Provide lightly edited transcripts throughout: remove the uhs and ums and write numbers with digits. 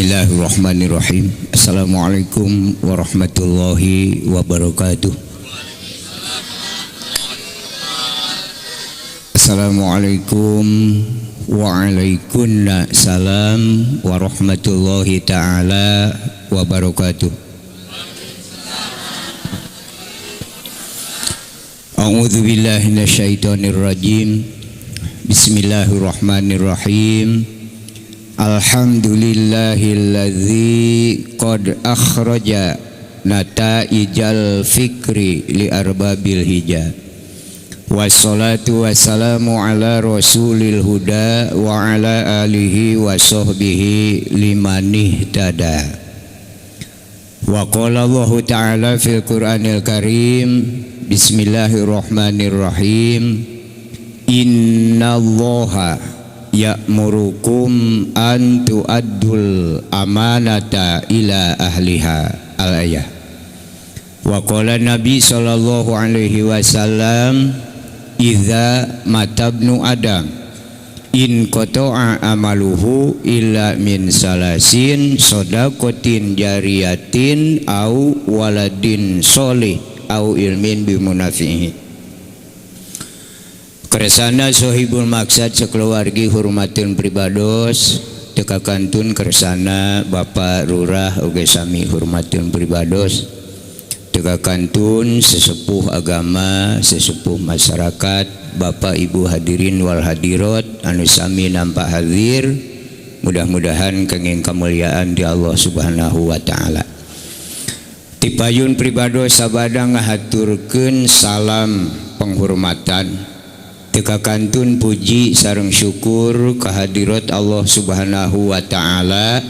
Bismillahirrahmanirrahim. Assalamualaikum warahmatullahi wabarakatuh. Assalamualaikum waalaikumsalam warahmatullahi ta'ala wabarakatuh. A'udzu billahi minasyaitonir rajim. Bismillahirrahmanirrahim. Alhamdulillahilladzi qad akhraja nataijal fikri li arbabil hija. Wassalatu wassalamu ala rasulil huda wa ala alihi wa sahbihi limanihtada. Wa qala Allahu ta'ala fil Qur'anil Karim, bismillahirrahmanirrahim. Innallaha ya'murukum an tu'addul amanata ila ahliha. Al-ayah. Wa qala Nabi sallallahu alaihi wasallam, idza matabnu adam in qata'a amaluhu illa min salasin sadaqatin jariyatin au waladin solih au ilmin bimunafihi. Kersana sohibul maksad sekeluargi hormatun pribados, teka kantun kersana Bapak Lurah oge sami hormatun pribados, teka kantun sesepuh agama, sesepuh masyarakat, Bapak Ibu hadirin wal hadirat anu sami nampak hadir, mudah-mudahan kenging kemuliaan di Allah Subhanahu wa taala. Tipayun pribados sabada ngahaturkeun salam penghormatan, teka kantun puji sareng syukur kehadirat Allah Subhanahu wa taala,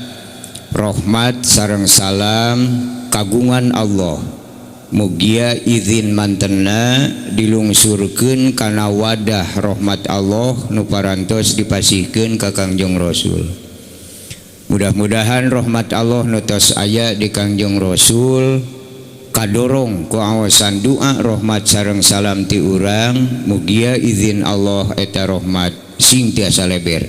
rahmat sareng salam kagungan Allah. Mugia izin mantena dilungsurkeun kana wadah rahmat Allah nu parantos dipasihkeun ka Kangjeng Rasul. Mudah-mudahan rahmat Allah nu tos aya di Kangjeng Rasul kadorong ku awasan doa rahmat sareng salam ti urang, mugia izin Allah eta rahmat sing tiasa leber.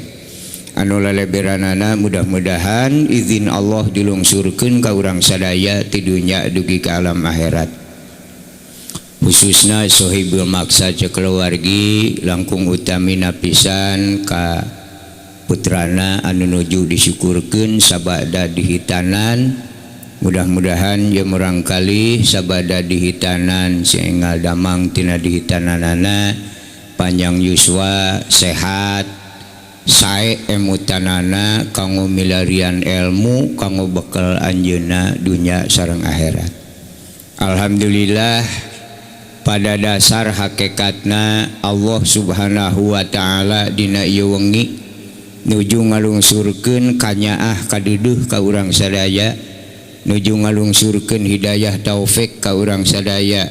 Anu laleberanana mudah-mudahan izin Allah dilungsurkeun ka urang sadaya ti dunya dugi ka alam akhirat. Khususna sohibul maksad keluargi langkung utamina pisan ka putrana anu nuju disyukurkeun sabada dihitanan. Mudah-mudahan ye murangkali sabada dihitanan seengal damang tina dihitananana panjang yuswa sehat sae emutanana kanggo milarian ilmu kanggo bekal anjeunna dunya sareng akhirat. Alhamdulillah pada dasar hakikatna Allah Subhanahu wa taala dina ieu wengi nuju ngalungsurkeun kanyaah kaduduh ka urang sadaya, nuju ngalungsurkeun hidayah taufik ka urang sadaya,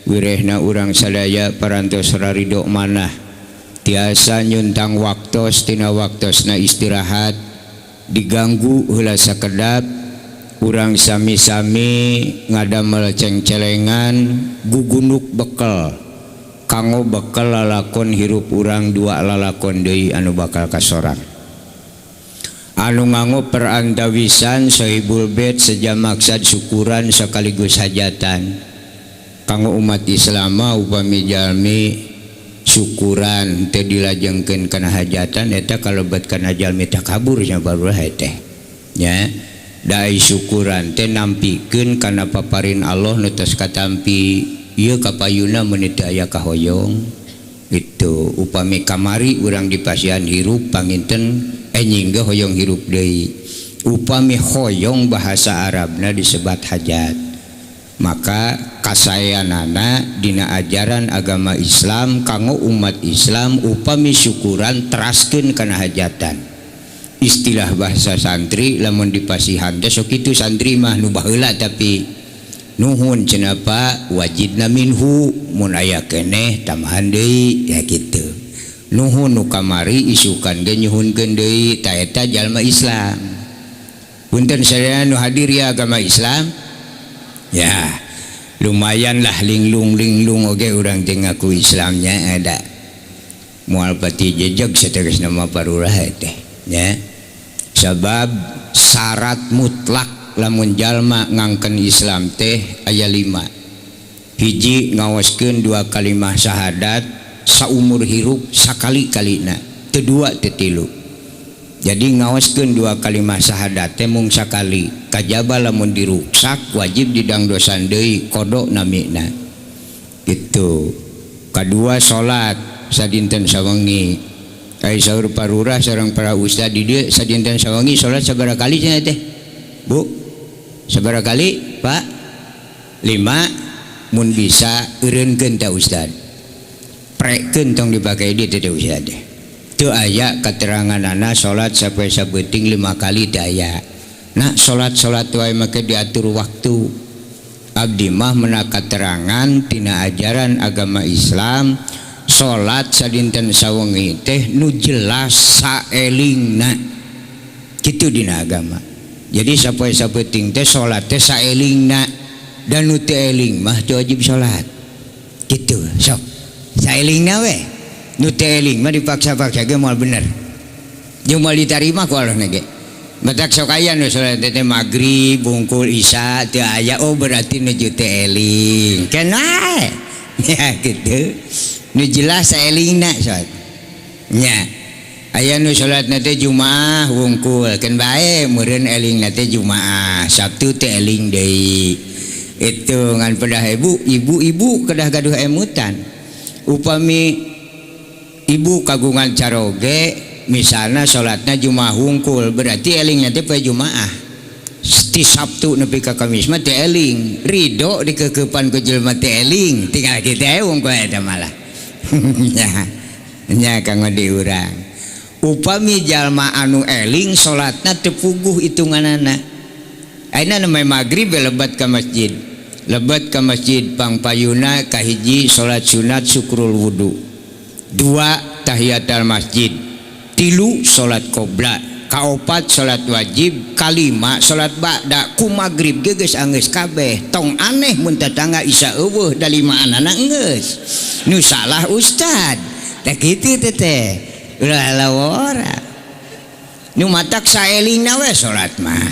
wirehna urang sadaya parantos rarido manah tiasa nyuntang waktos tina waktosna istirahat diganggu heula sakedap urang sami-sami ngadamel cengcelengan gugunuk bekel kanggo bekel lalakon hirup urang dua lalakon deui anu bakal kasorang. Anu nganggo perantawisan sohibul bait seja maksad syukuran sekaligus hajatan kanggo umat Islam upami jalmi syukuran teh dilajengkeun kana hajatan eta kalebet kana jalmi takabur nya barulah teh nya. Dai syukuran teh nampikeun kana paparin Allah nu tos katampi ieu kapayuna mun teu aya kahoyong gitu. Upami kamari urang dipasihan hirup panginten enjing ge hoyong hirup deui. Upami hoyong bahasa Arabna disebat hajat. Maka kasayanana dina ajaran agama Islam kanggo umat Islam upami syukuran teraskeun kana hajatan. Istilah bahasa santri lamun dipasihan teh sok kitu santri mah nu baheula tapi nuhun cenah Pak wajibna minhu mun aya keneh tambahan deui ya kitu. Nuhun nu kamari isukan ge nyuhunkeun deui ta eta jalma Islam. Punten sadaya nu hadir ya agama Islam. Ya, lumayan lah linglung-linglung oge urang teh ngaku Islamnya ada. Moal pati jejeg sateresna mah parurah teh nya. Sabab Syarat mutlak lamun jalma ngangken Islam teh aya 5. Hiji ngaoskeun 2 kalimah syahadat saumur hirup sakali-kalina, teu 2 teu 3. Jadi ngaoskeun 2 kalimah syahadat teh mung sakali, kajaba lamun diruksak wajib didangdosan deui kodok namina. Gitu. Kadua salat sadinten sawengi. Ai saur parurah sareng para ustad di dieu sadinten sawengi salat sabaraha kali cenah teh? Bu, sabaraha kali, Pak? 5. Mun bisa eureunkeun teh ustad. Prekeun tong dipake di teh ustad teh. Teu aya kateranganana salat sapoe sabeuting 5 kali teu aya. Nah, salat-salat wae make diatur waktu. Abdi mah menak katerangan tina ajaran agama Islam salat sadinten sawengi teh nu jelas saelingna. Kitu dina agama. Jadi sapoe sabeuting teh salat teh saelingna dan nu teu eling mah teu wajib salat. Kitu sok. Saelingna we. Nu teu eling mah dipaksa-paksa ge moal bener. Jeung moal ditarima ku Allah ge. Matak sok aya nu salat teh magrib bungkul isya teu aya, oh berarti nu teu eling. Kena. Ya kitu. Nu jelas saelingna salat. Nya. Aya nu salatna teh Jumaah wungkul keun bae meureun elingna teh Jumaah, Sabtu teh eling deui. Itu ngan pedah ibu, ibu-ibu kedah gaduh emutan. Upami ibu kagungan caroge misalna salatna Jumaah wungkul berarti elingna teh poe Jumaah. Ti Sabtu nepi ka Kamis mah teh eling, ridho dikekepan ku jelema teh eling, tinggal kita wungkul eta malah. Nya, nya kanggo diurang. Upami jalma anu eling salatna teu puguh hitunganana. Ayeuna namanya magrib lebat ka masjid. Lebat ka masjid pangpayuna kahiji salat sunat syukrul wudu. 2 tahiyatul masjid. 3 salat qobla, kaopat salat wajib, kalima salat ba'da. Ku magrib ge geus anggeus kabeh. Tong aneh mun tetangga isa eueuh da limaanana geus. Nu salah ustad. Tah kitu teh teh. Ulah lawora. Nu matak saelingna we salat mah.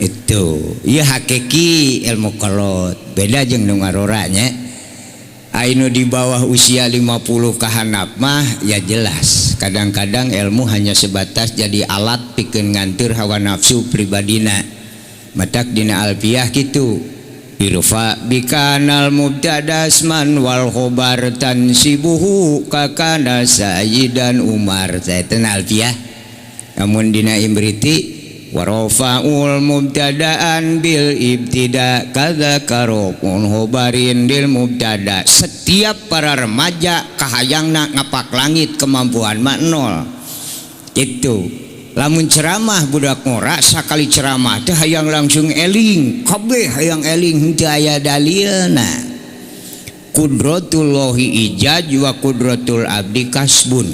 Itu ieu hakiki ilmu kolot. Beda jeung nu ngarora nya. Ainu di bawah usia 50 kahanap mah ya jelas. Kadang-kadang ilmu hanya sebatas jadi alat pikeun nganteur hawa nafsu pribadina. Matak dina alfiah kitu. Irfa bikanal mubtadasman wal khobar tansibuhu kakana sayyidan Umar. Saya tenal alfiah. Namun dina imriti warafa'ul mubtada'an bil ibtida kadza karofun khobarin dil mubtada. Setiap para remaja kahayangna ngapak langit kemampuan mah nol. Itu. Lamun ceramah budak ngora sakali ceramah teh hayang langsung eling, kabeh hayang eling henteu aya dalilna. Qudratullahi ijaz wa qudratul abdi kasbun.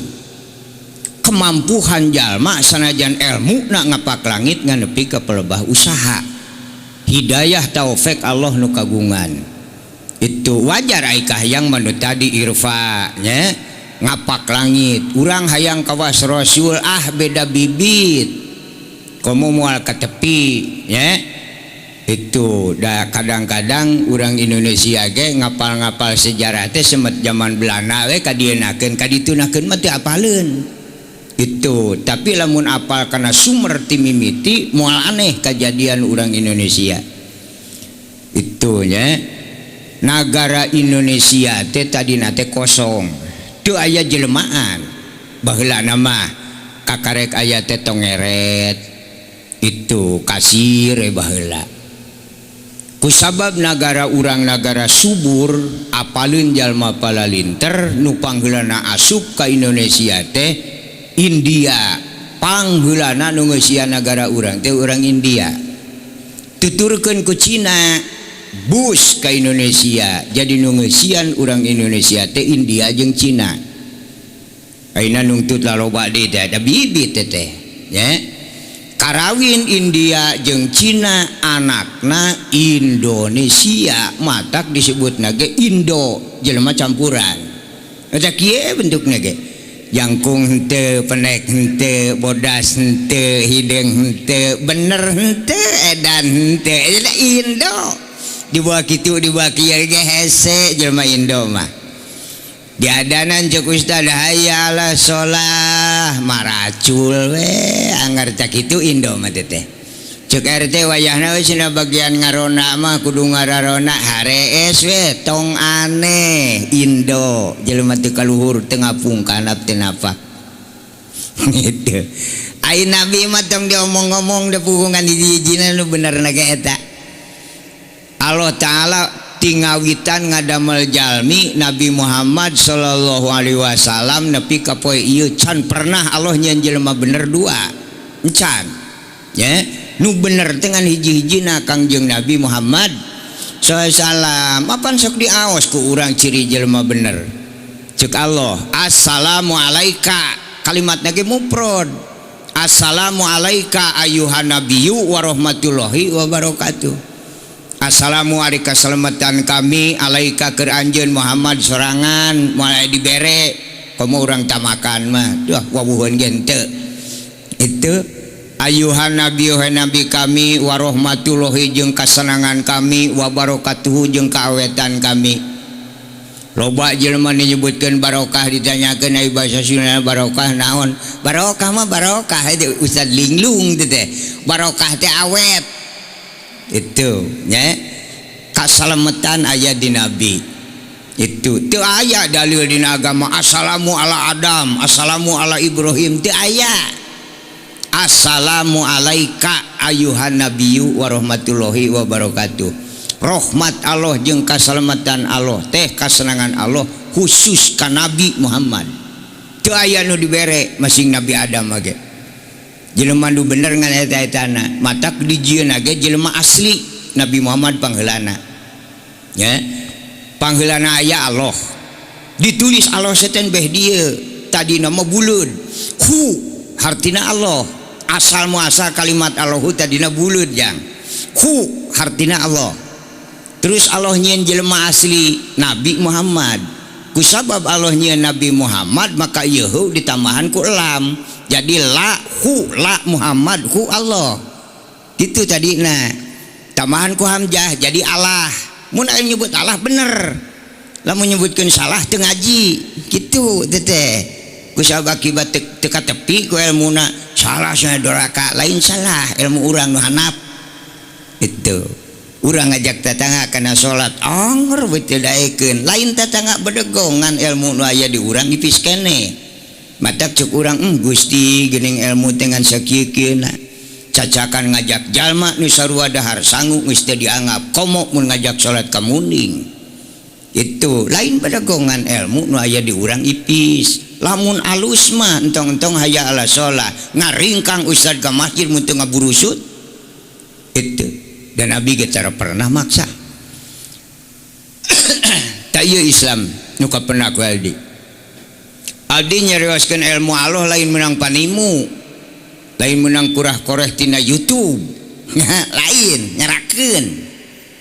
Kemampuhan jalma sanajan ilmu nak ngapak langit ngan nepi ka pelebah usaha. Hidayah taufik Allah nu kagungan. Itu wajar ai kahayang manu tadi irfa nya. Ngapak langit urang hayang kawas rasul ah beda bibit komo moal ka tepi nya. Itu da kadang-kadang urang Indonesia ge ngapal-ngapal sejarah teh semet zaman Belanda we kadienakeun kaditunakeun mah teu apaleun. Itu tapi lamun apal kana sumber ti mimiti moal aneh kajadian urang Indonesia. Itu nya nagara Indonesia teh tadina teh kosong. Teu aya jelmaan baheula mah kakarek aya teh tongeret itu kasir baheula. Kusabab nagara urang nagara subur apaleun jalma palalinter nu pangheulana asup ka Indonesia teh India. Pangheulana nu ngeusian nagara urang teh urang India. Tuturkeun ku Cina bus ka Indonesia jadi nu ngeusian urang Indonesia teh India jeung Cina. Ayeuna nungtut laloba deui teh da bibit teh teh nya. Karawin India jeung Cina anakna Indonesia matak disebutna ge Indo jelema campuran. Eta kieu bentukna ge. Jangkung henteu, pendek henteu, bodas henteu, hideung henteu, bener henteu, edan henteu. Eta Indo. Dibawa kitu dibawa kieu ge hese jelema Indo mah. Diadanan cek ustad hayya ala sholah maracul we anggar cak kitu Indo mah teh. Cek RT wayahna we cenah bagian ngarona mah kudu ngararona harees we tong aneh Indo jelema teu kaluhur teu ngapung kanap teu napa. Gitu. Ai nabi mah tong diomong-omong da puhungan hiji-hijina nu benerna ge eta. Allah Ta'ala tingawitan ngadamel jalmi Nabi Muhammad sallallahu alaihi wasallam nepi ka poe ieu can pernah Allah nyieun jelema bener dua. Encan. Ya, nu bener dengan hiji-hijina Kangjeng Nabi Muhammad sallallahu alaihi wasallam. Apan sok diaos ku urang ciri jelema bener. Cek Allah, assalamu alaika, kalimatna ge mufrad. Assalamu alaika ayuhan nabiyyu wa rahmatullahi wa barakatuh. Assalamu alaika selamatan kami alaika keur anjeun Muhammad sorangan moal dibere komo urang tamakan mah duh wawuheun ge henteu. Itu ayuhan nabi nabi kami warahmatullahi jeung kasenangan kami wabarakatuhu jeung kaawetan kami. Loba jelema nyebutkeun barokah ditanyakeun ai basa Sunda barokah naon? Barokah mah barokah itu Ustaz linglung teh. Barokah teh awet. Itu nya kasalametan aya di nabi. Itu teu aya dalil dina agama assalamu ala Adam, assalamu ala Ibrahim teu aya. Assalamu alaika ayuhan nabiyyu warahmatullahi wabarakatuh. Rahmat Allah jeung kasalamatan Allah teh kasenangan Allah khusus ka Nabi Muhammad. Teu aya nu dibere masing Nabi Adam ge. Jelema nu bener ngan eta-etana, matak dijieunna ge jelema asli Nabi Muhammad pangheulana. Nya. Pangheulana aya Allah. Ditulis Allah setan beh dieu, tadina mah buleud. Hu hartina Allah. Asal muasal kalimat Allahu tadina buleud jang. Hu hartina Allah. Terus Allah nyieun jelema asli Nabi Muhammad. Kusabab Allah nyieun Nabi Muhammad maka ieu hu ditambahan ku lam. Jadi la hu la Muhammad hu Allah. Gitu tadina. Tambahan ku hamzah jadi Allah. Mun aya nyebut Allah bener. Lamun nyebutkeun salah teu ngaji. Kitu teh. Kusabab akibat teu katepi ku elmuna salah cenah doraka lain salah ilmu urang nu hanap. Itu urang ngajak tetangga kana salat anger we teu daekeun lain tetangga bedegongan ilmu nu aya di urang ipis keneh. Matak cek urang Gusti geuning ilmu teh ngan sakieu-kieuna. Cacakan ngajak jalma nu sarua dahar sangu geus teu dianggap komo mun ngajak salat ka munding. Itu lain bedegongan ilmu nu aya di urang ipis. Lamun alus mah entong-entong haya ala sholat ngaringkang ustad ke masjid mun teu ngaburusut. Itu dan Nabi ge tara pernah maksa. Tak ieu Islam nu kapenak ku Aldi. Aldi nyarioskeun ilmu Allah lain menang panimu, lain menang kurah koreh tina YouTube. Lain nyerakeun.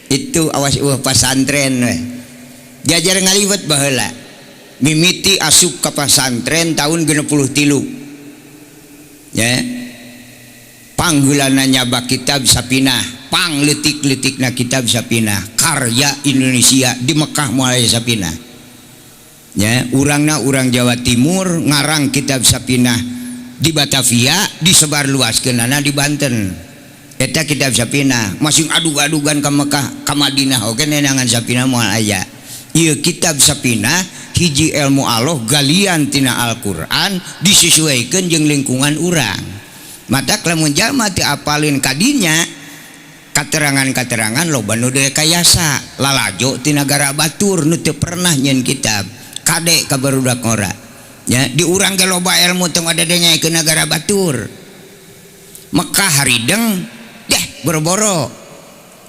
Itu awas eueuh pasantren we. Diajar ngaliwet baheula. Mimiti asup ka pasantren tahun 63. Ya. Pangheulana nyabak kitab Sapinah, pang leutik-leutikna kitab Sapinah, karya Indonesia di Mekah moal aya Sapinah. Ya, urangna urang Jawa Timur ngarang kitab Sapinah di Batavia disebarluaskeunana di Banten. Eta kitab Sapinah masing adug-adugan ka Mekah, ka Madinah oge nenangan Sapinah moal aya. Ieu kitab Sapinah hiji ilmu Allah galian tina Al-Qur'an disesuaikan jeung lingkungan urang. Matak lamun jalma teu apalin kadinya katerangan-katerangan loba nu direkayasa lalajo ti nagara batur nu teu pernah nyieun kitab kade ka barudak ngora. Ya, di urang ge loba ilmu teu ngadadenya ke nagara batur. Mekah harideng deh boro-boro.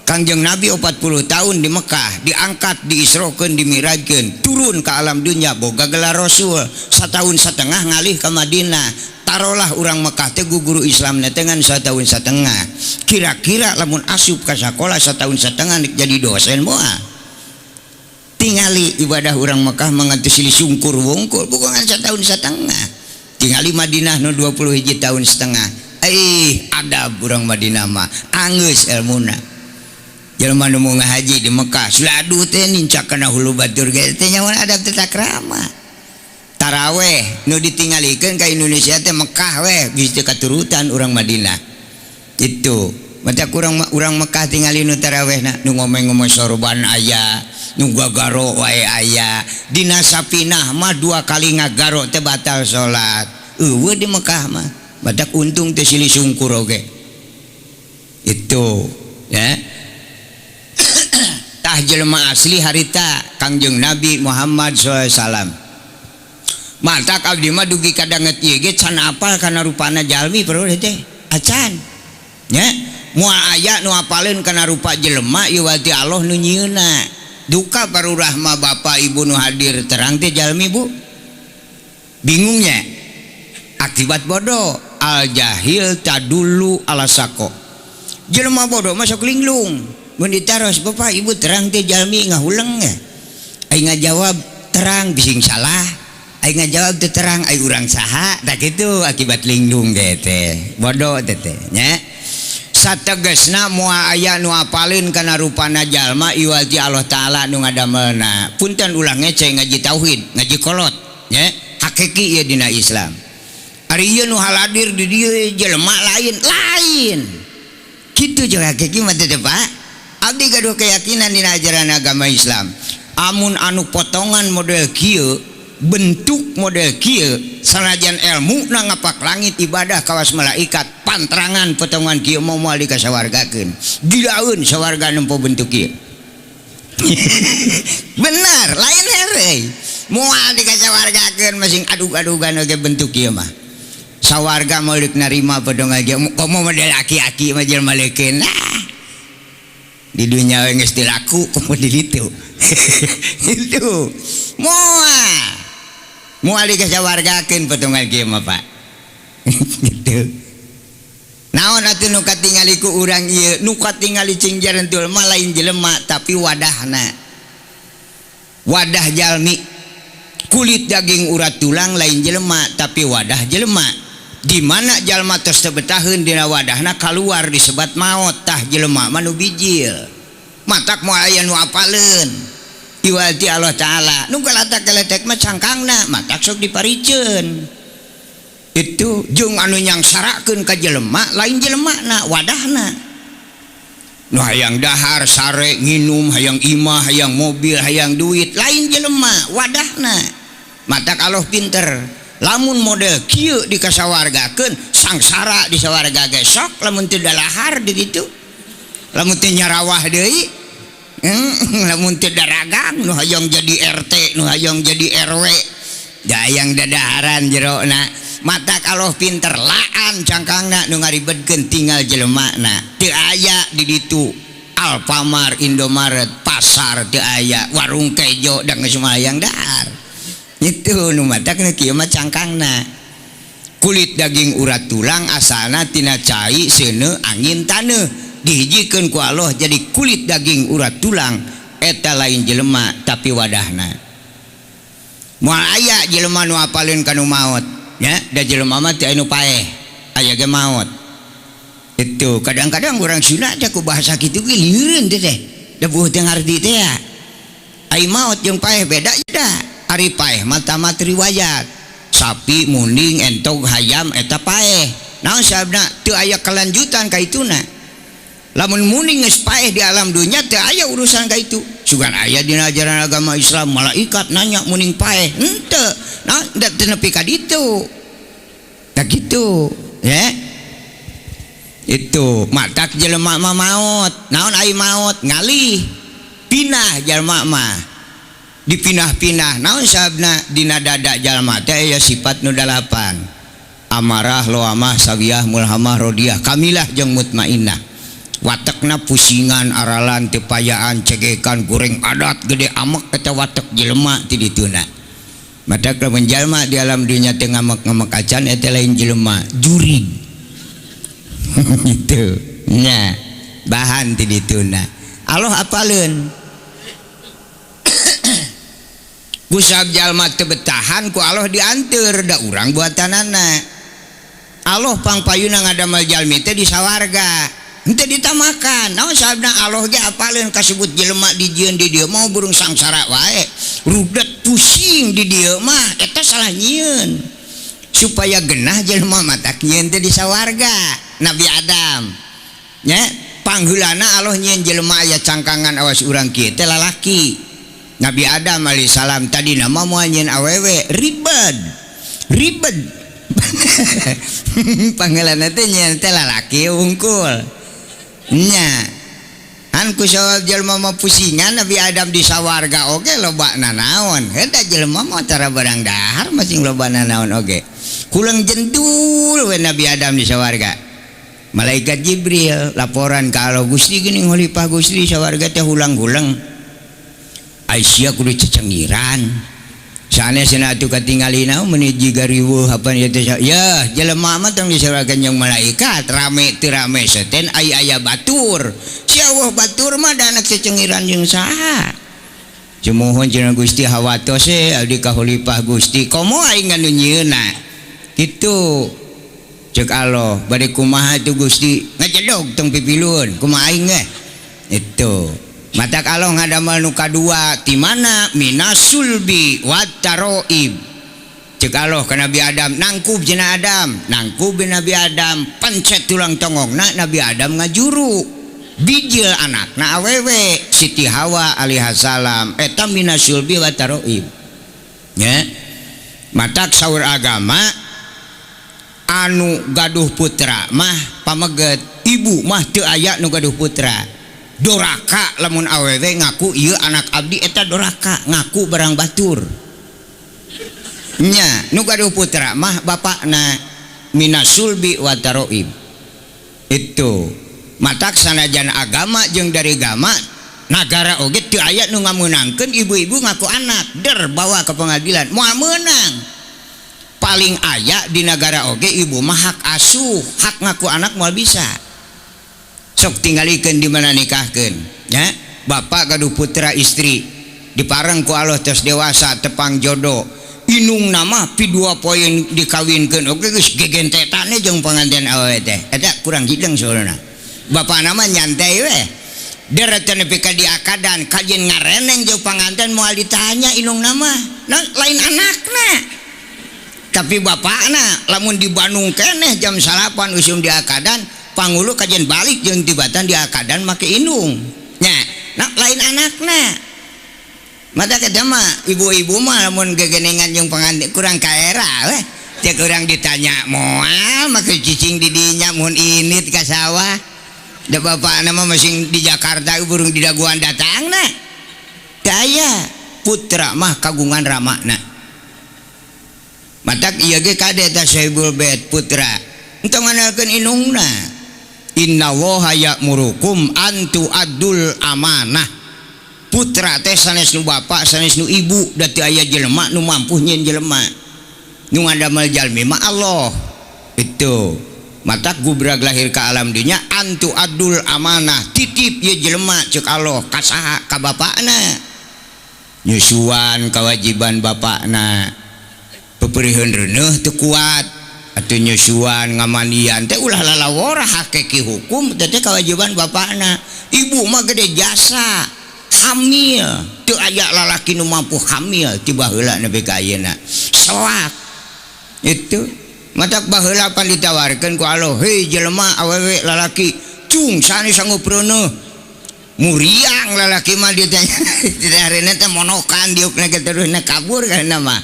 Kangjeng Nabi 40 tahun di Mekah diangkat, diisrokeun, dimirajkeun, turun ke alam dunia boga gelar Rasul. Setahun setengah ngalih ke Madinah. Tarolah urang Mekah teh guru Islam teh ngan setahun setengah. Kira-kira lamun asup ka sakola setahun setengah jadi dosen moal. Tingali ibadah urang Mekah mangantos silih sungkur wungkul bukan satahun setengah. Tingali Madinah nu 21 tahun setengah. Adab urang Madinah mah anggeus elmuna. Jelema nu ngahaji di Mekah suladu teh nincak kana hulu batur ge teh nyawa adab teh takrama. Taraweh nu ditinggalikeun ka Indonesia teh Mekah weh geus teu katurutan urang Madinah. Itu mata kurang urang Mekah tingali nu tarawehna nu ngomeng-ngomeng sorban aya, nu gagaro wae aya. Dina sapinah mah 2 kali ngagaro teh batal salat. Eueuh di Mekah mah. Badak untung teh silih sungkur oge. Itu ya. Tah jelema asli harita Kangjeng Nabi Muhammad sallallahu alaihi wasallam. Matak abdi mah dugi kadanget ieu ge can apal kana rupana jalmi perlu teh. Acan. Nya moal aya nu apaleun kana rupa jelema ieu wati Allah nu nyieunna. Duka parurah mah bapak ibu nu hadir terang teh jalmi bu. Bingungnya. Akibat bodoh al jahil tadulu ala sako. Jelema bodoh masuk linglung. Mun ditaros bapak ibu terang teh jalmi ngahuleng ya. Ai ngajawab terang bising salah. Ai ngajawab teh terang ai urang saha. Tah kitu akibat linglung ge teh. Bodoh teh teh nya. Sategesna moal aya nu apaleun kana rupana jalma iwal ti Allah Taala nu ngadamelna. Punten ulah ngece ngaji tauhid, ngaji kolot nya. Hakiki ieu dina Islam. Ari ieu nu haladir di dieu jelema lain, lain. Kitu jeung hakiki mah teh Pak. Abdi gaduh keyakinan dina ajaran agama Islam. Amun anu potongan model kieu, bentuk model kieu, sanajan elmu na ngapak langit ibadah kawas malaikat, pantrangan potongan kieu mau moal dikasawargakeun. Gilaeun sawarga nempo bentuk kieu. Benar, lain heureuy. Moal dikasawargakeun masing adug-adugan oge bentuk kieu mah. Sawarga moal deuk narima potongan kieu, komo model aki-aki mah jelema leukeun. Nah, di dunia we geus dilaku komo di ditu. Itu moal dikasawargakeun potongan kieu mah Pak. Gitu. Naon atuh nu katingali ku urang ieu, nu katingali cing jarentul mah lain jelema tapi wadahna. Wadah jalmi, kulit daging urat tulang lain jelema tapi wadah jelema. Di mana jalma tos teu betaheun dina wadahna kaluar disebat maot tah jelema mah nu bijil. Matak moal aya nu apaleun. Iwal ti Allah Taala nu galatak-galatek mah cangkangna matak sok dipariceun. Itu jeung anu nyangsarakeun ka jelema lain jelemana wadahna. Nu hayang dahar sare nginum hayang imah hayang mobil hayang duit lain jelema wadahna. Matak Allah pinter. Lamun model kieu dikasawargakeun sangsara di sawarga ge sok lamun teu dalahar di ditu. Lamun teu nyarawah deui, lamun teu daragang nu hayang jadi RT nu hayang jadi RW hayang dadaharan jerona. Matak Allah pinter laan cangkangna nu ngaribedkeun tinggal jelemana. Teu aya di ditu Alfamart, Indomaret, pasar teu aya, warung kejo da geus hayang dahar. Itu nu matak nu kieu mah cangkangna. Kulit daging urat tulang asalna tina cai seuneu angin taneuh dihijikeun ku Allah jadi kulit daging urat tulang eta lain jelema tapi wadahna. Moal aya jelema nu apaleun ka nu maot nya, da jelema mah teu anu paeh aya ge maot. Itu kadang-kadang urang Sunda teh ku bahasa kitu ge lieureun teh teh. Da bueuh teu ngarti teh ya. Ai maot jeung paeh beda da. Ari paeh mah tamat riwayat. Sapi munding entog hayam eta paeh. Naon sababna teu aya kelanjutan ka ituna. Lamun munding geus paeh di alam dunya teu aya urusan ka itu. Sugan aya dina ajaran agama Islam malaikat nanya munding paeh henteu. Nah, da teu nepi ka ditu. Tah kitu, ya. Itu matak jelema mah maot. Naon ai maot? Ngalih. Pinah jelema mah. Dipinah-pinah naon sababna dina dada jalma teh aya sifat nu dalapan. Amarah, loamah, sawiyah, mulhamah, rodiah, kamilah jeung mutmainnah. Watekna pusingan, aralan, tepayaan, cegekan, goreng adat, gede amek eta watek jelema ti dituna. Matak lamun jalma di alam dunya teh ngamek-ngamek acan eta lain jelema, jurig. Gitu. Nya, bahan ti dituna. Allah apaleun. Kusab jalma teu betahan ku Allah dianteur da urang buatanana. Allah pangpayuna ngadamel jalmi teh di sawarga. Henteu ditamakan. Naon sababna Allah ge apaleun kasebut jelema dijieun di dieu mau burung sangsara wae. Rudet pusing di dieu mah eta salah nyieun. Supaya genah jelema matak nyieun teh di sawarga. Nabi Adam. Nya pangheulana Allah nyieun jelema aya cangkangan awas urang kieu teh lalaki. Nabi Adam alaihissalam tadi nama moal nyieun awewe ribet. Ribet. Pangheulana teh nyieun teh lalaki wungkul. Nya. An ku sawal jelema mah pusingan Nabi Adam di sawarga oge loba nanaon. Heuh jelema mah tara barang dahar masing loba nanaon oge. Kuleng jendul we Nabi Adam di sawarga. Malaikat Jibril laporan ka Allah, Gusti geuning khalifah Gusti sawarga teh hulang-huleng. Aisyah kudu cecengiran. Sanes cenah atuh katingalina meuni jiga riweuh apan ieu teh. Ya, jelema mah tong disawarga jeung malaikat, rame teu rame seten ai aya batur. Si Allah batur mah da anak cecengiran jeung saha. Cumuhun cenah Gusti hawatos e abdi ka khalifah Gusti, komo aing anu nyieunna. Kitu. Cek Allah, bade kumaha tuh Gusti? Ngajedog tong pipilueun, kumaha aing ge? Itu. Matak Allah ngadamel nu kadua ti mana minasulbi wataroib. Cek Allah ka Nabi Adam, nangkub cenah Adam, nangkub Nabi Adam, pencet tulang tongongna Nabi Adam ngajuru. Bijil anakna awewe Siti Hawa alaihissalam eta minasulbi wataroib. Nya. Matak saur agama anu gaduh putra mah pameget, ibu mah teu aya nu gaduh putra. Doraka lamun awewe ngaku ieu anak abdi eta doraka ngaku barang batur. Nya nu gaduh putra mah bapakna minasulbi wa taroib. Itu matak sanajan agama jeung dari gama nagara oge teu aya nu ngameunangkeun ibu-ibu ngaku anak der bawa ke pengadilan moal meunang. Paling aya di nagara oge ibu mah hak asuh, hak ngaku anak moal bisa. Sok tinggalikeun di mana nikahkeun nya bapak gaduh putra istri dipareng ku Allah tos dewasa tepang jodoh inung nama pi 2 poin dikawinkeun oge geus gegentetane jeung panganten awewe teh eta kurang hideng soalna bapak nama nyantai we dereten nepi ka diakadan kajen ngareneng jeung panganten moal ditanya inung nama nah, lain anakna tapi bapakna lamun di Bandung keneh jam 9 usum diakadan pangulu kajian balik jeung tibatan di akadan make indung nya nah, lain anakna mata kita mah ibu-ibu mah lamun gegenengan jeung panganten kurang kaera weh teh kurang ditanya moal make cicing di dinya mun init ka sawah da bapakna mah masing di Jakarta burung di daguan datangna daya putra mah kagungan ramana matak ieu ge kade ta Sohibul Bait putra entong ngandalkeun indungna. Inna woha ya'murukum antu adul amanah. Putra teh sanes nu bapak sanes nu ibu da teu aya jelema nu mampu nyieun jelema nu ngadamel jalmi mah Allah. Itu matak gubrag lahir ka alam dunya antu adul amanah titip ieu jelema ceuk Allah ka saha ka bapakna nyusuan kewajiban bapakna peperiheun reuneuh teu kuat atuh nyusuan ngamandian teh ulah lalawora hakiki hukum teh kewajiban bapakna. Ibu mah gede jasa hamil teu aya lalaki nu mampu hamil ti baheula nepi ka ayeuna soak itu matak baheula pan ditawarkeun ku Allah hei jelema awewe lalaki cung sanes sanggup reuneuh muriang lalaki mah ditanya didareuna teh monokan diukna ge terusna kabur kana mah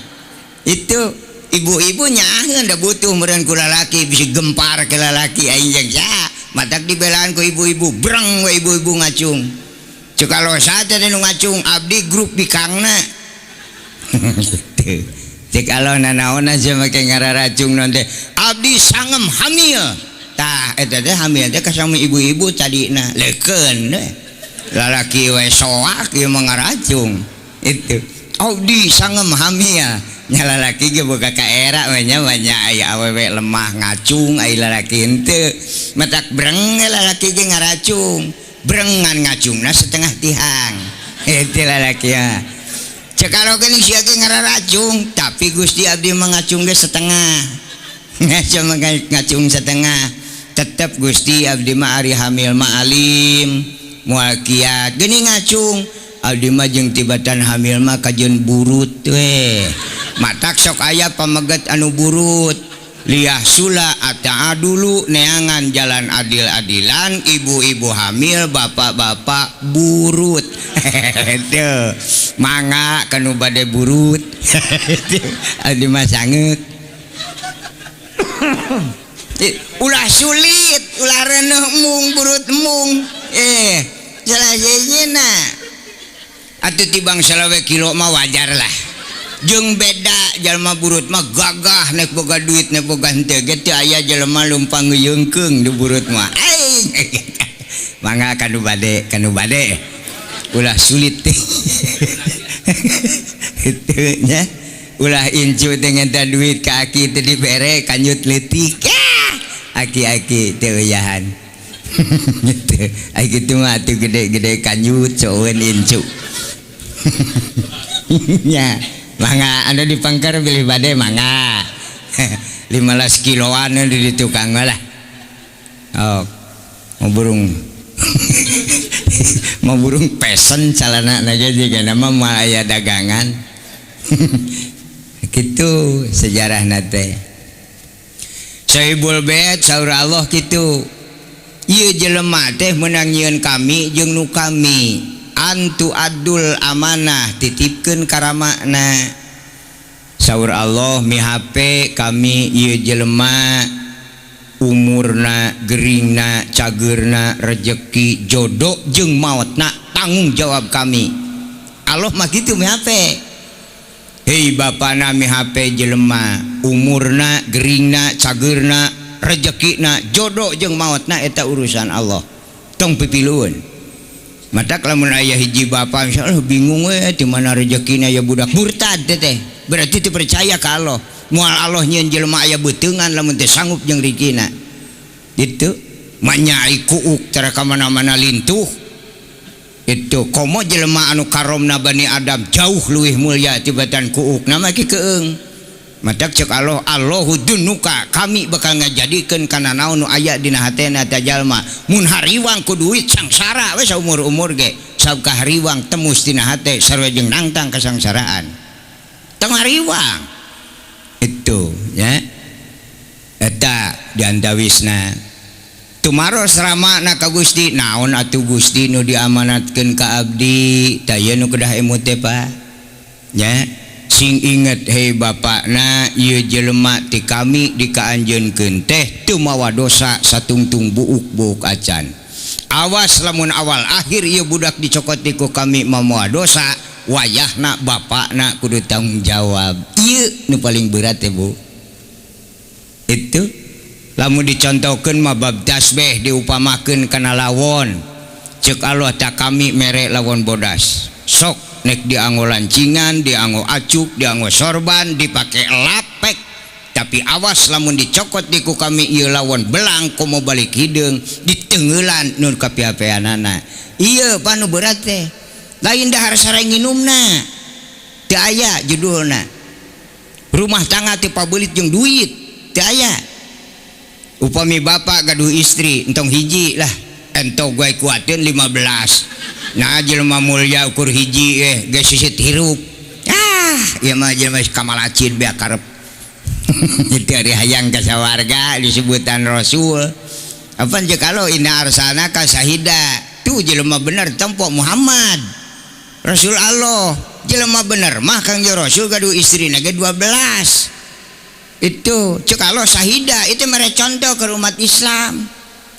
itu ibu-ibu nyaheun da butuh meureun ku lalaki bisi gempar ke lalaki aing jeung saha matak dibelaan ku ibu-ibu breng we ibu-ibu ngacung cek kalau saha teh nu ngacung abdi grup bikangna gitu cek kalau nanaonan sia make ngararacung non teh abdi sangem hamil tah eta teh hamil teh kasami ibu-ibu tadina leukeun we lalaki we soak ieu mah ngaracung itu abdi sangem hamil nya lalaki ge boga kaera we nya banyak aya awewe lemah ngacung aya lalaki henteu matak breng lalaki ge ngaracung brengan ngacungna setengah tihang eta lalaki ya. Cek kalau geuning sia ge ngararacung, tapi Gusti abdi mah ngacung ge setengah. Ngacung ngacung setengah. Tetep Gusti abdi mah ari hamil mah alim, moal kiat. Geuning ngacung, abdi mah jeung tibatan hamil mah kajeun burut we. Matak sok aya pameget anu burut. Liah sula ata'a dulu neangan jalan adil-adilan ibu-ibu hamil bapak-bapak burut. Tuh mangga kanu bade burut. Abdi mah sangeut. Ulah sulit, ulah reneuh mung burut mung. Salah sejena. Atuh tibang salawe kilo mah wajar lah. Jeung beda jalma burut mah gagah nek boga duit nek boga henteu ge teu aya jelema lumpang ngeyeungkeung di burut mah. Mangga kanu bade, kanu bade. Ulah sulit teh. Kitu nya. Ulah incu teh ngenta duit ka aki teh dibere kanjut leutik. Aki-aki teu uyahan. Kitu. Ai kitu mah atuh gede-gede kanjut soeun incu. Nya. Mangga anu dipangker bilih bade mangga. 15 kiloan di tukang lah. Oh, mau burung. Mau burung pesen calana ge jiga nama moal aya dagangan. Kitu sejarahna teh. Sahibul bait saur Allah kitu. Ieu jelema teh meunang nyieun kami jeung nu kami. Antu adul amanah titipkeun karamakna. Saur Allah mihape kami ieu jelema umurna geringna cageurna rejeki jodoh jeung maotna tanggung jawab kami. Allah mah kitu mihape. Hei bapana mihape jelema umurna geringna cageurna rejekina jodoh jeung maotna eta urusan Allah. Tong pipilueun. Matak lamun aya hiji bapa insyaallah bingung we di mana rezekina aya budak murtad teh berarti teu percaya ka Allah. Moal Allah nyieun jelema aya beuteungan lamun teu sanggup jeung rezekina. Gitu. Manyai kuuk tara ka mana-mana lintuh. Itu komo jelema anu karomna Bani Adam jauh leuwih mulia tibatan kuuk. Nama ki keung. Matak cek Allah Allahu dunuka kami bakal ngajadikeun kana naon nu aya dina hatena ta jalma. Mun hariwang ku duit sangsara we saumur-umur ge. Sabka hariwang temus dina hate sarua jeung nangtang kasangsaraan. Tong hariwang. Itu ya. Eta diantawisna. Tumaros ramana ka Gusti naon atuh Gusti nu diamanatkeun ka abdi tah ieu nu kedah emut teh Pak. Ya. Sing inget hei bapakna ieu jelema ti kami dikaanjeunkeun teh teu mawa dosa satungtung buuk-buuk acan. Awas lamun awal akhir ieu budak dicokot ku kami mawa dosa wayahna bapakna kudu tanggung jawab. Ieu nu paling berat teh Bu. Itu lamun dicontohkeun mah bab tasbih diupamakeun kana lawon. Ceuk Allah tak kami mere lawon bodas. Sok nek dianggo lancingan, dianggo acuk, dianggo sorban, dipake lapek. Tapi awas lamun dicokot diku kami ieu lawon belang komo balik hideung ditengeulan nur kapiapeanana. Ieu panu berat teh. Lain dahar sareng nginumna. Teu aya judulna. Rumah tangga teu pabeulit jeung duit, teu aya. Upami bapak gaduh istri entong hiji lah, entong gue kuatin 15. Nah jelema mulya ukur hiji geus sisit hirup. Ah, ieu mah jelema kamalacin beak karep. Itu ari hayang ka sawarga disebutan Rasul. Apan jeung kalau inna arsalnaka syahida. Tuh jelema bener tempo Muhammad. Rasul Allah, jelema bener mah Kang Rasul gaduh istrina ge 12. Itu cek Allah syahida itu mere contoh ke umat Islam.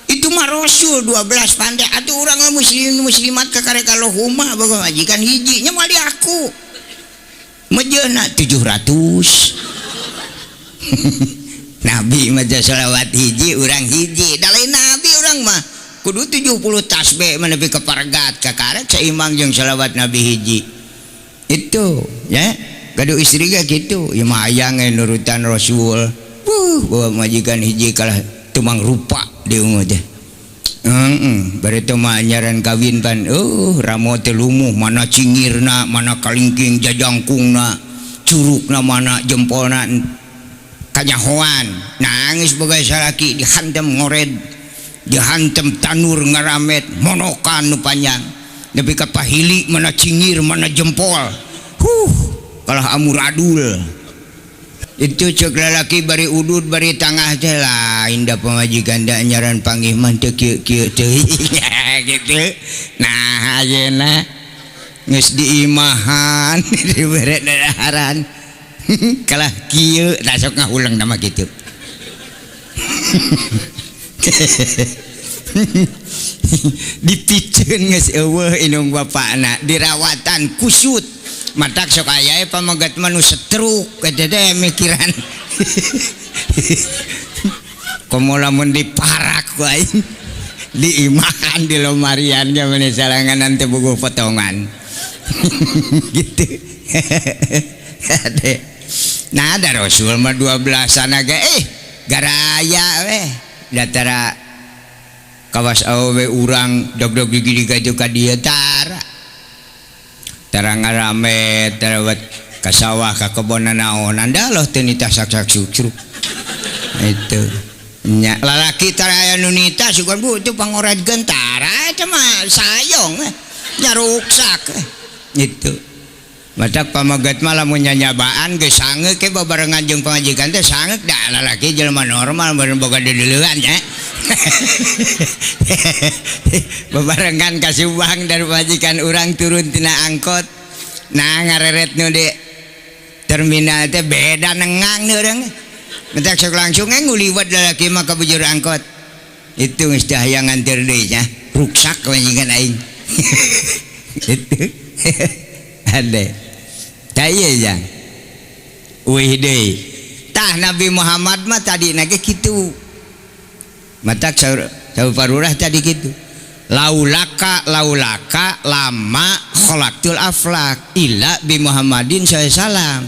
Itu mah Rasul 12 pandai atuh urang mah muslim muslimat kakarek Allahumma boga majikan hiji nya moal diaku. Mejeuna 700. Nabi mah selawat hiji urang hiji. Da lain nabi urang mah kudu 70 tasbih mah nepi ka pargat kakarek saimang jeung selawat nabi hiji. Itu ya. Gaduh istri ge kitu, ieu mah hayang nurutan Rasul. Bawa majikan hiji kalah tumang rupa di ungu teh. Heeh, bari teh mah anyaran kawin pan ramo teh lumuh mana cingirna, mana kalingking jajangkungna, curugna mana jempolna kanyahoan. Nangis boga salaki dihantem ngored, dihantem tanur ngaramet, monokan nu panjang. Nepi ka pahili mana cingir, mana jempol. Huh, kalah amuradul. Itu cek lalaki bari udud bari tangah teh lain da pamajikan da nyaran panggih mah teu kieu-kieu teuing gitu. Nah ayeuna geus diimahan dibere dadaharan kalah kieu tah sok ngahuleng nama kitu. Dipiceun geus eueuh indung bapakna dirawatan kusut. Matak sok aya pamegat mah nu setruk eta teh mikiran. Komo lamun diparak ku aing diimahan di lomarian ge meni sarangan teh bogo potongan. Gitu. Ade. Nah ada Rasul mah 12-an ge garaya we datara kawas awewe urang dog-dog gigi ka dieu ka dieu tara. Tara ngaramet tara ka sawah ka kebon naonan da loh teu nitah sak-sak sucruk. Itu nya lalaki tara aya nu nitah sugan bu itu pangoradkeun tara eta mah sayong nya ruksak itu. Matak pamegat mah lamun nyanyabaan geus sangeuk ke babarengan jeung pamajikan teh sangeuk da lalaki jelema normal bareng boga deuleuan nya. Babarengan ka Subang dari pamajikan urang turun tina angkot. Nah ngareret nu di terminal teh beda nengang urang. Matak sok langsung nguliwat lalaki mah ka bujur angkot. Itu geus teh hayang nganter deui nya. Ruksak pamajikan aing. Itu. Ade. Tah ieu jang. Uih deui. Tah Nabi Muhammad mah tadina ge kitu. Matak saur parurah tadi kitu. Laulaka laulaka lama khalaqtul aflak illa bi Muhammadin sallallahu alaihi wasallam.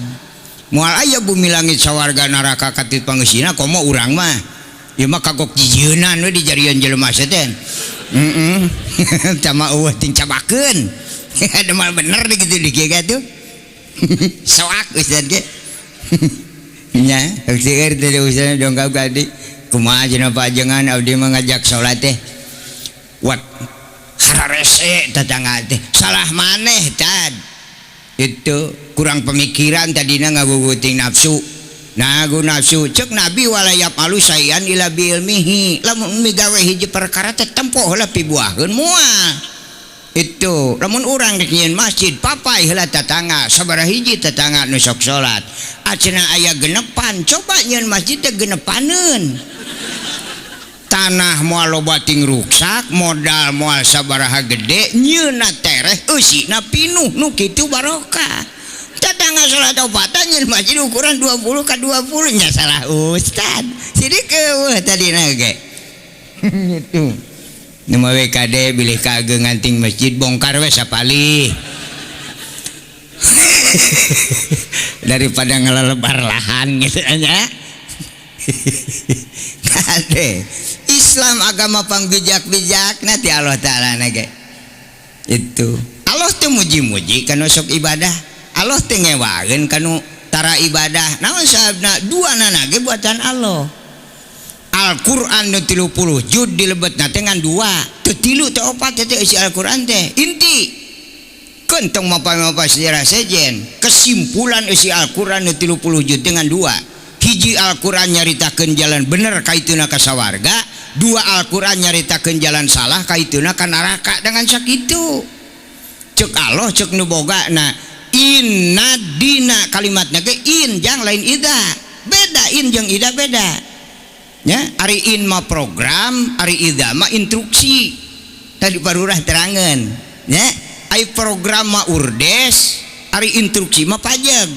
Moal aya bumi langit sawarga neraka katit pangeusina komo urang mah. Ieu mah kagok jijieunnan we dijarian jelema teh. Heeh. Tama eueuh ting cabakeun. Ada mal bener gitu di kieu tuh. Soak ustaz ge. Nya, seueur teh ustaz dongkap ka abdi. Kumaha cenah pajengan abdi mah ngajak salat teh. Wat hararese tetangga teh. Salah maneh tad. Itu kurang pemikiran tadina ngaguguting nafsu. Nah, gu nafsu cek Nabi walayap alu sayan ila bi ilmihi. Lamun migawe hiji perkara teh tempo heula pibuaheun moal. Itu lamun urang rek nyieun masjid papai heula tetangga sabaraha hiji tetangga nu sok salat acenah aya genepan coba nyieun masjid teh genepaneun tanah moal loba ting ruksak modal moal sabaraha gede nyieunna tereh eusina pinuh nu kitu barokah tetangga salat opatan nyieun masjid ukuran 20 ka 20 nya salah ustad sidik eueuh tadina ge. Gitu. Nama WKD bilih kageungan ting masjid bongkar we sapalih. Daripada ngelelebar lahan gitu nya. Kade Islam agama pangbijak-bijak nanti Allah Ta'ala ge. Itu Allah teh muji-muji kanu sok ibadah. Allah teh ngewageun kanu tara ibadah. Naon sababna dua nana ge buatan Allah. Al-Qur'an nu 30 juz dilebetna teh ngan dua, teu tilu teu opat teh isi Al-Qur'an teh. Inti kentong mapa-mapa sejarah sejen, kesimpulan isi Al-Qur'an nu 30 juz dengan dua. Hiji Al-Qur'an nyaritakeun jalan bener kaituna ka sawarga, dua Al-Qur'an nyaritakeun jalan salah kaituna ka neraka dengan sakitu. Cek Allah cek nu boga na inna dina kalimatna ge in jang lain ida. Beda in jeung ida beda. Ya, ari in mah program, ari ida mah instruksi. Tadi parurah terangan. Ya, ari program mah urdes, ari instruksi mah pajak.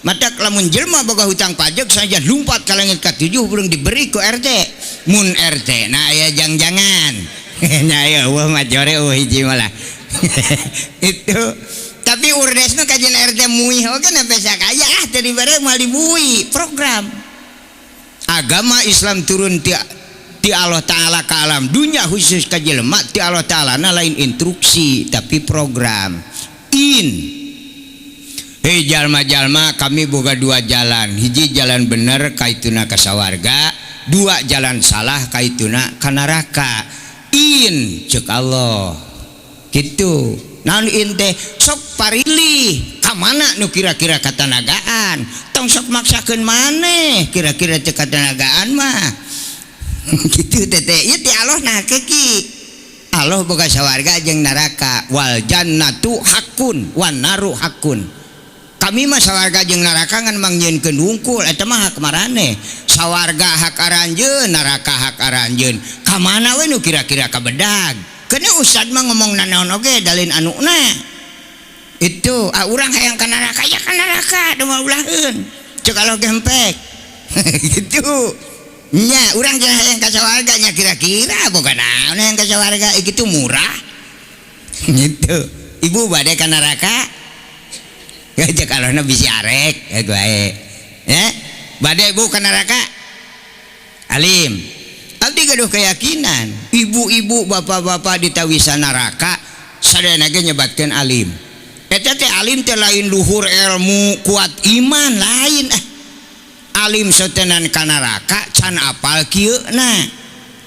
Matak lamun jelema boga hutang pajak saja lumpat ka langit ka 7 belum diberi ku RT. Mun RT na aya jang-jangan. Nya aya eueuh mah jore eueuh hiji malah. Itu tapi urdes mah kajian RT muih oge sampai sakaya ah teu dibere moal dibui program. Agama Islam turun ti Ti Allah Ta'ala ka alam dunya khusus ka jelema ti Allah Ta'ala na lain instruksi tapi program. In hei jalma-jalma kami boga dua jalan, hiji jalan bener kaituna ka sawarga, dua jalan salah kaituna ka neraka. In cek Allah gitu. Naon in teh sok parilih ka mana nu kira-kira katanagaan, tong sok maksakeun maneh kira-kira teu katanagaan mah. Gitu teh ieu ti Allah nah keki. Allah boga sawarga jeung neraka, wal jannatu hakun wan naru hakun. Kami mah sawarga jeung neraka ngan mangnyieunkeun wungkul eta mah hak maraneh. Sawarga hak aranjeun, neraka hak aranjeun. Ka mana we nu kira-kira kabedag? Kena ustad mah ngomong nanaon oge dalin anuna. Itu ah urang hayang ka neraka ya ka neraka da moal ulaheun. Cek Allah gempek. Gitu. Nya urang jeung hayang ka sawarga nya kira-kira boga naon hayang ka sawarga kitu murah. Gitu. Ibu bade ka neraka? Ya cek Allahna bisi arek ya bae. Ya, bade ibu ka neraka? Alim. Abdi gaduh keyakinan, ibu-ibu bapak-bapak di tawisan neraka sadayana ge nyebatkeun alim. Eta teh alim teh lain luhur ilmu kuat iman lain ah. Alim sotenan ka neraka can apal kieuna.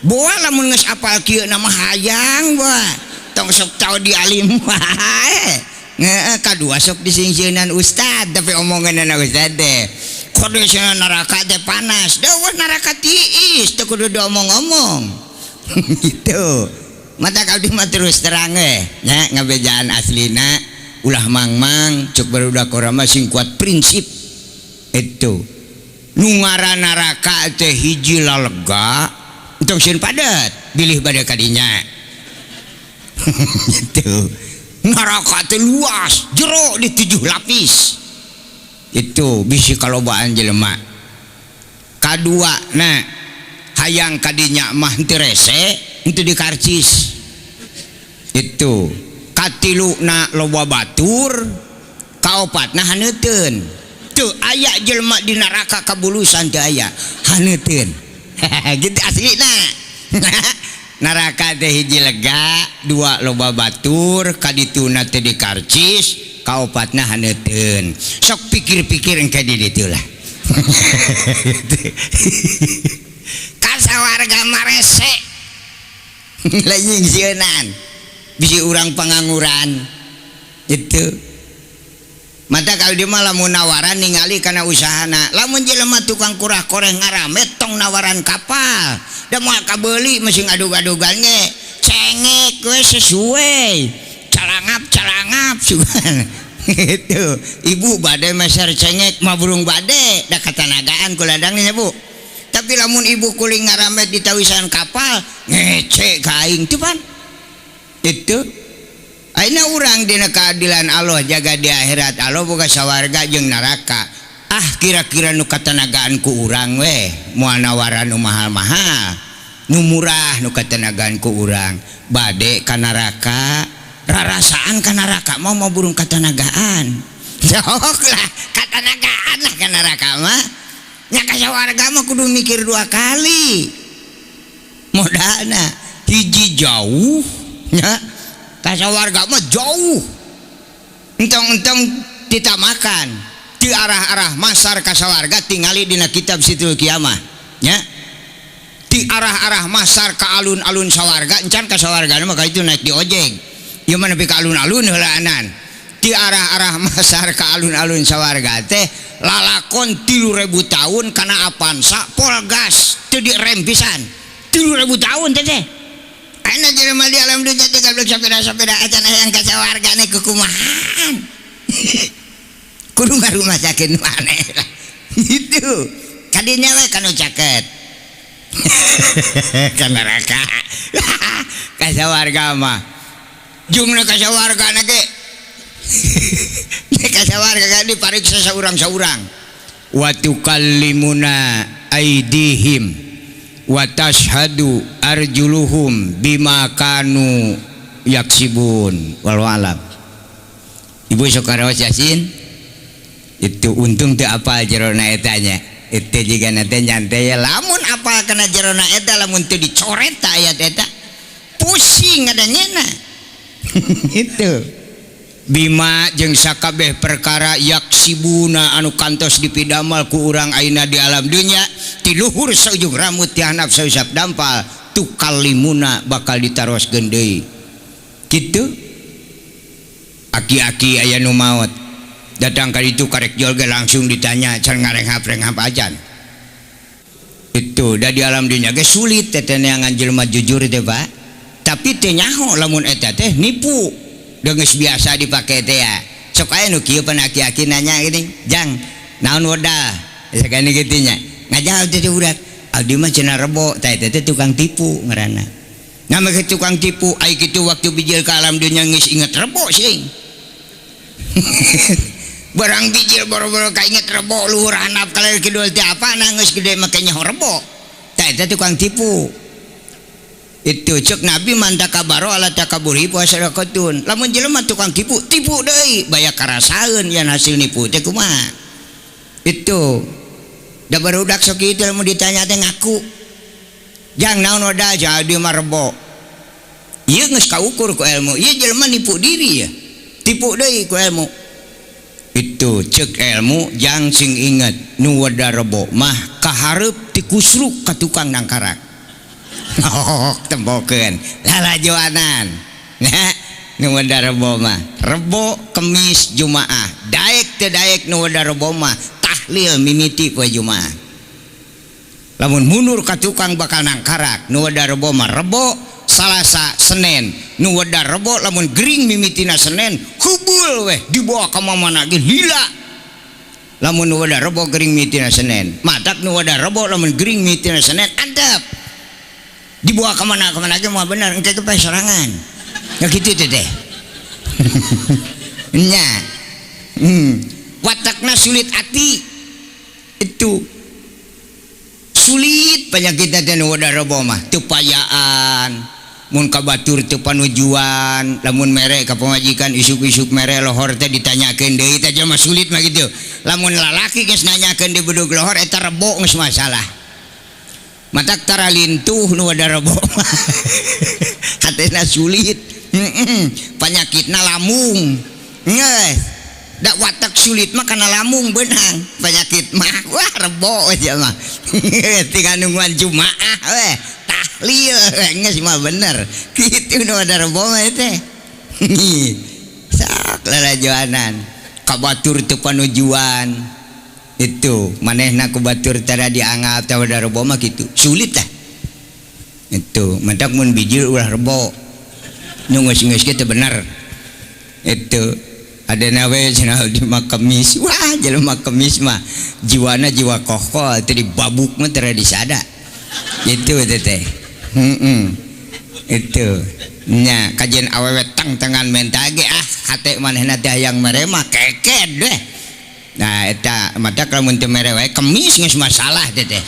Boa lamun geus apal kieuna mah hayang boa. Tong sok tau di alim wae. Ngeeh kadua sok disingsieunan ustad tapi omonganna ustad teh. Kondisi neraka teh panas, deuh neraka tiis teu kudu diomong-omong. Gitu. Mata abdi mah terus terang we nya ngabejaan aslina ulah mangmang cek barudak urang mah sing kuat prinsip. Itu. Nu ngaran neraka teh hiji lalega entong sieun padet bilih bade ka dinya. Gitu. Neraka teh luas, jero di 7 lapis. Itu bisi kalobaan jelema. Kadua na hayang kadinya mah henteu rese henteu dikarcis. Itu katilu na loba batur, kaopatna haneuteun. Teu aya jelema di neraka kabulusan teu aya haneuteun. Gitu aslina. Neraka teh hiji lega, dua loba batur, kadituna teh dikarcis, kaopatna haneuteun. Sok pikir-pikir engke di ditu lah. Kasawarga marese. Lain sieunan. Bisi urang pangangguran. Itu. Mata kalau dia mah lamun nawaran ningali kana usahana. Lamun jelema tukang kurah koreh ngaramet tong nawaran kapal. Da moal kabeuli mesti ngadug-adugan ge. Cengek we sesuai. Calangap-calangap sugan. Gitu. Ibu bade meser cengek mah burung bade da katanagaan ku ladangnya Bu. Tapi lamun ibu kuling ngaramet di tawisan kapal ngece ka aing teu pan. Itu. Ayeuna urang dina keadilan Allah jaga di akhirat Allah boga sawarga jeung neraka. Ah kira-kira nu katanagaan ku urang we moal nawaran nu mahal-mahal. Nu murah nu katanagaan ku urang. Bade ka neraka, rarasaan ka neraka mah mau burung katanagaan. Sok lah katanagaan lah ka neraka mah. Nya ka sawarga mah kudu mikir dua kali. Modalna hiji jauh nya. Kasawarga mah jauh. Entong-entong ditamakan di arah-arah masar kasawarga tingali dina kitab Situl Kiamah nya. Di arah-arah masar ka alun-alun sawarga encan kasawarga mah ka itu naik di ojek. Ieu mah nepi ka alun-alun heulaanan. Di arah-arah masar ka alun-alun sawarga teh lalakon 3000 tahun kana Avanza pol gas teu direm pisan. 3000 tahun teh teh. Ayeuna jelema di alam dunya teh goblok sapeda-sapeda acan hayang ka sawarga ne kukumahan. Kudu ngarumasakeun maneh lah. Gitu. Kadinya we kanu caket. Ka neraka. Ka sawarga mah. Jumlah ka sawarga na ge. Ka sawarga kan dipariksa saurang-saurang. Wa tukallimuna aidihim wa tashhadu arjuluhum bima kanu yaksibun. Wallahu alam. Ibu sok karaos Yasin itu untung teu apal jerona eta nya. Itu juga nanti nyantai ya. Lamun apa kena jerona eta lamun teu dicoret ta ayat eta pusing ngadangena. Itu bima jeung sakabeh perkara yaksibuna anu kantos dipidamal ku urang ayeuna di alam dunya ti luhur saujung rambut ti handap sausap dampal tukallimuna bakal ditaroskeun deui. Kitu aki-aki aya nu maot datang ka ditu karek jol ge langsung ditanya can ngarenghap-renghap acan. Itu da di alam dunya ge sulit teh neangan jelema jujur teh Pak. Tapi teu nyaho lamun eta teh nipu. Geus biasa dipake teh ya. Sok aya nu kieu pan aki-aki nanya geuning, "Jang, naon modal?" Sakani kitu nya. Ngajawab teh budak, "Abdi mah cenah rebo, tah eta teh tukang tipu ngaranna." Nah make tukang tipu ai kitu waktu bijil ka alam dunya geus inget rebo sing. Barang bijil boro-boro kainget rebo luhur handap kaler kidul teh apa nah geus gede make nyaho rebo. Tah eta tukang tipu. Itu cek Nabi man takabaro ala takaburi puasadaqatun. Lamun jelema tukang tipu, tipu deui baya karasaeun yan hasil nipu teh kumaha. Itu da barudak sok kitu lamun ditanya teh ngaku. Jang naon modal jadi mah rebo. Ieu geus kaukur ku ilmu. Ieu jelema nipu diri ya. Tipu deui ku ilmu. Itu cek ilmu jang sing inget nu weda rebo mah kahareup ti kusruk ka tukang nangkarak. Oh, tembokeun lalajoanan. Nah, nu weda rebo mah rebo Kemis Jumaah. Daek teu daek nu weda rebo mah tahlil mimiti poe Jumaah. Lamun mundur ka tukang bakal nangkarak nu weda rebo mah rebo Salasa Senin. Nu weda rebo lamun gering mimitina Senin hubul weh dibawa ka mamana ge lila. Lamun nu weda rebo gering mimitina Senin. Matak nu weda rebo lamun gering mimitina Senin antep. Dibawa kemana kemana aja mau bener engke ke sorangan ya gitu teh nya watakna sulit hati itu sulit penyakit teh nu weda rebo mah teu payaan mun ka batur teu panujuan lamun mere ka pamajikan isuk-isuk mere lohor teh ditanyakeun deui teh jelema sulit mah kitu lamun lalaki geus nanyakeun di bedug lohor eta rebo geus masalah. Matak tara lintuh nu weda rebo hatena sulit penyakitna lamung geus da watak sulit mah kana lamung beunang penyakit mah wah rebo aja mah tinggal nungguan Jumaah weh tahlil geus mah bener kitu nu weda rebo mah teh sok lalajoanan ka batur teu panujuan. Itu manehna ku batur tara dianggap teh weda rebo mah kitu sulit lah itu matak mun bijil ulah rebo nu geus-geus ge teu bener itu adena we cenah di mah Kemis wah jelema Kemis mah jiwana jiwa kokol teh dibabuk mah tara disada itu teh itu nya kajian awewe tang-tangan menta ge ah hate manehna teh hayang mere mah keked deh. Nah eta matak lamun teu mere wae Kemis geus masalah teh teh.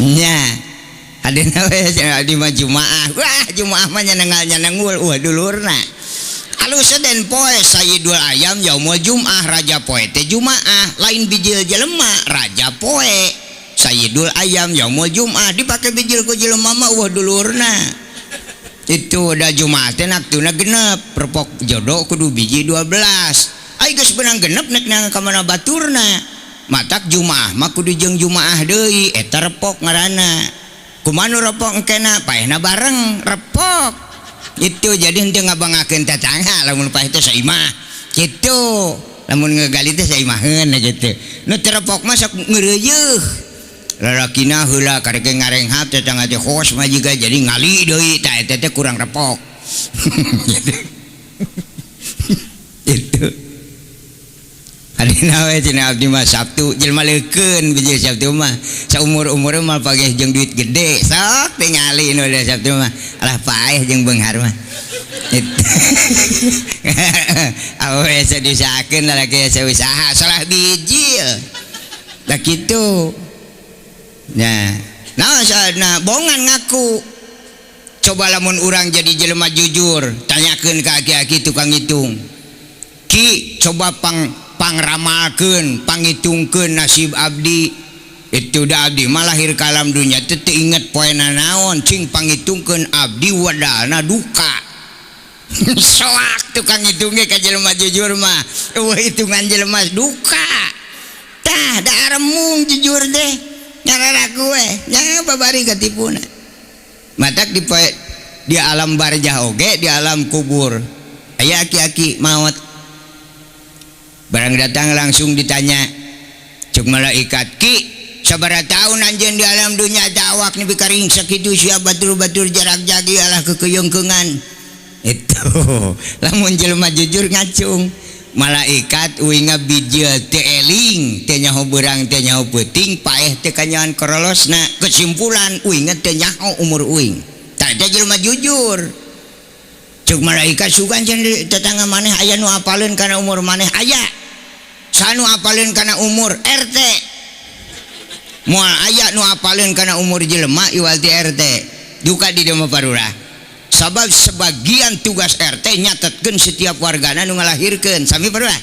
Nya adena we di mah Jumaah. Wah Jumaah mah nyanengal-nyanengul wah dulurna. Alus den poe Sayyidul Ayam yaumul Jumaah raja poe teh Jumaah lain bijil jelema raja poe. Sayyidul Ayam yaumul Jumaah dipake bijil ku jelema mah wah dulurna. Itu da Jumaah teh naktuna genep perpok jodoh kudu biji 12. Ai geus beunang genep nek nang ka mana baturna. Matak Jumaah mah kudu jeung Jumaah deui eta repok ngaranna. Kumaha nu repok engkena paehna bareng repok. Itu jadi henteu ngabangakeun tatangga lamun paeh teh saimah. Kitu. Lamun ngegali teh saimaheun kitu. Nu teu repok mah sok ngeureuyeuh. Lalakina heula karek ngarenghap tetangga teh hos mah jiga jadi ngali deui tah eta teh kurang repok. Itu. Adina we cenah abdi mah Sabtu jelema leukeun bijil Sabtu mah saumur-umur mah pageh jeung duit gede sok tingali nu da Sabtu mah alah paeh jeung beunghar mah. Awe sadisakeun lalaki usaha salah bijil da kitu. Nah, nah bongan ngaku. Coba lamun urang jadi jelema jujur tanyakeun ka aki-aki tukang hitung. Ki coba pang Pangramalkeun, pangitungkeun nasib abdi. Itu da abdi mah lahir ka alam dunya teh teu inget poena naon, cing pangitungkeun abdi wadalna duka. Soak tukang hitung ge ka jelema jujur mah. Eueuh hitungan jelema duka. Tah da aremung jujur teh. Nyararaku we, nya babari katipuna. Matak di poe di alam barjah oge, di alam kubur. Aya aki-aki maot. Barang datang langsung ditanya. Cuk malaikat, "Ki, sabaraha tahun anjeun di alam dunya teh awak nepi ka ringsek kitu sia batur-batur jarak jagi alah kekeyeungkeungan." Itu lamun jelema jujur ngacung. Malaikat uing bijil teu eling, teu nyaho beurang, teu nyaho peuting, paeh teu kanyahoan korolosna. Kesimpulan uing teu nyaho umur uing. Tah eta jelema jujur. Cuk malaikat sugan cenah di tetangga maneh aya nu apaleun kana umur maneh aya. Sanu apaleun kana umur RT. Moal aya nu apaleun kana umur jelema iwal ti RT. Duka di dieu mah parurah. Sabab sebagian tugas RT nyatetkeun setiap wargana nu ngalahirkeun. Sami parurah.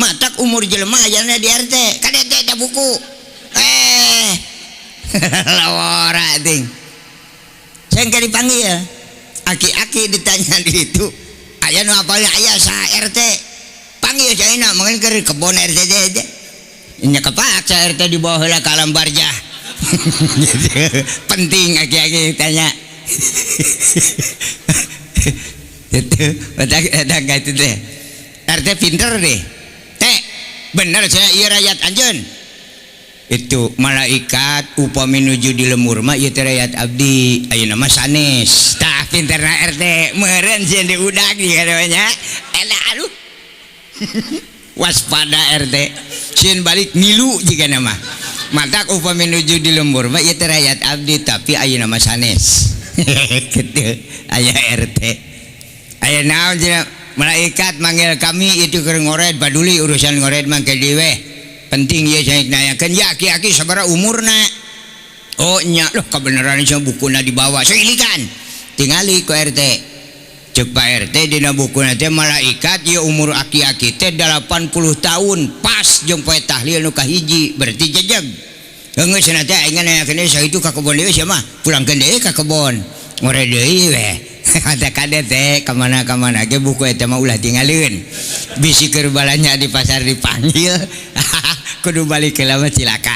Matak umur jelema ayana di RT. Kade teh eta buku. Lawara ting. Seng dipanggil. Aki-aki ditanya di itu. Aya nu apaleun aya sa RT. Panggil caina mungkin ke kebon RT teh. Nya kepaksa RT di bawah heula ka alam barjah. Penting aki-aki ditanya. Itu eta itu teh. RT pinter deh. Teh, bener saya ieu rakyat anjeun. Itu malaikat upami nuju di lemur mah ieu teh rakyat abdi. Ayeuna mah sanes. Tah pinterna RT meureun sieun diudag nya. Eta aduh. Waspada RT. Sieun balik ngilu jigana mah. Matak upami nuju di lembur mah ieu teh rakyat abdi tapi ayeuna mah sanes. Kitu aya RT. Aya naon cenah malaikat manggil kami itu keur ngored paduli urusan ngored mah ke dieu weh. Penting ieu saya nanyakeun ya aki-aki sabaraha umurna. Oh nya loh kebenaran cenah bukuna dibawa. Sailikan. Tingali ku RT. Cek Pak RT dina bukuna teh malaikat ieu umur aki-aki teh 80 tahun pas jeung poe tahlil nu kahiji berarti jejeg. Geus cenah teh aing nanyakeun sakitu ka kebon deui sia mah pulangkeun deui ka kebon. Ngored deui weh. Kata kade teh kamana-kamana ge buku eta mah ulah tinggalieun. Bisi keur balanja di pasar dipanggil kudu balik heula mah cilaka.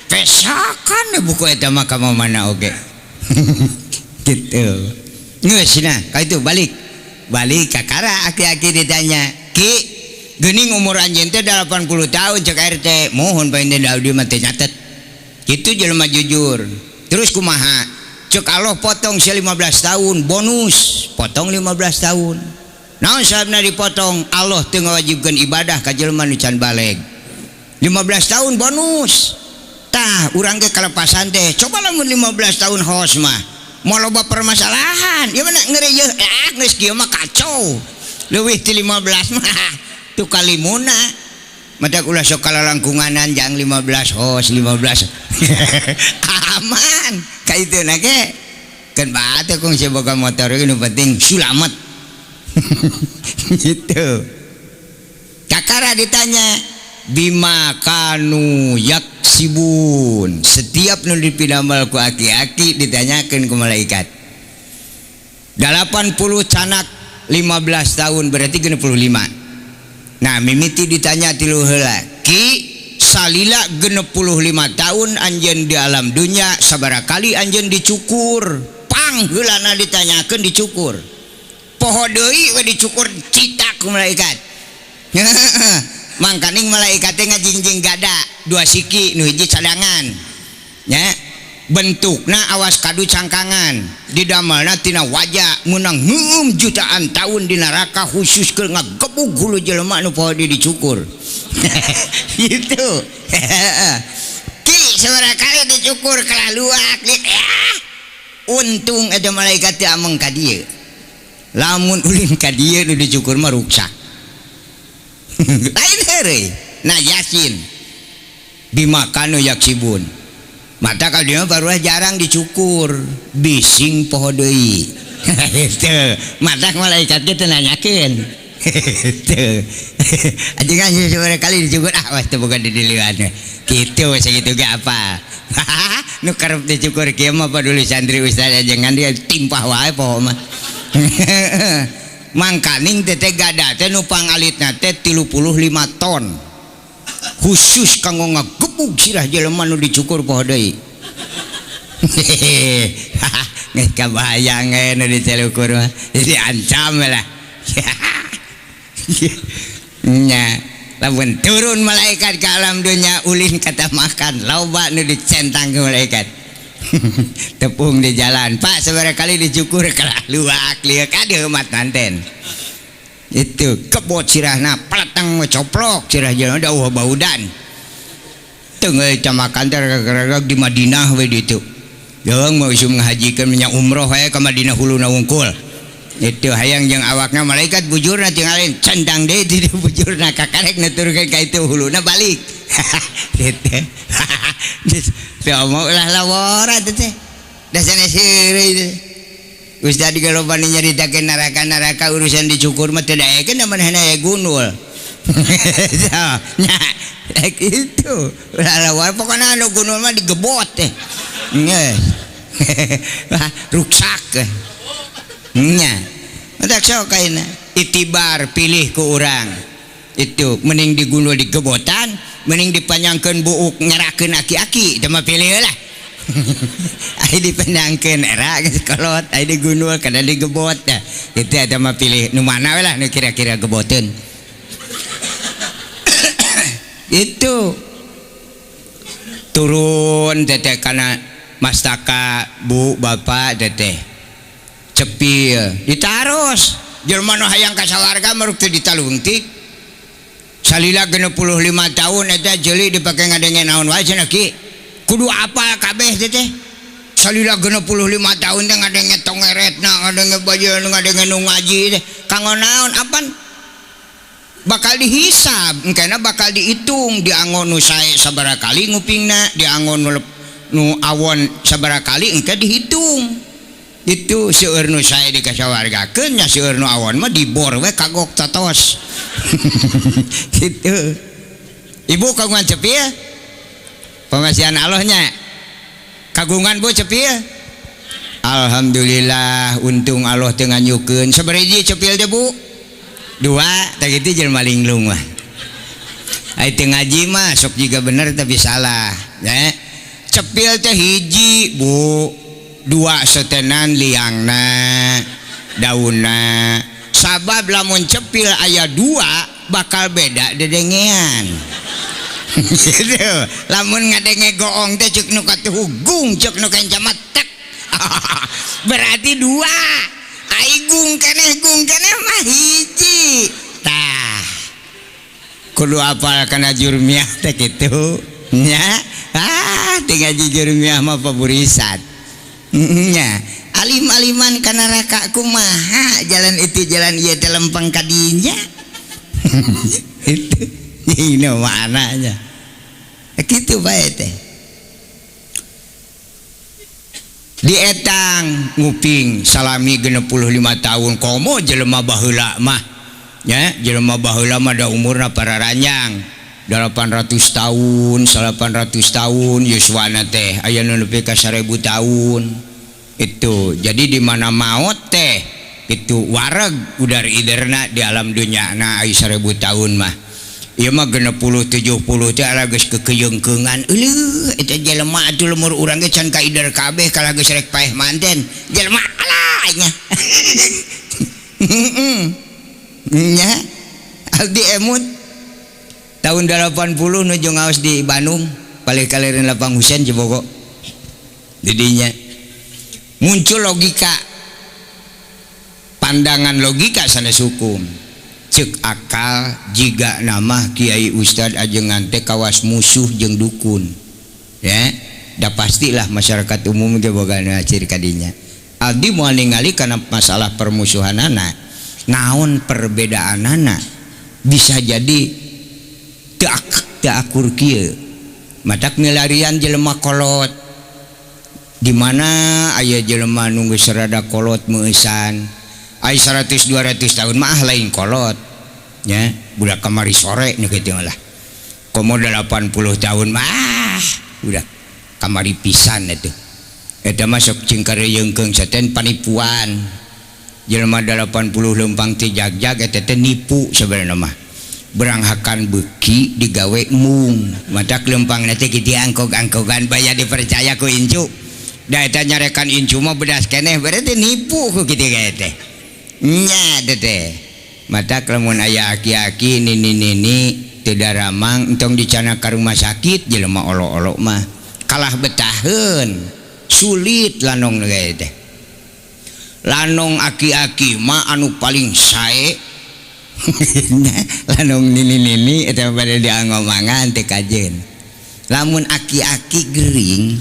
Pesakan buku eta mah ka mana oge. Gitu. Geus nah, ka itu balik. Balik kakara aki-aki ditanya, "Ki, geuning umur anjeun teh 80 tahun cek RT." Mohon pae abdi mah teu nyatet. Kitu jelema jujur. Terus kumaha? Cek Allah potong si 15 tahun bonus, potong 15 tahun. Naon sababna dipotong? Allah teu ngawajibkeun ibadah ka jelema nu can baleg. 15 tahun bonus. Tah, urang ge kalepasan teh. Coba lamun 15 tahun hos mah. Moal loba permasalahan. Ieu mah ngeureuh geus kieu mah kacau. Leuwih ti 15 mah tu kalimuna. Matak ulah sok kalalangkunganan jang 15 hos 15. Aman. Ka itu na ge. Keun batu kung sia boga motor nu penting sulamet. Gitu. Kakara ditanya bima kanu yaksibun. Setiap nu dipidamel ku aki-aki ditanyakeun ku malaikat. 80 canak 15 tahun berarti 65. Nah mimiti ditanya tilu heula, Ki salila 65 tahun anjeun di alam dunya sabaraha kali anjeun dicukur? Pang heulana ditanyakeun dicukur. Poho deui we dicukur citak ku malaikat. Mangkaning malaikat teh ngajingjing gada dua siki nu hiji cadangan. Nya bentukna awas kadu cangkangan didamelna tina wajah meunang heueum jutaan tahun di neraka khusus keur ngagebug hulu jelema nu poho di dicukur. Gitu. Ki sabaraha kali dicukur kalaluak untung eta malaikat teh ameng ka dieu. Lamun ulin ka dieu nu dicukur mah ruksak. Lain heureuy. Nah yasin bima kanu yaksibun. Mata kalau dia baru jarang dicukur, bising poho deui. Gitu. Mata malaikat ge teu nanyakeun. Teu. Ajengan sabaraha kali dicukur ah wah teu boga didilian. Kitu sakitu ge apa. Nu karep dicukur kieu mah paduli santri ustaz ajengan dia timpah wae poho mah. Mangkaning teh gada teh nu pangalitna teh 35 ton. Khusus kanggo ngagebug sirah jelema nu dicukur poho deui. Geus kabayang nu dicelukur mah jadi ancam lah. Nya lamun turun malaikat ke alam dunia ulin kata makan loba nu dicentang ke malaikat. Tepung di jalan pak sabaraha kali dicukur kalah luak lieu ka diheumat manten. Itu kebot sirahna peleteng coplok sirah jelema da eueuh baudan. Teu geus camakan teh rag di Madinah we ditu. Deung mau isum ngahajikeun nya umroh we ka Madinah huluna wungkul. Itu hayang jeung awakna malaikat bujurna tinggalin cendang deui di bujurna kakarek nuturkeun ka itu huluna balik. Gitu. Teu omong ulah lawora teh. Da sanes heureuy teh. Ustaz digeloban nyaritakeun neraka-neraka urusan dicukur mah teu daekeun da manehna aya gunul. Nya kitu. Ulah lawora pokona anu gunul mah digebot teh. Geus. Ruksak. Nya. Matak sok kaina itibar pilih ku urang. Itu mending digunul digebotan, mending dipanjangkeun buuk ngerakeun aki-aki, teu mah pilih lah. Ai dipanjangkeun era geus kolot, ai digunul kada digebot dah. Itu eta mah pilih nu mana we lah nu kira-kira geboteun. Itu turun teteh kana mastaka bu bapak teteh. Cepil ditaros jelema nu hayang ka sawarga maruk teu ditalungtik. Salila 65 tahun eta jeuli dipake ngadenge naon wae cenah ki. Kudu apal kabeh teh teh. Salila 65 tahun teh ngadenge tongeretna, ngadenge baju, ngadenge nu ngaji teh. Kanggo naon apan? Bakal dihisab, engkena bakal dihitung, diangon nu sae sabaraha kali ngupingna, diangon nu awon sabaraha kali engke dihitung. Itu seueur nu sae dikasawargakeun nya seueur nu awon mah dibor we kagok totos. Gitu. Ibu kagungan cepil? Pamasihan Allahnya. Kagungan Bu cepil? Alhamdulillah untung Allah teu nganyukeun. Sabaraha hiji cepil teh Bu? Dua, tah kitu jelema linglung mah. Ai teu ngaji mah sok jiga bener tapi salah, ya. Cepil teh hiji Bu. Dua setenan liangna daunna. Sabab lamun cepil aya dua bakal beda dedengean. Gitu. Lamun ngadenge goong teh ceuk nu katuhugung ceuk nu kenca tek. Berarti dua. Ai gung keneh mah hiji. Tah. Kudu apal kana jurmiah teh kitu. Nya. Ah, teu ngaji jurmiah mah paburisat. Nya, alim-aliman kana neraka kumaha jalan itu jalan ieu teh lempeng ka dinya. Itu ini maknanya. Kitu bae teh. Dietang nguping salami 65 tahun komo jelema baheula mah. Nya, jelema baheula mah da umurna pararanjang. 800 tahun, 800 tahun yuswana teh aya nu nepi ka 1000 tahun. Itu. Jadi di mana maot teh itu wareg udar iderna di alam dunya na ai 1000 tahun mah. Ieu mah 60 70 teh ala geus kekeyeungkeungan. Euleuh eta jelema atuh lemur urang ge can kaider kabeh kalah geus rek paeh manten. Jelema alah nya. Nya abdi emut tahun 80 nuju ngaos di Bandung palih kaliren Lapang Husein Cibogo. Didinya muncul logika, pandangan logika sanes hukum. Cek akal jiga nama kiai ustad ajengan teh kawas musuh jeung dukun. Ya, da pastilah masyarakat umum ge boga ciri kadinya. Abdi moal ningali kana masalah permusuhanana, naon perbedaanana bisa jadi teu akur kieu. Matak milarian jelema kolot. Di mana aya jelema nu geus rada kolot meueusan. Ai 100 200 tahun mah lain kolot. Nya budak kamari sore nu kitu lah. Komo 80 tahun mah budak kamari pisan atuh. Eta mah sok cing kareuyeungkeung saten panipuan. Jelema 80 leumpang teh jag-jag eta teh nipu sebenarnya mah. Beranghakan beuki digawe mung. Matak leumpangna teh kitu angkog-angkogan baya dipercaya ku incu. Da eta nyarekan incu mah bedas keneh berarti nipu ku kitu ge teh. Nya teh. Matak lamun aya aki-aki nini-nini teu daramang entong dicana ka rumah sakit jelema olo-olo mah. Kalah betaheun. Sulit lanong ge teh. Lanong aki-aki mah anu paling sae. Lanong nini-nini eta bade diangomangan teh kajen. Lamun aki-aki gering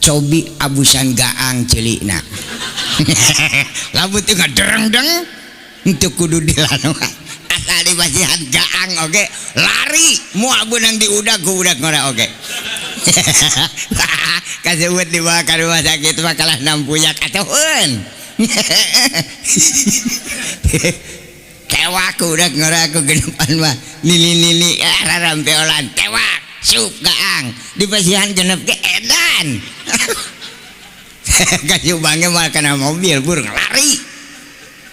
cobi abusan gaang celikna. Lamun teu ngadereng-deng henteu kudu dilanong. Asal dipasihan gaang oge lari moal beunang diudag ku budak ngora oge. Kasebut dibawa ka rumah sakit mah kalah nampuyak atuhun. Tewak udah ngora ku genepan mah nini-nini rarampeolan tewak sup gaang dipasihan genep ge edan. Kasubange mah kana mobil burung lari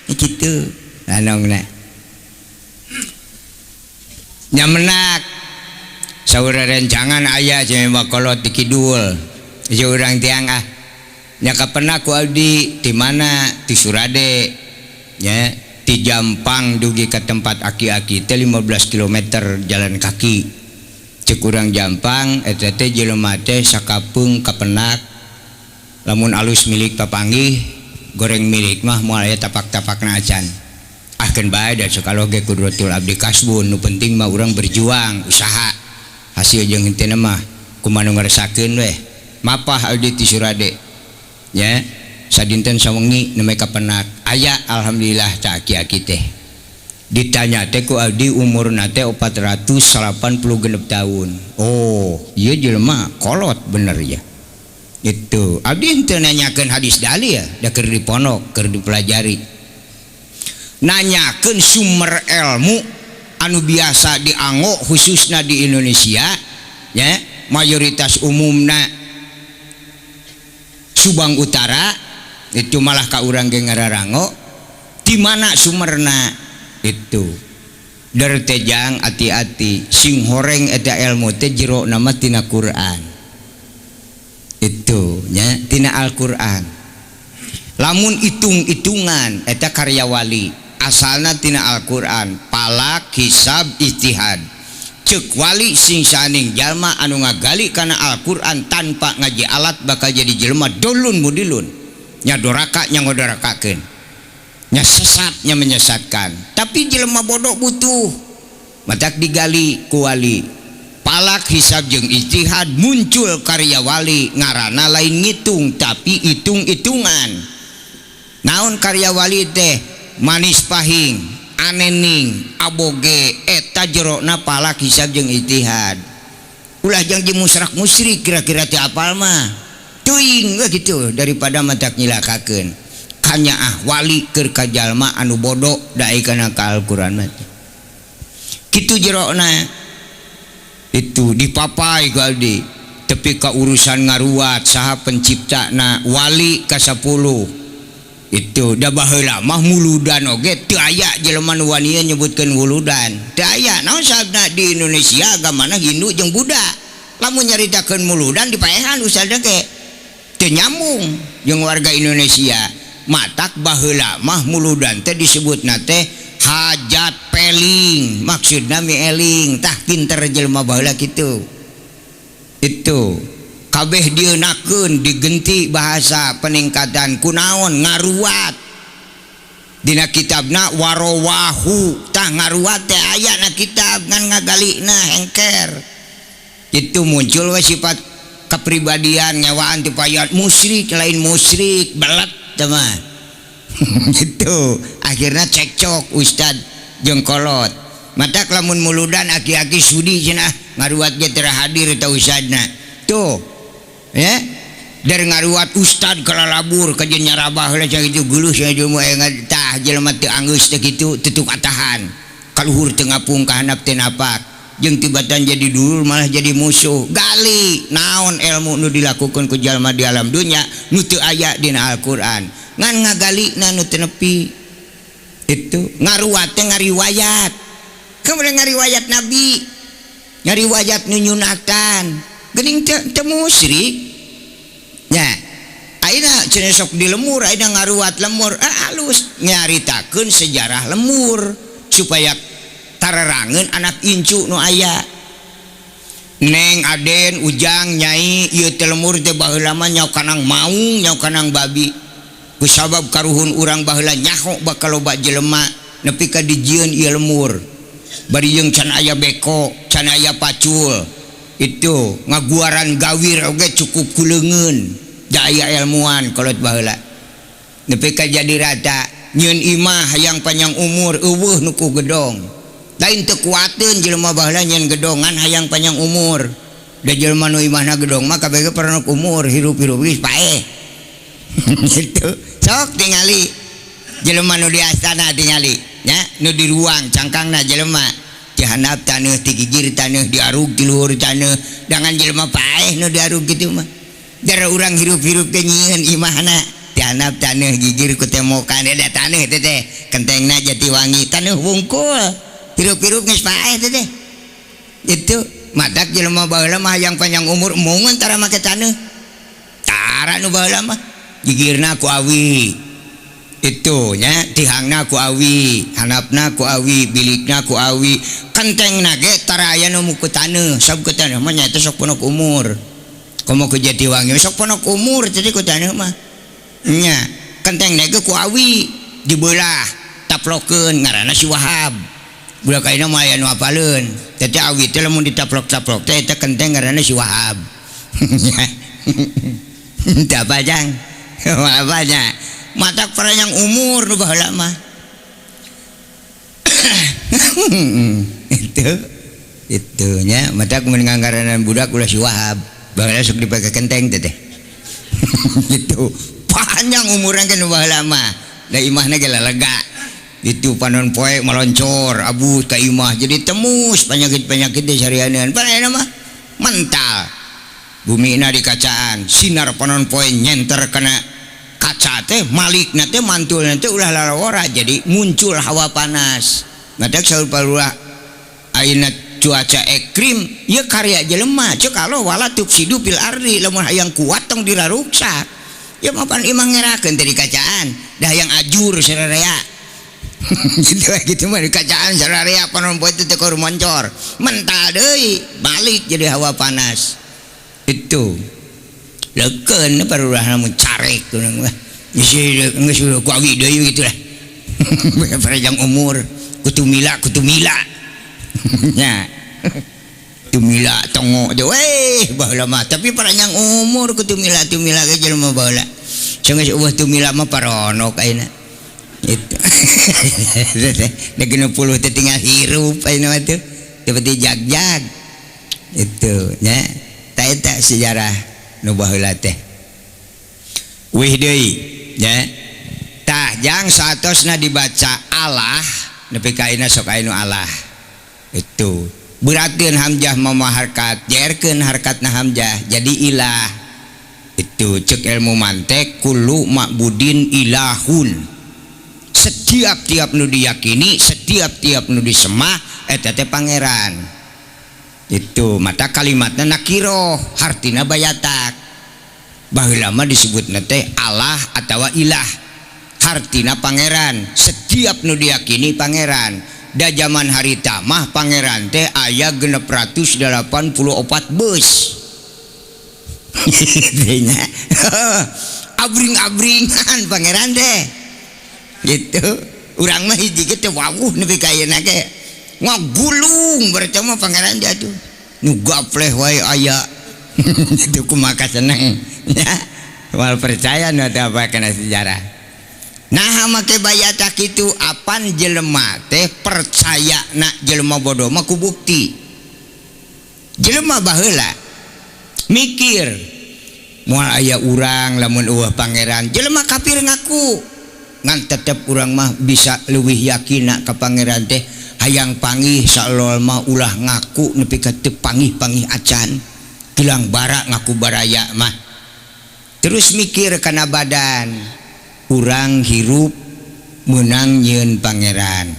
kitu lanongna nyamenak saur rencangan aya cenah kolot di kidul urang tiang ah nya kapenak ku abdi di mana di Surade nya di Jampang dugi ke tempat aki-aki teh 15 km jalan kaki. Cek urang Jampang eta teh jelema teh sakapeung kapenak lamun alus milik papanggih goreng milik mah moal aya tapak-tapakna acan. Ah keun bae da sakalo ge kudratul abdi kasbun nu penting mah urang berjuang usaha hasil jeung henteu mah kumaha nu ngaresakeun weh. Mapah abdi ti Surade nya sadinten sawengi nembe kapenak aya alhamdulillah ca aki-aki teh ditanya teh ku abdi umurna teh 486 tahun. Oh ieu jelema kolot bener ya itu abdi henteu nanyakeun hadis dalil da keur dipondok keur dipelajari nanyakeun sumber ilmu anu biasa dianggo khususna di Indonesia nya mayoritas umumna Subang Utara itu malah ka urang ge ngararango di mana sumerna itu der tejang ati-ati sing horeng eta ilmu teh jero nama tina Quran itu nya tina Al-Qur'an. Lamun hitung-hitungan eta karya wali asalna tina Al-Qur'an palak hisab ijtihad. Cek wali sing saning jalma anu ngagali kana Al-Qur'an tanpa ngaji alat bakal jadi jelema dolun mudilun nya doraka nya ngodorakakeun nya sesat nya menyesatkan. Tapi jelema bodoh butuh matak digali ku wali palak hisab jeung ijtihad muncul karya wali ngaranna lain ngitung tapi hitung-hitungan. Naon karya wali teh manis pahing anening aboge eta jerona palak hisab jeung ijtihad. Ulah jang jeung musyrik musyrik kira-kira teu apal mah teuing we kitu daripada matak nyilakakeun. Kanyaah wali keur ka jalma anu bodoh dae kana ka Al-Qur'an mah. Kitu jerona itu dipapai ku abdi tepi ka urusan ngaruat saha penciptana wali ka 10 itu da baheula mah muludan oge teu aya jelema nu wani nyebutkeun wuludan teu aya naon sababna di Indonesia agamana Hindu jeung Buddha lamun nyaritakeun muludan dipaehan ustadna ge teu nyambung jeung warga Indonesia. Matak baheula mah muludan teh disebutna teh hajat peling maksudna mieling tah pinter jelema baheula kitu. Itu kabeh dieunakeun digenti bahasa peningkatan kunaon ngaruat dina kitabna warowahu tah ngaruat teh aya na kitab ngan ngagalina hengker. Itu muncul we sifat kepribadian ngewaan ti payat musyrik lain musyrik belet teh mah. Gitu akhirnya cekcok ustad jeung kolot matak lamun muludan aki-aki sudi cenah ngaruat ge teu hadir eta ustadna tuh ya dari ngaruat ustad kalalabur ka jeung nyarabah heula cenah kitu geuleuh cenah jelema tah jelema teu anggeus teh kitu teu katahan Kaluhur teu ngapung ka handap teu napak. Jeung tibatan jadi dulur malah jadi musuh. Gali naon ilmu nu dilakukeun ku jalma di alam dunya nu teu aya dina Al-Qur'an. Ngan ngagalina nu teu nepi. Itu ngaruat teh ngariwayat. Kemudian ngariwayat nabi, ngariwayat nu nyunatan. Geuning teu musyrik. Nya, ayeuna cenah sok di lemur, ayeuna ngaruat lemur, alus nyaritakeun sejarah lemur supaya tararangeun anak incu nu aya. Neng Aden Ujang Nyai ieu teh lemur teh baheula mah nyaho kanang maung, nyaho kanang babi. Kusabab karuhun urang baheula nyaho bakal loba jelema nepi ka dijieun ieu lemur. Bari jeung can aya beko, can aya pacul. Itu ngaguaran gawir oge cukup ku leungeun. Da aya ilmuan kolot baheula. Nepi ka jadi rata nyieun imah hayang panjang umur eueuh nu ku gedong. Lain teu kuateun jelema baheula nyieun gedongan hayang panjang umur. Da jelema nu imahna gedong mah kabeh ge paranok umur hirup-hirup geus paeh. Gitu. Sok tingali jelema nu di astana tingali nya, nu di ruang cangkangna jelema di handap taneuh, ti gigir taneuh, diarug ti luhur taneuh, dangan jelema paeh nu diarug kitu mah. Dara urang hirup-hirup teh nyieun imahna di handap taneuh, gigir ku temokan da taneuh teh teh kentengna Jatiwangi taneuh wungkul. Hirup-hirup geus paeh teh teh. Itu matak jelema baheula mah hayang panjang umur embungeun tara make taneuh. Tara nu baheula mah gigirna ku awi. Itu nya tihangna ku awi, handapna ku awi, bilikna ku awi, kentengna ge tara aya nu ku taneuh, sok ku taneuh mah nyaeta sok ponok umur. Komo ku Jatiwangi sok ponok umur jadi ku taneuh mah. Nya kentengna ge ku awi dibelah taplokeun ngaranna si Wahab. Budak ayeuna mah aya nu apaleun. Teh awi teh lamun ditaplok-taplok teh eta kenteng ngaranna si Wahab. Teu apa jang? Apa nya? Matak panjang umur nu baheula mah. Itu nya matak mun ngangaranan budak ulah si Wahab. Baheula sok dipake kenteng teh teh. Gitu. Panjang umurna ge nu baheula mah. Da imahna ge lalega. Itu panon poe meloncor abu ka imah jadi temus penyakit-penyakit di sarianeun. Pan mah mental. Bumina di kacaan, sinar panon poe nyenter kana kaca teh malikna teh mantulna teh ulah lalawara jadi muncul hawa panas. Matak saur parulah ayeuna cuaca ekstrim ieu karya jelema ceuk Allah wala tufsidu fil ardi lamun hayang kuat tong diraruksak. Ya mapan imah ngerakeun teh di kacaan, dah hayang ajur sararea. Gitu gitu mah di kacaan sararea panon poe teh teu moncor. Mental deui balik jadi hawa panas. Itu leukeun parurah mun carek urang mah. Geus geus ku awi deui kitu lah. Panjang umur kutumila kutumila. Nya. Tumila tongo teh weh baheula mah tapi panjang umur kutumila tumila ge jelema baheula. Sanggeus eueuh tumila mah paronok ayeuna. Itu. Da 60 teh tinggal hirup ayeuna mah tuh. Seperti jag-jag. Itu nya. Ta eta sejarah nu baheula teh. Wih deui nya. Tah jang saatosna dibaca Allah nepi ka ayeuna sok aya nu Allah. Itu beratkeun hamzah mama harkat, jerkeun harkatna hamzah jadi ilah. Itu cek ilmu mantek kullu ma'budin ilahun. Setiap tiap nu diyakini, setiap tiap nu disemah eta teh pangeran. Itu mata kalimatna nakiroh hartina bayatak. Baheula mah disebutna teh Allah atawa ilah. Hartina pangeran, setiap nu diyakini pangeran. Da zaman harita mah pangeran teh aya 684 beus. Abring-abringan pangeran teh. Gitu. Urang mah hiji ge teh wawuh nepi ka ayeuna ge. Ngagulung berarti mah pangeran teh atuh. Nu gapleh wae aya. Itu kumaha seneng. Ya. Moal percaya nu teh apa kana sejarah. Nah make bayata kitu apan jelema teh percaya na jelema bodoh mah ku bukti. Jelema baheula mikir moal aya urang lamun eueuh pangeran. Jelema kafir ngaku ngan tetep urang mah bisa leuwih yakin ka pangeran teh. Hayang panggih salol mah ulah ngaku nepi ka teu panggih-panggih acan. Gelang bara ngaku baraya mah. Terus mikir kana badan. Urang hirup meunang nyieun pangeran.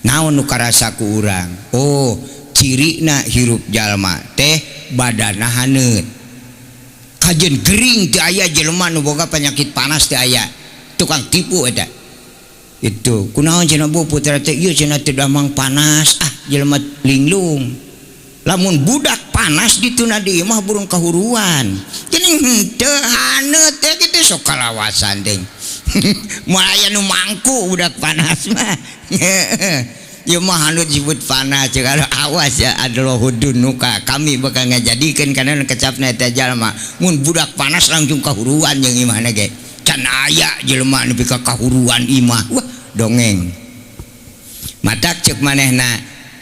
Naon nu karasa ku urang? Oh, cirina hirup jalma teh badana haneut. Kajen gering teu aya jelema nu boga penyakit panas teu aya. Tukang tipu eta. Itu kunaon cenah bu putra teh ieu cenah teu damang panas, ah jelema linglung. Lamun budak panas dituna di imah burung kahuruan. Geuning henteu haneut teh kitu sok kalawasan teh. Moal aya nu mangku budak panas mah. Ieu mah haneut disebut panas kalau awas ya adlohudun nuka kami bakal ngajadikeun kana kecapna eta jalma. Mun budak panas langsung kahuruan jeung imahna ge. Can aya jelema nepi ka kahuruan imah. Wah, dongeng. Matak ceuk manehna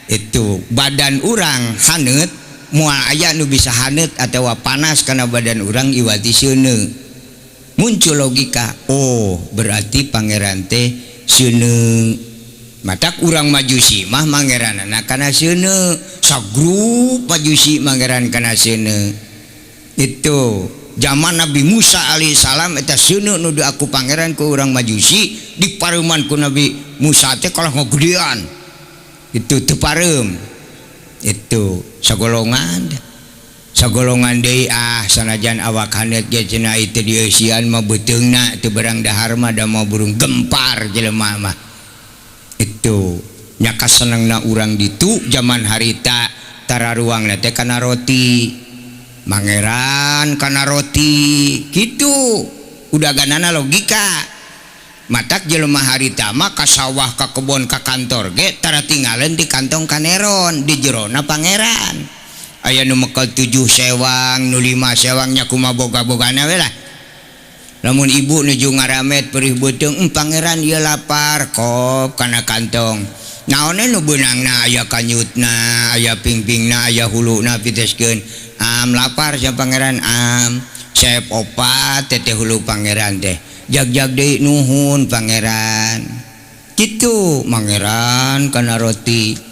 itu badan urang haneut moal aya nu bisa haneut atawa panas kana badan urang iwati seuneu. Muncul logika, oh berarti pangeran teh seuneu. Matak urang Majusi mah mangeranana kana seuneu, sagrup Majusi mangeran kana seuneu. Itu zaman Nabi Musa alaihissalam eta seuneu nu diaku pangeran ku urang Majusi dipareuman ku Nabi Musa teh kalah ngagedean. Itu teu pareum. Itu sagolongan. Sagolongan deui ah sanajan awak haneut ge cenah itu dieusian mah beuteungna teu berang dahar mah da mah burung gempar jelema mah. Itu nya kasenengna urang ditu zaman harita tararuangna teh kana roti. Mangeran kana roti kitu udaganana logika. Matak jelema harita mah ka sawah ka kebon ka kantor ge tara tingaleun di kantong kaneron di jerona pangeran. Aya nu mekel 7 sewang nu 5 sewang nya kumaha boga-bogana we lah. Lamun ibu nuju ngaramet perih beuteung, pangeran ieu lapar kop kana kantong. Naonnya nu beunangna aya kanyutna, aya pingpingna, aya huluna piteskeun. Am lapar sia pangeran am sep opat teteh hulu pangeran teh. Jag-jag deui nuhun pangeran. Kitu mangeran kana roti.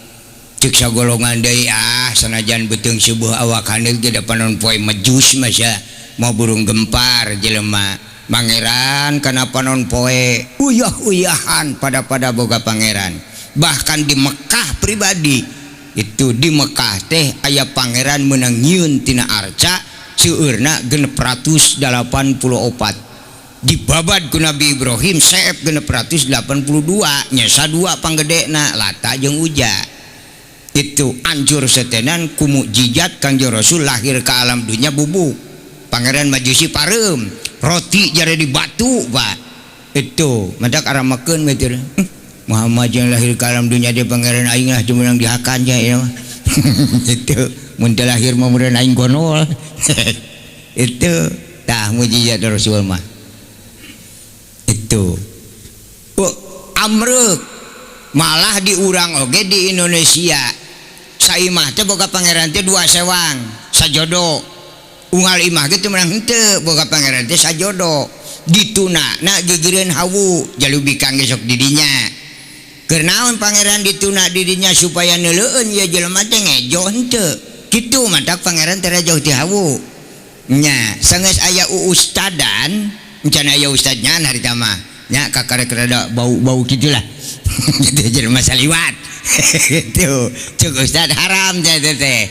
Ceuk sagolongan deui ah sanajan beuteung subuh awak haneut ge da panon poe mejus mah sia. Mau burung gempar jelema. Pangeran kana panon poe uyah-uyahan pada-pada boga pangeran. Bahkan di Mekah pribadi itu di Mekah teh aya pangeran meunang nyieun tina arca seueurna 684. Dibabad ku Nabi Ibrahim seep 682 nyesa 2 panggedena Lata jeung Uja. Itu anjur setenan ku mukjizat Kangjeng Rasul lahir ke alam dunia bubuk. Pangeran Majusi pareum roti jare di batu Pak. Itu mendak aramakeun we teh. Muhammad yang lahir ke alam dunia dia pangeran aing lah cuma yang dihakannya ya mah. Itu mun teu lahir mah meureun aing gonol. Itu tah mukjizat Rasul mah. Itu. Oh, amrek malah diurang oge di Indonesia. Saimah teh boga pangeran teh 2 sewang sajodo. Unggal imah ge teu meunang henteu boga pangeran teh sajodo. Dituna na gigireun hawu jalubikang ge sok di dinya. Keur naon pangeran dituna di dinya supaya neuleueun ieu jelema teh ngejo henteu. Kitu matak pangeran teh jauh ti hawu. Nya sanggeus aya ustadan, encan aya ustadnya harita mah. Nya kakarek rada bau-bau kitulah. Gitu jelema saliwat. Itu cuk ustad haram teh teh.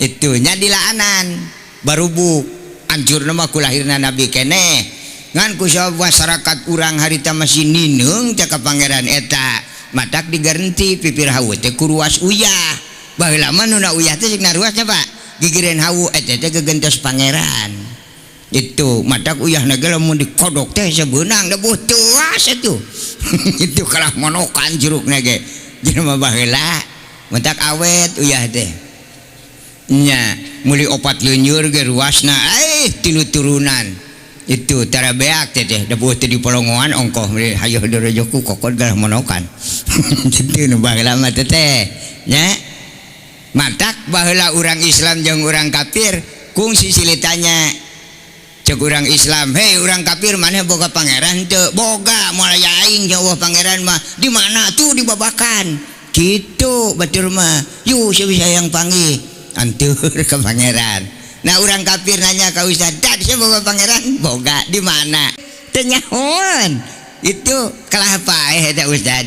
Itu nya dilaanan barubuk hancurna mah ku lahirna nabi keneh. Ngan ku masyarakat urang harita masih nineung teh ka pangeran eta. Matak digaranti pipir hawu teh ku ruas uyah. Baheula mah nu na uyah teh cik naruasnya Pak. Gigireun hawu eta teh gegentos pangeran. Itu matak uyahna ge lamun dikodok teh sebeunang debuh teuas atuh. Itu kalah monokan jerukna ge. Jelema baheula matak awet uyah teh. Nya meuli 4 leuneur ge ruasna 3 turunan. Itu tara beak teh teh debuh teh di polongoan ongkoh meuli hayoh dorojoku kokod galah monokan. Kitu nu baheula mah teh teh. Nya matak baheula urang Islam jeung urang kafir kungsi silitanya. Cek urang Islam, hei urang kafir maneh boga pangeran teu? Boga, moal aya aing jeung eueuh pangeran mah. Di mana tuh di babakan? Gitu batur mah. Yu sia bisa hayang panggih. Antur ke pangeran. Nah urang kafir nanya ka ustad, "Tad sia boga pangeran?" Boga di mana? Teu nyahoan. Itu kalah paeh eta ustad.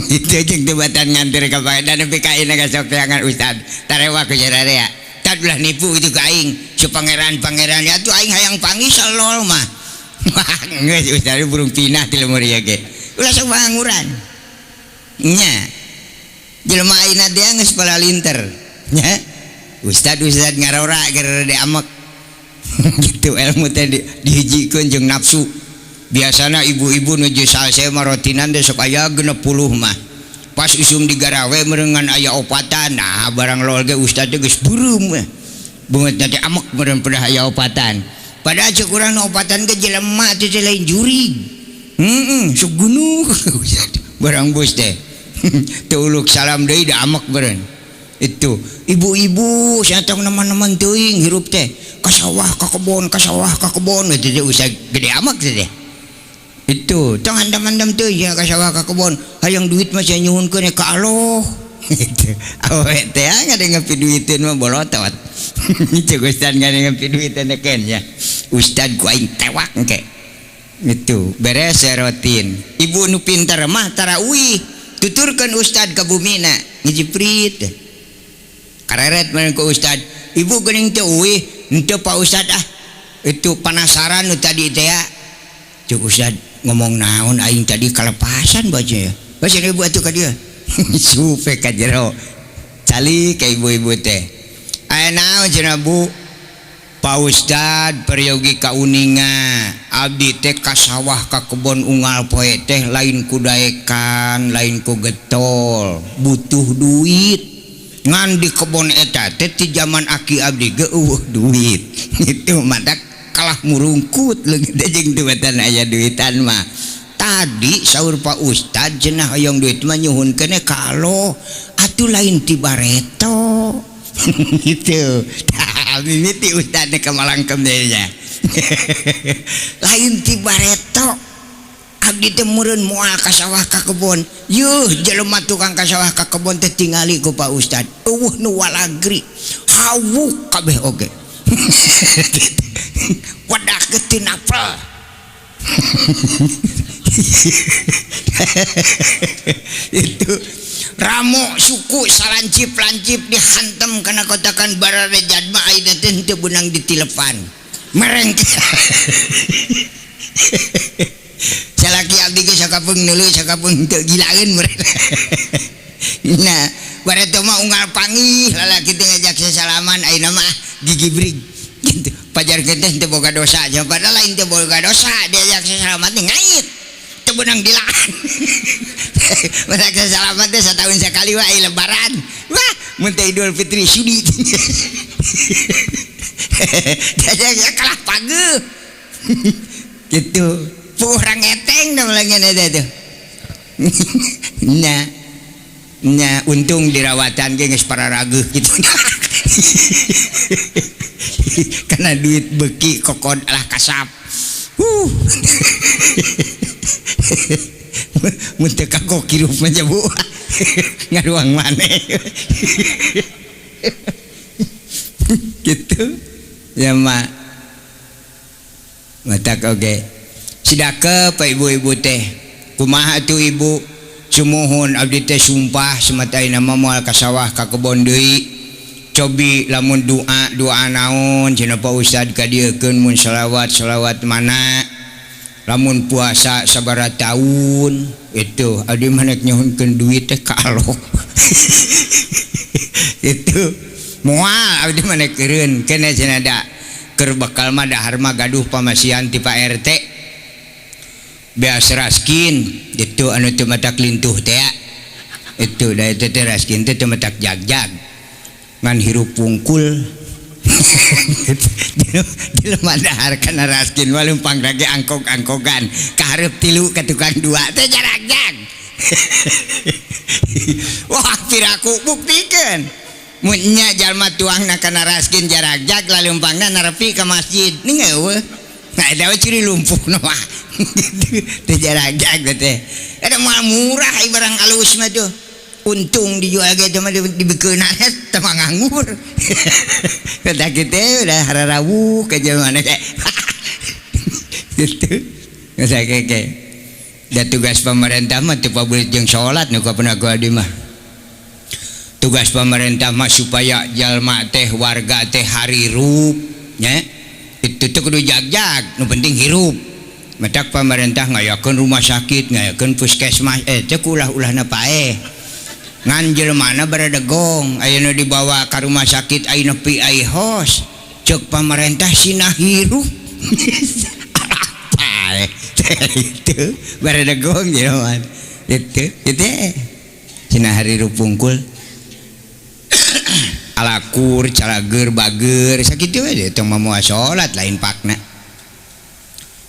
Itu jeung teu batan nganter ka pangeran nepi ka ayeuna ka sok teangan ustad. Tarewa ku sararea. Tad ulah nipu itu ka aing. Si pangeran-pangeran ya tuh aing hayang panggih salol mah. Wah, geus ustad burung pinah ti lemur ieu ge. Ulah sok panganguran. Nya. Jelema ayeuna teh geus palalinter. Nya. Ustad-ustad ngarora keur diamek. Gitu ilmu teh dihijikeun jeung nafsu. Biasana ibu-ibu nu salse mah rotinan teh sok aya 60 mah. Pas usum digarawe meureungan aya opatan. Nah barang lol ge ustad teh geus beureum we. Beungeut teh amek meureun pedah aya opatan. Padahal cek urang nu opatan ge jelema teh lain jurig. Heeh, sok gunuh. Barang bus teh. Teu uluk salam deui da amek meureun. Itu ibu-ibu satong neman-neman teuing hirup teh ka sawah ka kebon ka sawah ka kebon kitu teh usah gede amek teh. Itu tong handam-handam teuing ka sawah ka kebon hayang duit mah sia nyuhunkeun ka Allah. Gitu. Awe teh ngadenge piduiteun mah bolotot. Cek ustad ngadenge piduiteun teh ken nya. Ustad ku aing tewak engke. Itu beres rotin. Ibu nu pinter mah tara uih tuturkeun ustad ka bumina ngejiprit. Kareret mah ku ustad. Ibu geuning teu uih henteu Pak Ustad ah. Itu penasaran nu tadi teh ya. Cek ustad ngomong naon aing tadi kalepasan baca ya. Baca ibu atuh ka dieu. Supe ka jero. Cali ka ibu-ibu teh. Aya naon cenah Bu? Pak Ustad peryogi kauninga abdi teh ka sawah ka kebon unggal poe teh lain ku daekan, lain ku getol, butuh duit. Ngan di kebon eta teh ti zaman aki abdi ge eueuh duit. Itu matak kalah murungkut leungit teh jeung teu batan aya duitan mah. Tadi saur Pak Ustad cenah hoyong duit mah nyuhunkeun ka Allah, atuh lain ti bareto. Gitu. Tah mimiti ustad teh kamalangkem deui nya. Lain ti bareto. Abdi teh meureun moal ka sawah ka kebon. Yuh jelema tukang ka sawah ka kebon teh tingali ku Pak Ustad. Eueuh nu walagri. Hawuk kabeh oge. Wadah ke tinapel. Itu ramo suku salancip-lancip dihantam kana kotakan barare jadma ayeuna teh henteu beunang ditilepan. Mereng. Salaki abdi ge sakapeung neuleuh sakapeung henteu gilaeun mereng. Nah, bareto mah unggal panggih lalaki teh ngajak sasalaman ayeuna mah gigibrig. Gitu. Pajarkeun teh henteu boga dosa, padahal lain teu boga dosa diajak sasalaman teh ngait. Teu beunang dilaan. Mereka salaman teh setahun sekali wae lebaran. Wah, mun teh Idul Fitri sudi. Diajak kalah pageuh. Gitu. Puh rangeteng da melengeun eta tuh. Nya. Nya untung dirawatan ge geus pararageuh gitu. Karena duit beki kokon alah kasap. Mun teu kagok hirup mah Bu. Ngaruang maneh. Gitu. Ya mak. Matak oge. Sidakep pa ibu-ibu teh. Kumaha atuh ibu? Sumuhun abdi teh sumpah semata ayeuna mah moal ka sawah ka kebon deui. Cobi lamun doa doa naon cenah Pak Ustad ka dieukeun mun selawat selawat mana lamun puasa sabaraha taun itu abdi mah nek nyuhunkeun duit teh ka Allah. Itu moal abdi mah nek eureun keneh cenah da keur bekal mah dahar mah gaduh pamasihan ti Pak RT beas raskin itu anu teu matak lintuh teh itu da eta teh raskin teh teu matak jagjag ngan hirup pungkul. Jelema dahar kana raskin mah leumpang rage angkog-angkogan kahareup tilu ka tukang dua teh jaragjag. Wah piraku buktikeun mun nya jalma tuangna kana raskin jaragjag laleumpangna narepi ka masjid ning eueuh. Nah eta we ciri lumpuhna mah. Teh jaragjag teh eta moal murah ieu barang alus mah tuh. Untung dijual ge teh mah dibikeunna teh mah nganggur. Kata kitu udah hararawuh ka jelema teh. Gitu. Geus keke. Da tugas pemerintah mah teu pabelit jeung salat nu kapeuna ku abdi mah. Tugas pemerintah mah supaya jalma teh warga teh harirup nya. Itu teh kudu jag-jag, nu penting hirup. Matak pemerintah ngayakeun rumah sakit, ngayakeun puskesmas, teh ulah-ulahna paeh. Ngan jelema baradegong, aya nu dibawa ka rumah sakit aya nepi ai hos. Ceuk pemerintah sina hirup. Paeh. Itu baradegong jelema. Itu itu sina harirup pungkul. Alakur, calager, bager, sakitu we tong mamoal salat lain pakna.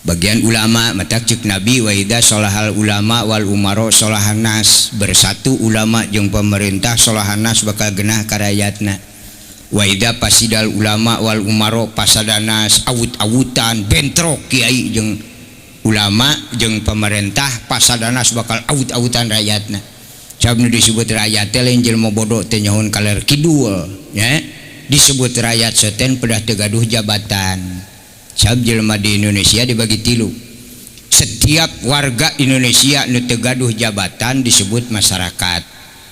Bagian ulama matak ceuk Nabi wa idza solahal ulama wal umaro solahan nas, bersatu ulama jeung pemerintah solahan nas bakal genah ka rakyatna. Wa idza pasidal ulama wal umaro pasadanas, awut-awutan bentrok kiai jeung ulama jeung pemerintah pasadanas bakal awut-awutan rakyatna. Sabab nu disebut rakyat teh lain jelema bodoh teh nyahoan kaler kidul nya, disebut rakyat seten pedah teu gaduh jabatan. Sabab jelema di Indonesia dibagi tilu. Setiap warga Indonesia nu teu gaduh jabatan disebut masyarakat.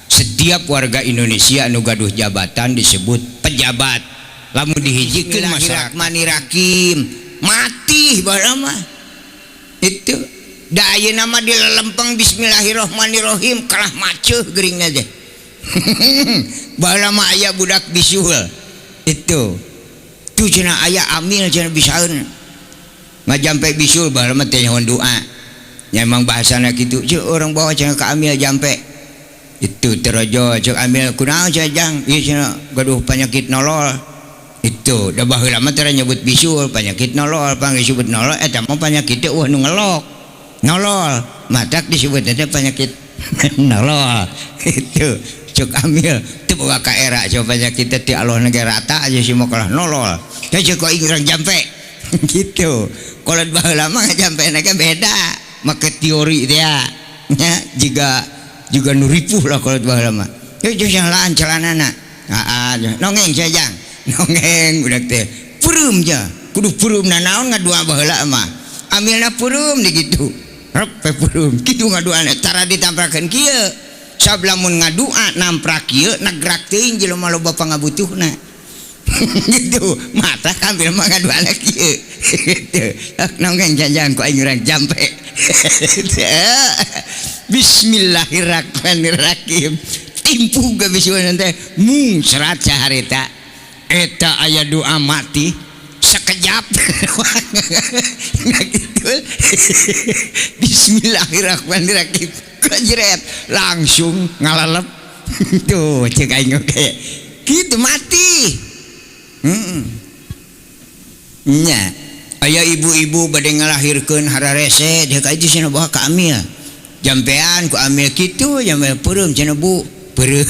Setiap warga Indonesia nu gaduh jabatan disebut pejabat. Lamun dihijikeun masyarakat Bismillahirrahmanirrahim mati baheula mah. Itu da ayeuna mah dilelempeng bismillahirrahmanirrahim kalah maceuh geuringna teh. Baheula mah aya budak bisul. Itu tu cenah aya amil cenah bisaeun. Ngajampe bisul baheula mah teh nyahoan doa. Nya emang bahasana kitu, ceuk urang bawa cenah ka amil jampe. Itu terojo ceuk amil kunaon cenah jang? Ieu cenah gaduh penyakit nolol. Itu da baheula mah teh nyebut bisul penyakit nolol, pang disebut nolol eta mah penyakit teh eueuh nu ngelok. Nolol, matak disebut teh penyakit nolol. Itu cuk amil teu boga ka era coba penyakit teh ti Allah ge rata aja si mah kalah nolol. Teh ceuk aing urang jampe. Gitu. Kolot baheula mah jampe na ge beda, make teori teh nya jiga nu ripuh lah kolot baheula mah. Teh jeung laan celanana. Heeh, nongeng sia jang. Nongeng budak teh. Peureum ja, kudu peureum nanaon ngadua baheula mah. Amilna peureum di kitu. Rep peureum kitu ngaduana cara ditamprakeun kieu. Sab lamun ngadua namprak kieu nagrak teuing jelema loba pangabutuhna. Gitu, mata ambil mah ngaduana kieu. Gitu. Nongeng jangan ku aing urang jampe. Bismillahirrahmanirrahim. Timpu ge bisuan teh mung serat saharita. Eta aya doa mati sekejap. Gitu. Bismillahirrahmanirrahim. Kejret langsung ngalalep. Tuh cek aing oge. Kitu mati. Nya aya ibu-ibu bade ngalahirkeun hararese deuk aja cenah bawa ka amil. Jampean ku amil kitu jampe peureum cenah Bu. Peureum.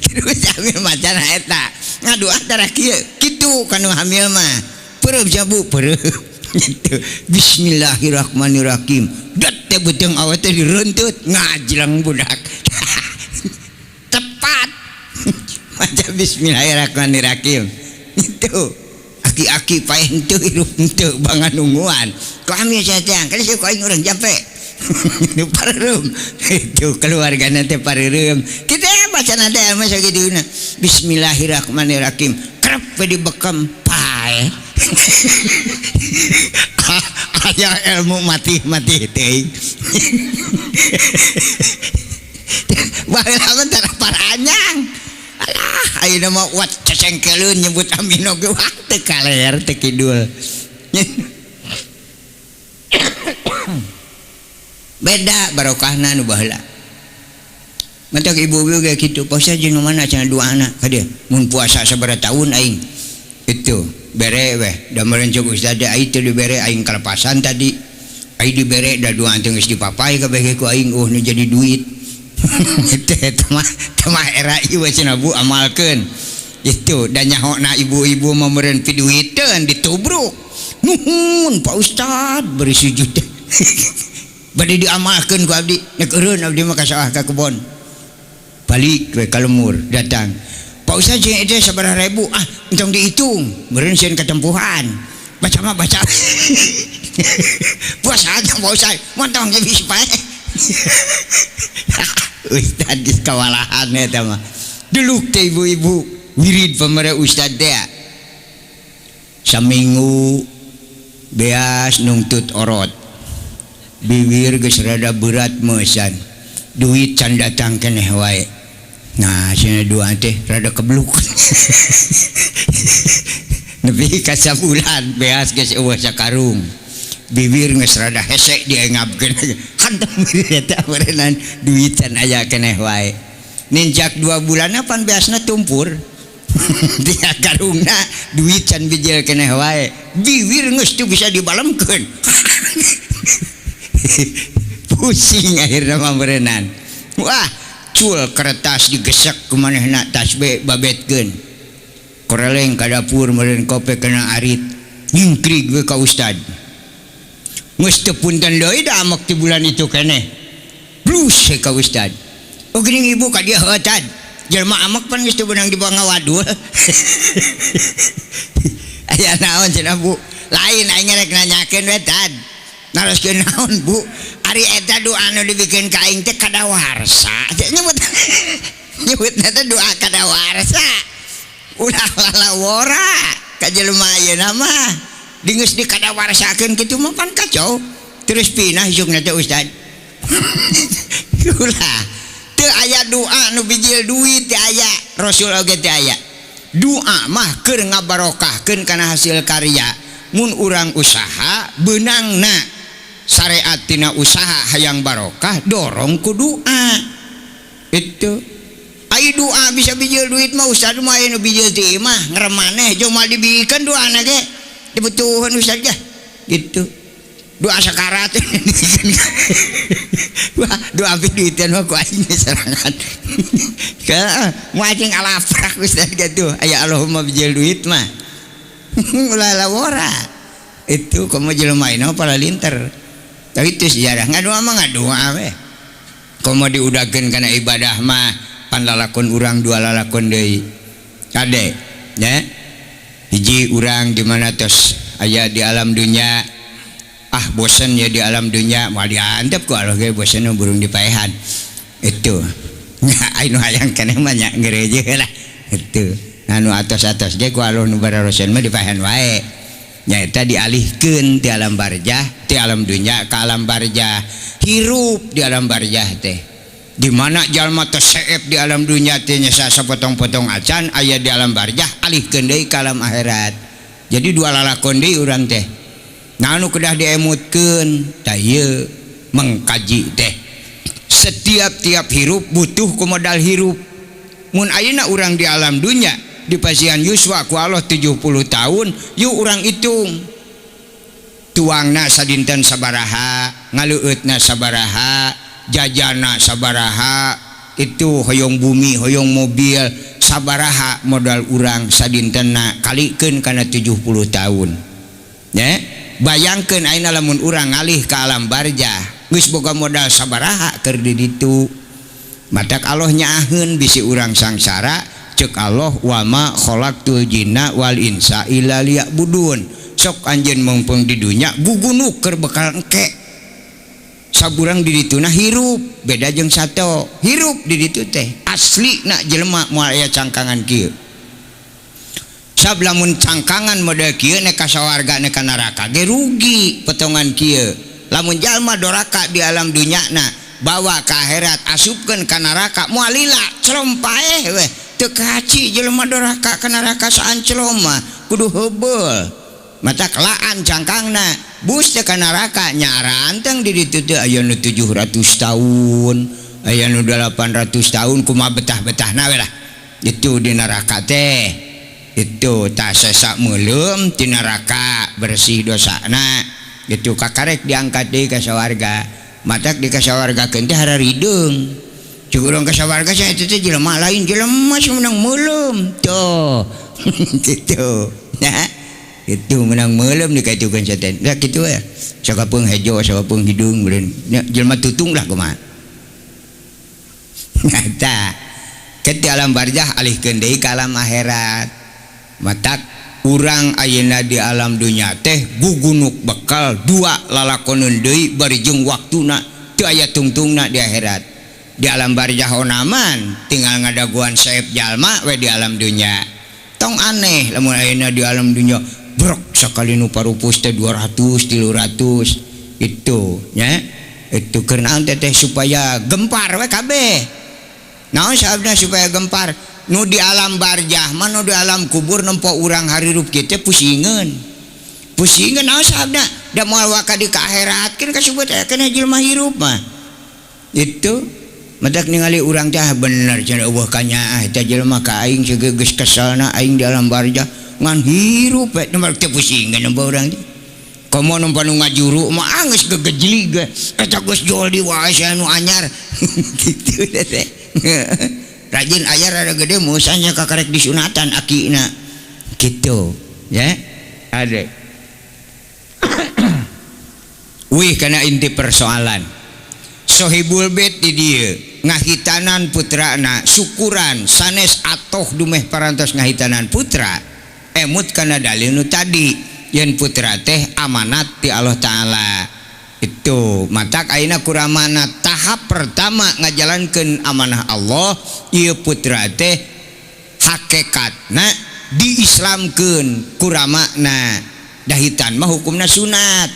Terus amil macana eta. Ngadoa tara kieu kitu kanu hamil mah. Peureum cenah Bu, peureum. Gitu. Bismillahirrahmanirrahim. Dat teh beuteung awet teh direuntut ngajleng budak. Tepat. Maca bismillahirrahmanirrahim. Itu aki-aki paeh henteu hirup henteu bangan nungguan. Ku amil sia teh, kan ku aing urang jampe. Nu pareureum. Itu keluargana teh pareureum. Kitu bacana teh mah sagituna. Bismillahirrahmanirrahim. Krep we dibekam paeh. Aya ilmu mati-mati teuing. Baheula mah tara paranyang. Alah, ayeuna mah wat cecengkeleun nyebut amino ge wah teu kaler teu kidul. Beda barokahna nu baheula. Matak ibu-ibu ge kitu, puasa jeung mana cenah dua anak ka dieu. Mun puasa sabaraha tahun aing. Itu bere weh, da meureun ceuk ustaz teh aing teu dibere aing kalepasan tadi. Aing dibere da dua teh geus dipapai kabeh ge ku aing eueuh nu jadi duit. Teh mah era ieu cenah Bu amalkeun. Itu da nyahona ibu-ibu mah meureun piduiteun ditubruk. Nuhun Pak Ustad beri sujud. Bade diamalkeun ku abdi, nek eureun abdi mah ka sawah ka kebon. Balik we ka lemur datang. Pak Ustaz jeung itu sabaraha ribu? Ah, entong dihitung. Meureun sieun katempuhan. Baca mah baca. Puasa aja Pak Ustaz, montong ge bisa pae. Ustaz geus kawalahan eta mah. Duluk teh ibu-ibu wirid pamere Ustaz teh. Saminggu beas nungtut orot. Bibir geus rada berat meusan. Duit can datang keneh wae. Nah, cenah dua teh rada kebluk. Nepi ka sabulan beas geus eueuh sakarung. Bibir geus rada hese diengapkeun. Hantam eta meureunnan duit can aya keneh wae. Nincak 2 bulan pan beasna tumpur. Dia karungna duit can bijil keneh wae. Bibir geus teu bisa dibalemkeun. Pusing akhirna mah meureunnan. Wah, cul kertas digesek ku manehna tasbih babetkeun. Koreleng ka dapur meureun kope kena arit. Nyingkrig we ka ustad. Geus teu punten deui da amek ti bulan itu keneh. Blus we ka ustad. Oh geuning ibu ka dieu heuh tad. Jelema amek pan geus teu beunang dibawa ngawadul. Aya naon cenah Bu? Lain aing rek nanyakeun we tad. Naroskeun naon Bu? Ari eta doa nu dibikeun ka aing teh kadawarsa. Nyebut nyebutna teh doa kadawarsa. Ulah lalawora ka jelema ayeuna mah. Geus dikadawarsakeun kitu mah pan kacau. Terus pinah isukna teh ustad. Ulah teu aya doa nu bijil duit teu aya, Rasul oge teu aya. Doa mah keur ngabarokahkeun kana hasil karya. Mun urang usaha beunangna syariat tina usaha hayang barokah dorong ku doa. Itu ai doa bisa bijil duit mah ustad mah aya nu bijil ti imah ngremaneh jeung moal dibikeun doana ge dibutuhan ustad ge gitu. Doa sakarat. Wah, doa duitan mah ku aing serangan. Ka moal jeung alafrak ustad gitu. Aya Allahumma bijil duit mah. Ulah lawora. Itu komo jelema mah palalinter. Tapi itu sejarah ngadoa mah ngadoa we. Komo diudakeun kana ibadah mah pan lalakon urang dua lalakon deui. Kade nya. Hiji urang di mana tos aya di alam dunya. Ah bosen ya di alam dunya moal diantep ku Allah ge bosen burung dipaehan. Itu. Nya anu hayang keneh mah nya ngereje lah. Itu. Anu atos-atos ge ku Allah nu bararosen mah dipaehan wae. Nyaeta dialihkeun ti alam barjah ti alam dunya ka alam barjah. Hirup di alam barjah teh. Di mana jalma teh seep di alam dunya teh nyesa sapotong-potong acan aya di alam barjah alihkeun deui ka alam akhirat. Jadi dua lalakon deui urang teh. Nah anu kedah diemutkeun tah ieu mengkaji teh. Setiap tiap hirup butuh ku modal hirup. Mun ayeuna urang di alam dunya di pasian yuswa ku Allah 70 tahun, yuk urang hitung. Tuangna sadinten sabaraha, ngaleueutna sabaraha, jajana sabaraha, itu hoyong bumi, hoyong mobil, sabaraha modal urang sadintenna kalikeun kana 70 tahun. Ya, bayangkeun ayeuna lamun urang ngalih ka alam barjah, geus boga modal sabaraha keur di ditu. Matak Allah nyaaheun bisi urang sangsara, cek Allah wama khalaqtul jinna wal insa illa liya'budun. Sok anjeun mumpung di dunya gugunuk keur bekal engke. Saburang di dituna hirup, beda jeung sato. Hirup di ditu teh asli na jelema moal aya cangkangan kieu. Sab lamun cangkangan model kieu nek ka sawarga nek ka neraka ge rugi potongan kieu. Lamun jalma doraka di alam dunya na bawa ka akhirat asupkeun ka neraka moal lila celom paeh weh. Teu kaci jelema doraka ka neraka saanclom mah kudu heubeul. Mata kelaan cangkangna bus teh ka neraka nyaranteng di ditu teh aya nu 700 tahun, aya nu 800 tahun kumaha betah-betahna we lah. Itu di neraka teh. Itu tah sesa meuleum ti neraka bersih dosana. Itu kakarek diangkat deui ka sawarga. Matak di ka sawargakeun teh hararideung. Cuk urang ka sawarga sia eta teh jelema lain jelema menang meuleum. Tuh. Gitu. Nah, itu menang meuleum dikaitukeun setan. Nah kitu we. Sakapeung hejo, sakapeung hideung meureun. Nya jelema tutung lah kumaha. Nah, eta. Ke ti alam barzah alihkeun deui ka alam akhirat. Matak urang ayeuna di alam dunya teh gugunuk bekal dua lalakoneun deui bari jeung waktuna teu aya tungtungna di akhirat. Di alam barzah onaman tinggal ngadaguan saep jalma we di alam dunya. Tong aneh lamun ayeuna di alam dunya brok sakali nu parupus teh 200 300 itu nya. Itu keur naon teh supaya gempar we kabeh. Naon sababna supaya gempar? Nu di alam barzah mah nu di alam kubur nempo urang harirup kieu teh pusingeun. Pusingeun naon sababna? Da moal waka di ka akhirat keun kasebut aya keneh jelema hirup mah. Itu matak ningali urang teh bener cenah eueuh kanyaah eta jelema ka aing geus keselna aing di alam barzah ngan hirup we nomor teh pusingeun nempo urang teh. Komo nempo nu ngajuru mah geus gegejlig ge eta geus jol di wae sia nu anyar. Kitu teh. Rajin aya rada gede musanya kakarek disunatan akina. Kitu ya. Ade. Wih kana inti persoalan. Sohibul bait di dieu ngahitanan putrana syukuran sanes atoh dumeh parantos ngahitanan putra emut kana dalil nu tadi yen putra teh amanat ti Allah Ta'ala. Itu matak ayeuna kuramana tahap pertama ngajalankeun amanah Allah ieu putra teh hakikatna diislamkeun kuramana dahitan mah hukumna sunat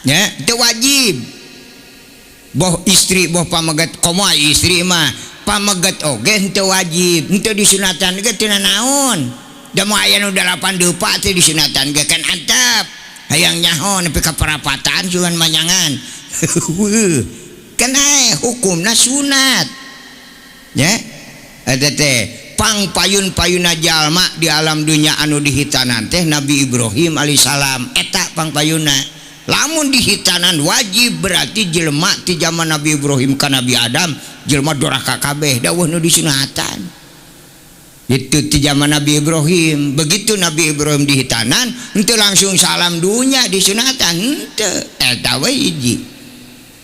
nya teu wajib. Boh istri boh pamegat komo istri mah pamegat oge henteu wajib henteu disunatan ge teu nanaon. Da moal aya nu 8 depa teh disunatan ge kan antep hayang nyaho nepi ka parapatan cuman manyangan. Kan ae hukumna sunat nya eta teh pang payun-payuna jalma di alam dunya anu dihitanan teh Nabi Ibrahim alaihissalam eta pang payuna. Lamun dihitanan wajib berarti jelema ti zaman Nabi Ibrahim ka Nabi Adam jelema doraka kabeh dawuh nu disunatan. Itu ti zaman Nabi Ibrahim. Begitu Nabi Ibrahim dihitanan henteu langsung salam dunya disunatan henteu eta we hiji.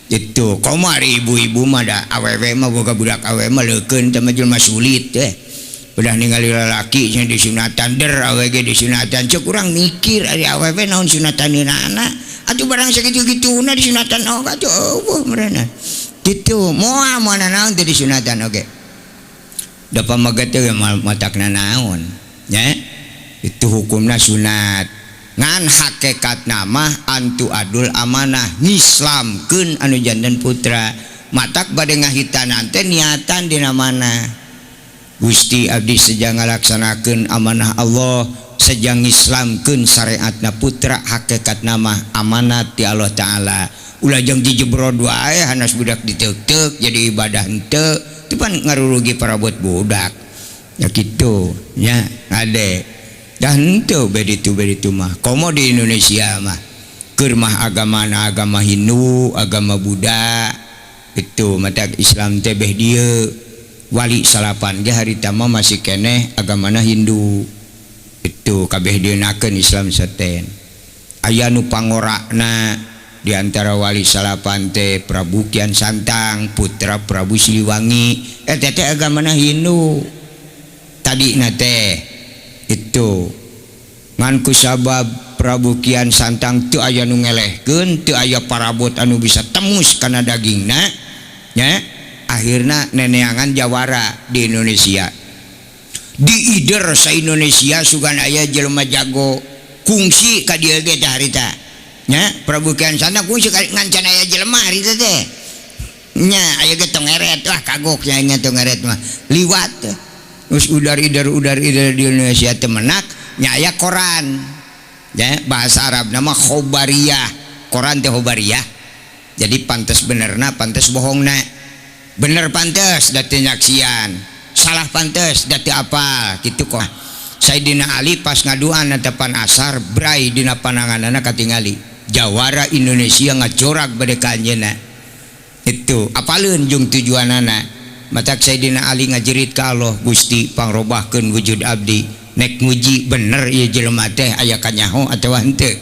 Itu komo ari ibu-ibu mah da awewe mah boga budak awewe mah leukeun teh mah jelema sulit teh. Udah ningali lalaki nya disunatan der awewe ge disunatan ceuk urang mikir ari awewe naon sunataneunana. Atuh barang sakitu-kituna disunatan oge atuh eueuh meureunna. Kitu moal moal naon teh disunatan oge. Da pamegat teh matakna naon nya. Itu hukumna sunat. Ngan hakikatna mah antu adul amanah ngislamkeun anu janten putra. Matak bade ngahitanan teh niatan dina mana. Gusti abdi seja ngalaksanakeun amanah Allah, seja ngislamkeun syariatna putra hakikatna mah amanat ti Allah Ta'ala. Ulah jeung dijebrod wae hanas budak diteuk-teuk jadi ibadah henteu, itu pan ngarurugi parabot budak. Ya kitu nya ade. Dah henteu beditu-beditu mah. Komo di Indonesia mah keur mah agamana agama Hindu, agama Buddha. Itu mata Islam teh beh dieu. Wali salapan ge harita mah masih keneh agamana Hindu. Itu kabeh dienakeun Islam seten. Aya nu pangorakna di antara wali salapan teh Prabu Kian Santang, putra Prabu Siliwangi. Eta teh agamana Hindu. Tadina teh itu ngan ku sabab Prabu Kian Santang teu aya nu ngelehkeun, teu aya parabot anu bisa temus kana dagingna nya. Akhirna neneangan jawara di Indonesia. Di ider sa Indonesia sugan aya jelema jago kungsi ka dieu ge teh harita. Nya Prabu Kian Santang kungsi ka ngancan aya jelema harita teh. Nya aya ge tong eret wah kagok nya nya tong eret mah. Liwat geus udar ider udar ider di Indonesia teh menak nya aya koran. Nya bahasa Arabna mah khobariyah. Koran teh khobariyah. Jadi pantes benerna pantes bohongna. Bener pantes da teu nyaksian, salah pantes da teu apal kitu kok. Sayyidina Ali pas ngaduan netepan asar brai dina pananganana katingali jawara Indonesia ngajorak bade ka anjeunna. Itu apaleun jeung tujuanana. Matak Sayyidina Ali ngajerit ka Allah, Gusti pangrobahkeun wujud abdi nek nguji bener ieu jelema teh aya kanyaho atawa henteu.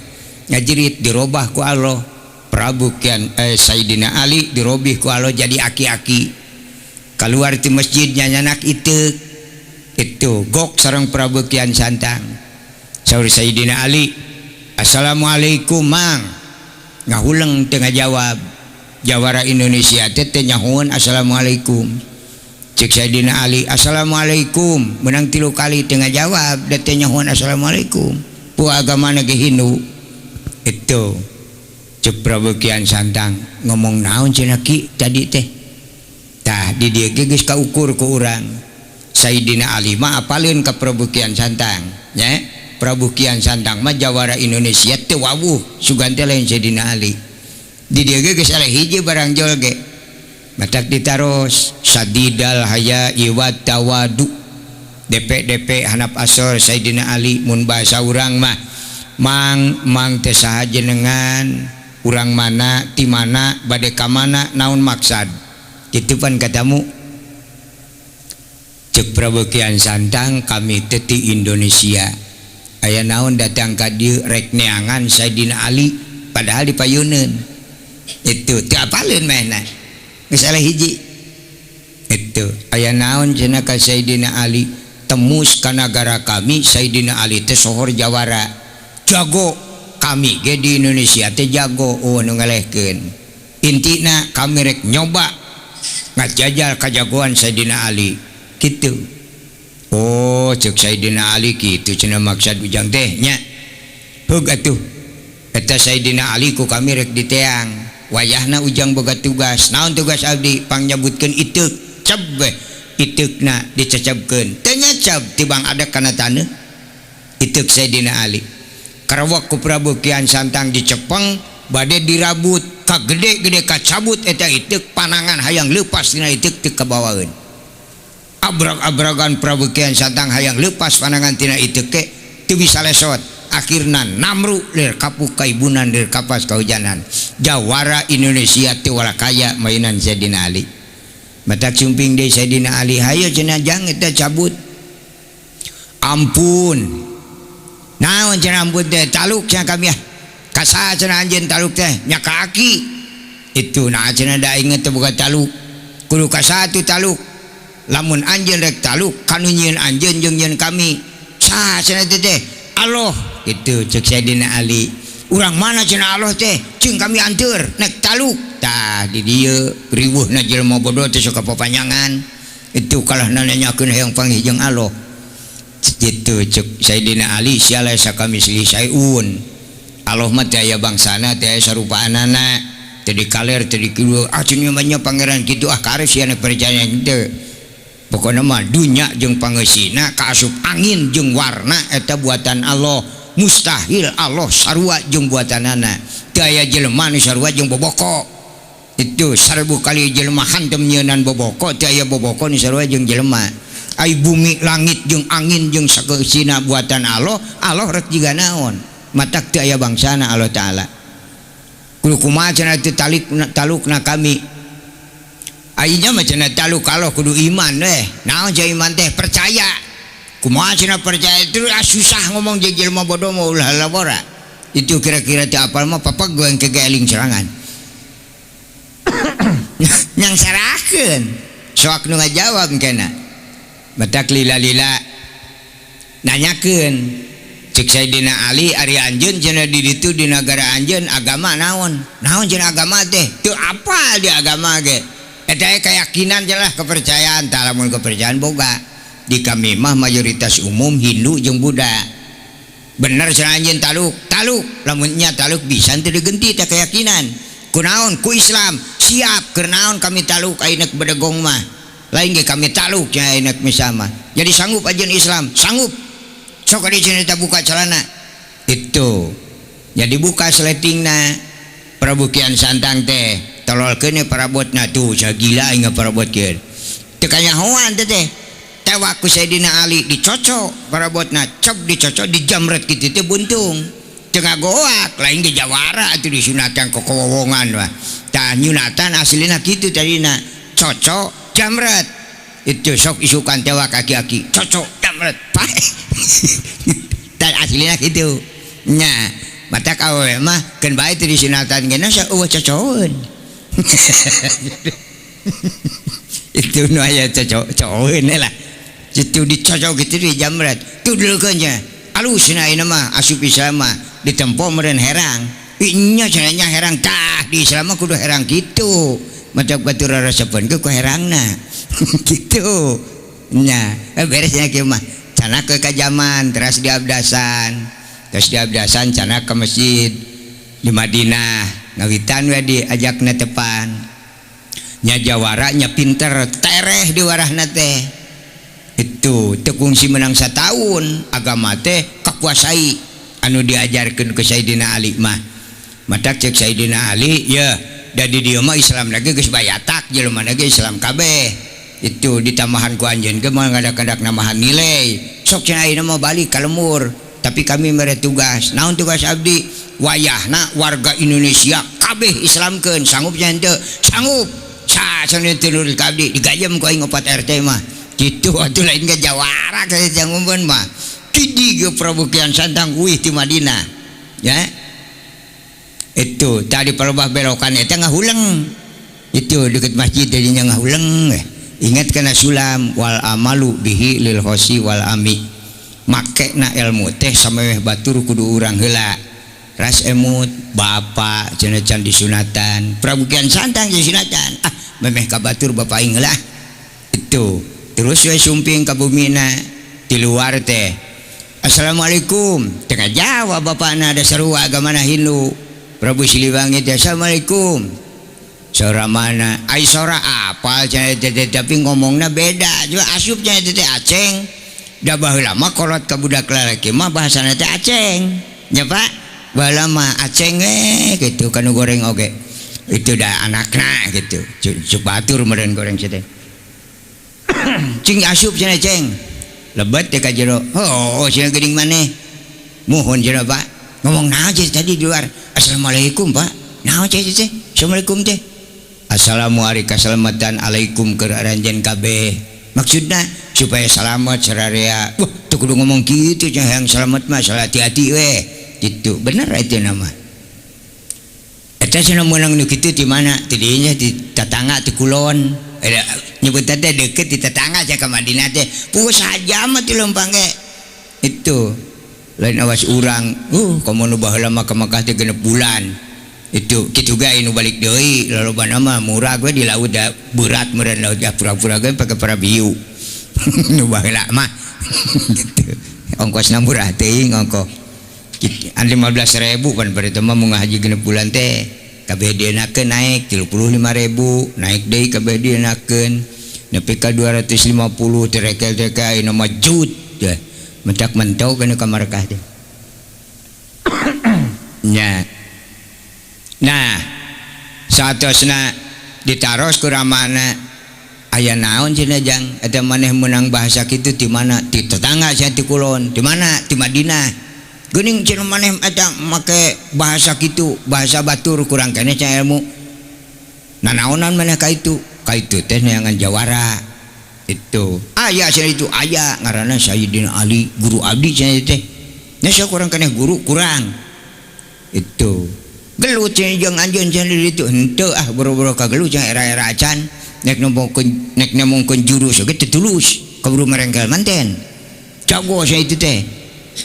Ngajerit dirobah ku Allah. Prabu Kian Sayyidina Ali dirobih ku Allah jadi aki-aki. Keluar ti masjid nyanyanak iteuk. Itu gok sareng Prabu Kian Santang. Saur Sayyidina Ali, "Assalamualaikum Mang." Ngahuleng teu ngajawab. Jawara Indonesia teh teu nyahoeun assalamualaikum. Cek Sayyidina Ali, "Assalamualaikum." Menang 3 kali teu ngajawab, da teu nyahoeun assalamualaikum. Pu agamana ge Hindu. Itu cek Prabu Kian Santang ngomong naon cenah ki tadi teh. Tah di dieu ge geus kaukur ku urang. Sayyidina Ali mah apaleun ka Prabu Kian Santang nya. Prabu Kian Santang mah jawara Indonesia teu wawuh sugan teh lain Sayyidina Ali. Di dieu ge geus eleh hiji barang jol ge. Matak ditaros sadidal haya wa tawadu. DP-DP hanap asor Sayyidina Ali mun bahasa urang mah mang mang teh saha jenengan urang mana ti mana bade ka mana naon maksad. Kitu pan katamu. Cek Prabu Kian Santang kami teh ti Indonesia. Aya naon datang ka dieu rek neangan Sayyidina Ali padahal di payuneun. Itu teu apaleun manehna. Geus eleh hiji. Itu aya naon cenah ka Sayyidina Ali temus ka nagara kami Sayyidina Ali teh sohor jawara. Jago kami ge di Indonesia teh jago oh nu ngalehkeun. Intina kami rek nyoba ngajajal kajagoan Sayyidina Ali kitu. Oh cek Sayyidina Ali kitu cenah maksud ujang teh nya. Heug atuh eta Sayyidina Ali ku kami rek diteang. Wayahna ujang boga tugas. Naon tugas abdi? Pangnyebutkeun iteuk. Ceb we iteukna dicecebkeun. Teu nyeceb tibang ada kana taneuh. Iteuk Sayyidina Ali. Karawak ku Prabu Kian Santang dicepeng bade dirabut ka gede-gede kacabut eta iteuk panangan hayang leupas dina iteuk teu kabawaeun. Abrag-abragan Prabu Kian Santang hayang leupas panangan tina iteuk ke teu bisa lesot. Akhirna namru lir kapuk kaibunan lir kapas kahujanan. Jawara Indonesia teu walakaya mainan Sayyidina Ali. Matak sumping deui Sayyidina Ali hayo cenah jang eta cabut. Ampun. Naon cenah ampun teh taluk cenah kami ah. Kasaha cenah anjeun taluk teh nya ka aki. Itu nah cenah da aing teh boga taluk. Kudu kasaha tu taluk. Lamun anjeun rek taluk kanu nyieun anjeun jeung nyieun kami. Saha cenah teh? Allah. Gitu cek Sayyidina Ali. Urang mana cenah Allah teh? Cing kami anteur nek taluk. Tah di dieu riweuhna jelema bodoh teh sok papanjangan. Itu kalah nanyakeun hayang panggih jeung Allah. Gitu cek Sayyidina Ali sia laisa kamislihi syai'un. Allah mah teh aya bangsana teh aya sarupaanana. Teu dikaler teu dikidul. Ah cenah mah nya pangeran kitu ah kares sia nek percaya kitu. Pokona mah dunya jeung pangeusina kaasup angin jeung warna eta buatan Allah. Mustahil Allah sarua jeung buatanana. Teu aya jelema nu sarua jeung boboko. Itu 1000 kali jelema hantem nyeunan boboko teu aya boboko nu sarua jeung jelema. Ai bumi langit jeung angin jeung sakeusina buatan Allah, Allah rek jiga naon? Matak teu aya bangsana Allah Taala. Kudu kumaha cenah teu talukna kami. Ayeuna mah cenah taluk Allah kudu iman weh. Naon cenah iman teh? Percaya. Kumaha cenah percaya itu susah ngomong jeung jelema bodoh mah ulah labora. Itu kira-kira teu apal mah papag goeng ke geling serangan. Nyang sarakeun. Soak nu ngajawab kena. Matak lila-lila nanyakeun. Cek Sayyidina Ali ari anjeun cenah di ditu di nagara anjeun agama naon? Naon cenah agama teh? Teu apal di agama ge. Eta keyakinan jelah kepercayaan, tah lamun kepercayaan boga. Di kami mah mayoritas umum Hindu jeung Buddha. Bener cenah anjeun taluk, taluk. Lamun nya taluk bisa teu digenti teh keyakinan. Kunaon ku Islam siap keur naon kami taluk ayeuna bedegong mah. Lain ge kami taluk nya ayeuna misama. Jadi sanggup anjeun Islam, sanggup. Sok di cenah buka celana. Itu. Jadi buka sletingna. Prabu Kian Santang teh tololkeun parabotna tuh sia gila aing parabotkeun. Teu kanyahoan teh teh. Tewak ku Sayyidina Ali dicocok parabotna, cep dicocok dijamret kitu teh buntung. Teu ngagoak lain ge jawara atuh disunatan kokowongan mah. Tah nyunatan aslina kitu tadina. Cocok jamret. Itu sok isukan tewak aki-aki. Cocok jamret. Pae. Tah aslina kitu. Nya matak awewe mah keun bae teh disunatan ge na eueuh cocokeun. Itu nu aya cocok lah. Itu dicocok gitu di jamret. Tudulkeun nya. Alusna ayeuna mah asup Islam mah ditempo meureun herang. Inya cenah herang tah di Islam mah kudu herang kitu. Matak batur rasapeun ke ku herangna. Kitu. Nya, beresnya kieu mah. Cana ke kajaman teras diabdasan. Terus diabdasan cana ke masjid di Madinah. Ngawitan we diajakna tepan. Nya jawara nya pinter tereh di warahna teh. Itu teu kungsi menang satahun agama teh kakuasai anu diajarkeun ke Sayyidina Ali mah. Matak cek Sayyidina Ali ya da di dieu mah Islam lagi geus bayatak jelema lagi Islam kabeh. Itu ditambahan ku anjeun ge mah ngadak-ngadak namahan nilai. Sok cenah ayeuna mah balik ka lembur, tapi kami mere tugas. Naon tugas abdi? Wayahna warga Indonesia kabeh Islamkeun, sanggup nya henteu? Sanggup. Sa cenah teu nurut ka abdi digajem ku aing 4 RT mah. Gitu atuh lain ge jawara ka jangumbeun mah. Kidi ge Prabu Kian Santang uih ti Madinah. Ya. Itu tadi palebah belokan eta ngahuleng. Itu deket masjid jadinya ngahuleng. Ingat kana sulam wal amalu bihi lil khosi wal ami. Makena ilmu teh sameweh batur kudu urang heula. Ras emut bapa cenah can disunatan. Prabu Kian Santang disunatan. Ah memeh ka batur bapa aing heula. Itu terus we sumping ka bumina di luar teh. Assalamualaikum. Tengah jawab bapakna ada seru agamana Hindu. Prabu Siliwangi teh assalamualaikum. Sora mana? Ai sora apa cenah teh tapi ngomongna beda. Juga asup cenah teh aceng. Da baheula mah kolot ka budak lalaki mah bahasana teh aceng. Nya Pak, baheula mah aceng we kitu kanu goreng oge. Itu dah anakna gitu. Cuk batur meureun goreng sia teh. Cing asup cenah ceng. Lebet teh ka jero. Oh, cenah geuning maneh. Muhun cenah Pak. Ngomong naon cenah tadi di luar. Assalamualaikum Pak. Naon cenah teh? Assalamualaikum teh. Assalamualaikum kasalamatan alaikum keur aranjeun kabeh. Maksudna supaya selamat sararea. Wah, teu kudu ngomong kitu cenah hayang selamat mah salah hati-hati we. Gitu. Bener eta nama. Eta cenah meunang nu kitu ti mana? Ti dinya ti tatangga ti kulon. Nyebut teh deket di tetangga cenah ka Madinah teh. Puguh sajam mah ti leumpang ge. Itu. Lain awas urang. Komo nu baheula mah ka Mekah teh 6 bulan. Itu kitu ge anu balik deui lalobana mah murah we di laut da berat meureun laut ya pura-pura ge pake parabiu. Nu baheula mah gitu. Ongkosna murah teuing ongkoh. An 15.000 pan bari teh mah mun ngahaji 6 bulan teh kabeh dienakeun naik 35.000 naik deui kabeh dienakeun nepi ka 250 terekel teh ka ayeuna mah jut teh mentak mentau kana ka Marekah teh. Nya. Nah, saatosna ditaros ku ramana aya naon cenah jang eta maneh meunang bahasa kitu ti mana? Ti tetangga sia ti kulon, ti mana? Ti Madinah. Geuning cenah maneh eta make bahasa kitu, bahasa batur kurang keneh cenah ilmu. Nanaonan maneh ka itu? Ka itu teh neangan jawara. Itu. Aya cenah itu aya ngaranna Sayyidina Ali, guru abdi cenah teh. Nya sia kurang keneh guru kurang. Itu. Gelut cenah jeung anjeun cenah di ditu henteu ah boro-boro kagelut cenah era-era acan nek nemongkeun nek nemongkeun jurus oge teu tulus kaburu merengkel manten jago sia itu teh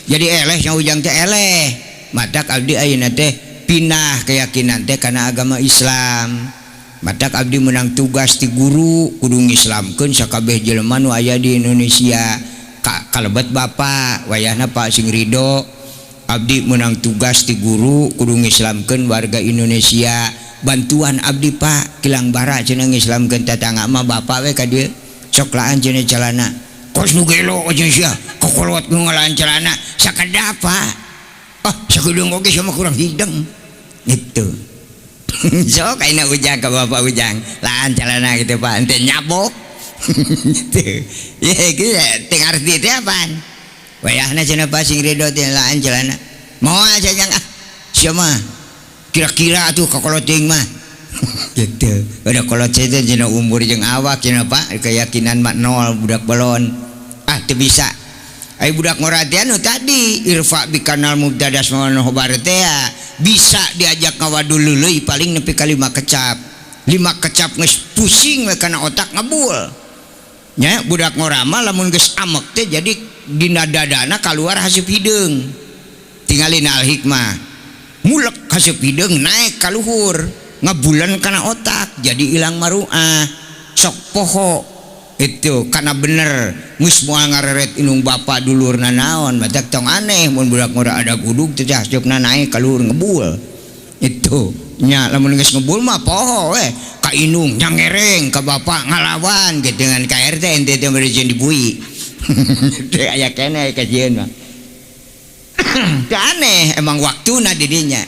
jadi eleh nya ujang teh eleh matak abdi ayeuna teh pindah keyakinan teh kana agama Islam matak abdi menang tugas ti guru kudu ngislamkeun sakabeh jelema nu aya di Indonesia kalebet bapa wayahna Pak sing ridho abdi menang tugas ti guru kudu ngislamkeun warga Indonesia bantuan abdi Pak kilang bara cenah ngislamkeun tetangga mah bapa we ka dieu sok laan cenah calana kos nu gelo cenah sia kokolot nu ngalaan calana sakedap Pak ah sakedeung oge sama kurang hideng gitu. Sok ayeuna ujang ka bapak ujang laan calana gitu Pak ente nyabok gitu ye kieu teu ngarti teh apaan wayahna cenah Pak sing ridho teh laan celana moal cenah ah sia mah kira-kira atuh kakolot teuing mah gitu udah kolot teh cenah umur jeung awak cenah Pak keyakinan mah nol budak belon ah teu bisa ai budak ngora teh anu tadi irfa bikanal mubtadas mawan khobar teh bisa diajak ngawadul leuleui paling nepi ka 5 kecap 5 kecap geus pusing we kana otak ngebul. Nya budak ngora mah lamun geus amek teh jadi dina dadana kaluar haseup hideung. Tingalin al hikmah. Mulek haseup hideung naik ka luhur, ngebulan kana otak jadi ilang maruah. Sok poho itu karena bener geus moal ngareret indung bapa dulurna naon matak tong aneh mun budak ngora ada gudug teh haseupna naik ka luhur ngebul. Itu nya lamun geus ngebul mah poho we ka indung nyangereng ka bapa ngalawan gitu dengan ka RT ente teh bari jeung dibui. Teh aya keneh ka jieun mah. Teu aneh emang waktuna di dinya.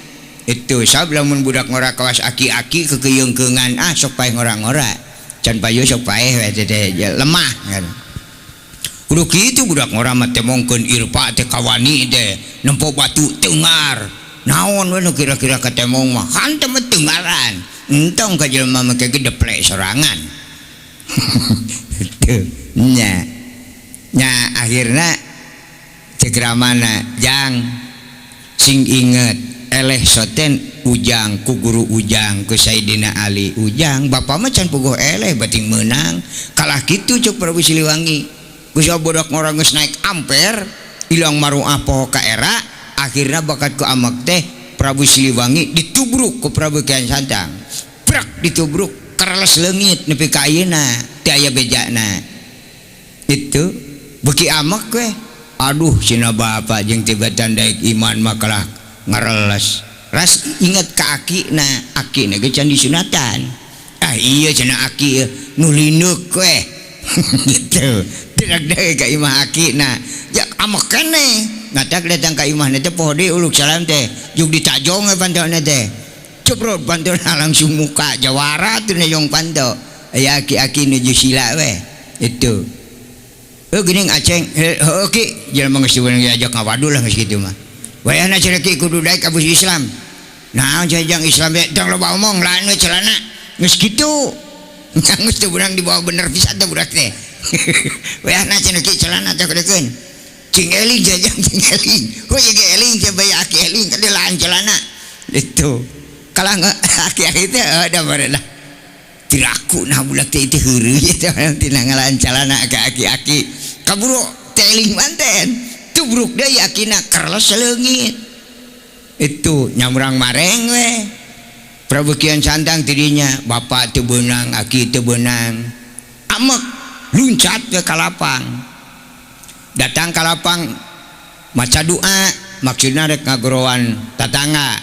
Itu sabab lamun budak ngora kawas aki-aki kekeyeungkeungan ah sok paeh ngora-ngora. Can payu sok paeh we teh lemah kan. Kudu kitu budak ngora mah teh mongkeun irpa teh kawani teh nempo batu tengar. Naon we nu kira-kira katemong mah hantem tengaran. Entong ka jelema mah ge deplek sorangan. Teu nya. Nya akhirna ceuk ramana jang sing inget eleh soten ujang ku guru ujang ku Sayyidina Ali ujang bapa mah can puguh eleh bating meunang kalah kitu ceuk Prabu Siliwangi geus budak ngora geus naik amper ilang maruah poho ka era akhirna bakat ku amek teh Prabu Siliwangi ditubruk ku Prabu Kian Santang prak ditubruk kereles leungit nepi ka ayeuna teu aya bejana itu beuki amek we aduh cina bapa jeung tibatan daek iman mah kalah ngareles ras inget ka akina akina ge can disunatan ah iya cenah aki nu lineuk we gitu tidak deui ka imah akina ya amek keneh ngatak datang ka imahna teh poho deui uluk salam teh juk ditajong we pantona teh ceprot pantona langsung muka jawara teu neyong panto aya aki-aki nuju sila we itu heuh geuning aceng heuh ki jelema geus diajak ngawadul lah geus kitu mah wayahna cenah ki kudu daek abus Islam naon jajang Islam teh tong loba omong lain we celana geus kitu geus teu beunang dibawa bener pisan teh budak teh wayahna cenah ki celana teh kudukeun cing eling jajang cing eling heuh ge eling teh bae aki eling kade lain celana itu kalah aki-aki teh da baredah tiraku nah budak teh itu heureuy teh tina ngalaan celana ka aki-aki kaburu teh eling manten tubruk deui akina kerles leungit itu nyamrang mareng we Prabu Kian Santang tidinya bapak teu beunang aki teu beunang amek luncat ke kalapang datang ka lapang maca doa maksudna rek ngagorowan tatangga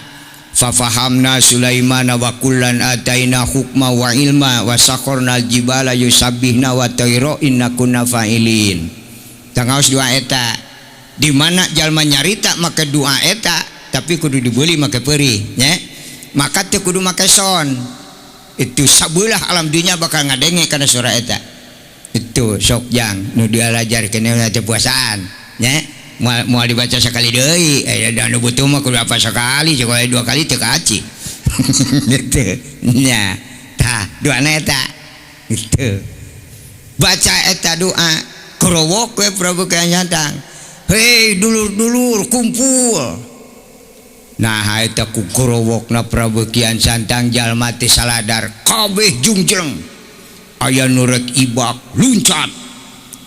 fafahamna Sulaimana wa kullan ataina hukma wa ilma wa sakharna jibala yusabbihna wa tayra inna kunna fa'ilin tangaos doa eta di mana jalma nyarita make doa eta tapi kudu dibeli make peurih nya maka teu kudu make son itu sabelah alam dunya bakal ngadenge kana suara eta itu sok jang nu dialajarkeun teh puasaan nya moal dibaca sekali deui da nu butuh mah kudu apa sekali sekali dua kali teu kaci gitu nya tah doana eta gitu baca eta doa kerowok we Prabu Kian Santang hei dulur-dulur kumpul nah eta ku kerowokna Prabu Kian Santang jalma teh saladar kabeh jungjleng aya nu rek ibak luncat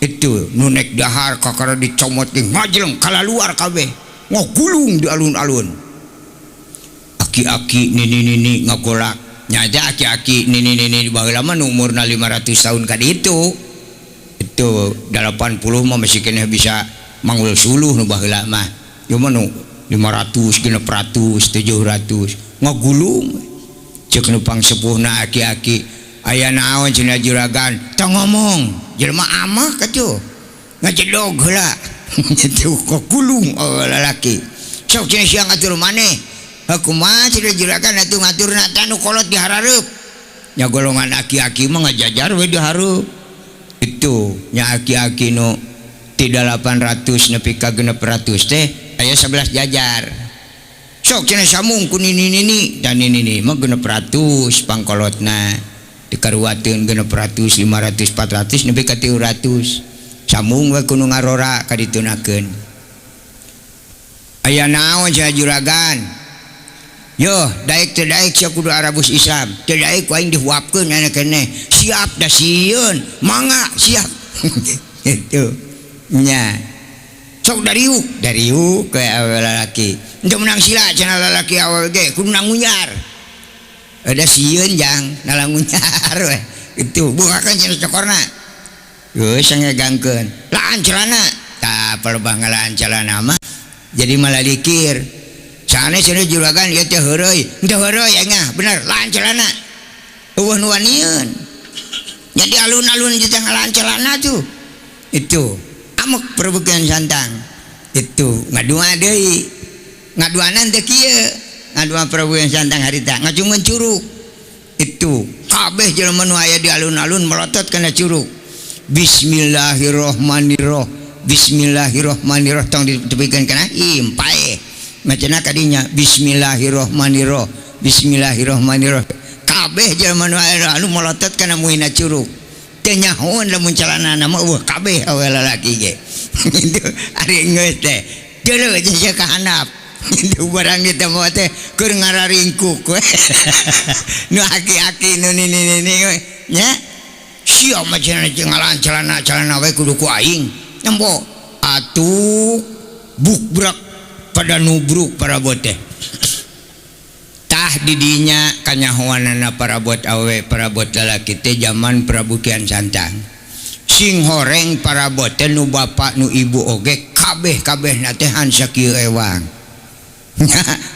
itu nu nek dahar kakara dicomot ge ngajleng kalaluar kabeh ngagulung di alun-alun aki-aki nini-nini ngagolak nyaja aki-aki nini-nini baheula mah nu umurna 500 tahun ka ditu itu 80 mah masih keneh bisa manggul suluh nu baheula mah ieu mah nu 500 600 700 ngagulung ceuk nu pangsepuhna aki-aki aya naon cenah juragan tong ngomong jelema amak atuh ngajedog heula kitu kagulung lalaki sok cenah sia ngatur maneh kumaha cenah juragan atuh ngaturna tah nu kolot di harareup nya golongan aki-aki mah ngajajar we di hareup itu nya aki-aki nu ti 800 nepi ka 600 teh aya 11 jajar sok cenah samung ku nini-nini dan nini-nini mah 600 pangkolotna dikaruateun 600 500 400 nepi ka 300 sambung we ku nu ngarora kaditunakeun aya naon cenah juragan Yo, daek teu daek sia kudu arabus Islam. Teu daek ku aing dihuapkeun aya keneh. Siap da sieun, mangga siap. Itu. Nya. Sok dariuk, dariuk ke awewe lalaki. Henteu meunang sila cenah lalaki awewe ge kudu nangunyar. Ada sieun jang nalangunyar we. Itu bukakeun cenah cokorna. Geus ngegangkeun. Laan celana. Tah palebah ngalaan celana mah jadi malah dikir. Sanes cenah juragan ieu teh heureuy. Henteu heureuy aing mah, bener laan celana. Eueuh nu wanieun. Jadi alun-alun jeung ngalaan celana tuh. Itu amuk Prabu Kian Santang. Itu ngadua deui. Ngaduanan teh kieu. Ngadua Prabu Kian Santang harita ngacungeun curug. Itu kabeh jelema nu aya di alun-alun melotot kana curug. Bismillahirrahmanirrahim. Bismillahirrahmanirrahim tong ditepikeun kana im paeh. Macana kadinya bismillahirrahmanirrahim. Bismillahirrahmanirrahim. Kabeh jelema nu aya anu melotot kana muina curug. Teu nyahoan lamun celanana mah eueuh kabeh awe lalaki ge. Itu ari geus teh. Deuleu jeung sia ka handap. Itu barang ditemu teh keur ngararingkuk we. Nu aki-aki nu nini-nini we nya. Sia mah cenah jeung ngalaan celana-celana we kudu ku aing. Nempo atuh bukbrak pada nubruk parabot teh. Tah didinya kanyahoanana parabot awe parabot lalaki teh zaman Prabu Kian Santang. Sing horeng parabot teh nu bapa nu ibu oge kabeh-kabehna teh hansa kieu ewang.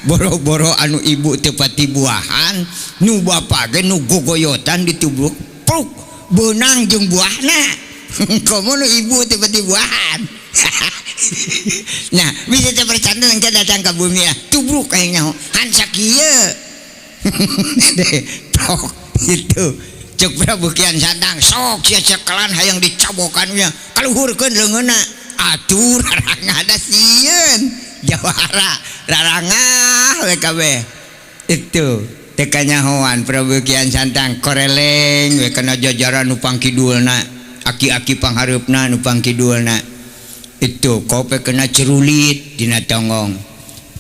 Boro-boro anu ibu teu pati buahan, nu bapa ge nu gogoyotan ditubruk pruk beunang jeung buahna. Komo nu ibu teu pati buahan. Nah, bisa teh percanda engke datang ka bumi ah, tubruk aing nyaho hansa kieu. Tok itu. Cek Prabu Kian Santang sok sia cekelan hayang dicabokan nya kaluhurkeun leungeunna. Atuh rarangah da sieun. Jawara rarangah we kabeh. Itu teh kanyahoan Prabu Kian Santang koreleng we kana jajaran nu pangkidulna, aki-aki panghareupna nu pangkidulna. Itu kope kena cerulit dina tonggong.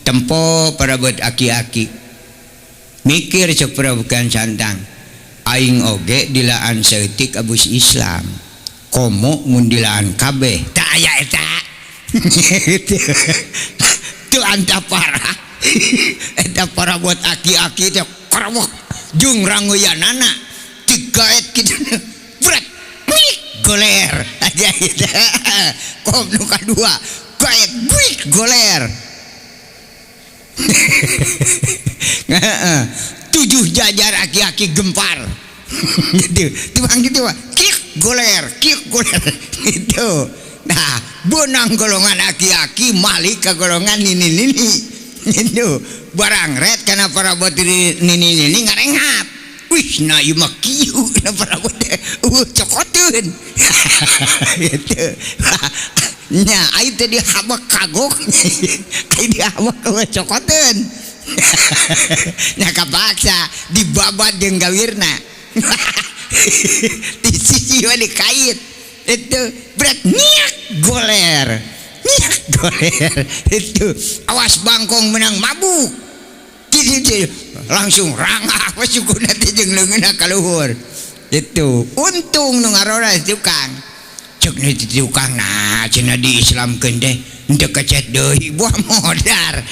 Tempo parabot aki-aki. Mikir cek Prabu Kian Santang, aing oge dilaan saeutik abus Islam. Komo mun dilaan kabeh. Tak aya eta. Itu anta parah. Eta parabot aki-aki teh karewek jeung ranguyanana digaet kitu. Bret. Goler aja gitu. Kom nu kadua gaet guik goler. 7 jajar aki-aki gempar. Gitu. Tuang gitu, kik goler, kik goler gitu. Nah, benang golongan aki-aki malik ke golongan nini-nini. Gitu. Barang ret kana parabot nini-nini ngarenghap. Wih, nah ieu mah kieu na parabot teh. Cokoteun. Gitu. Nya ai teh dihabak kagok. Ai dihabak cokoteun. Nya kapaksa dibabat jeung gawirna. Di sisi we dikait. Itu berat nyiak goler. Nyiak goler. Itu awas bangkong menang mabuk. Langsung rangah we sukuna teh jeung leungeunna ka luhur. Itu untung nu ngarora tukang. Cek nu tukang nah cenah diislamkeun teh henteu kecet deui buah modar.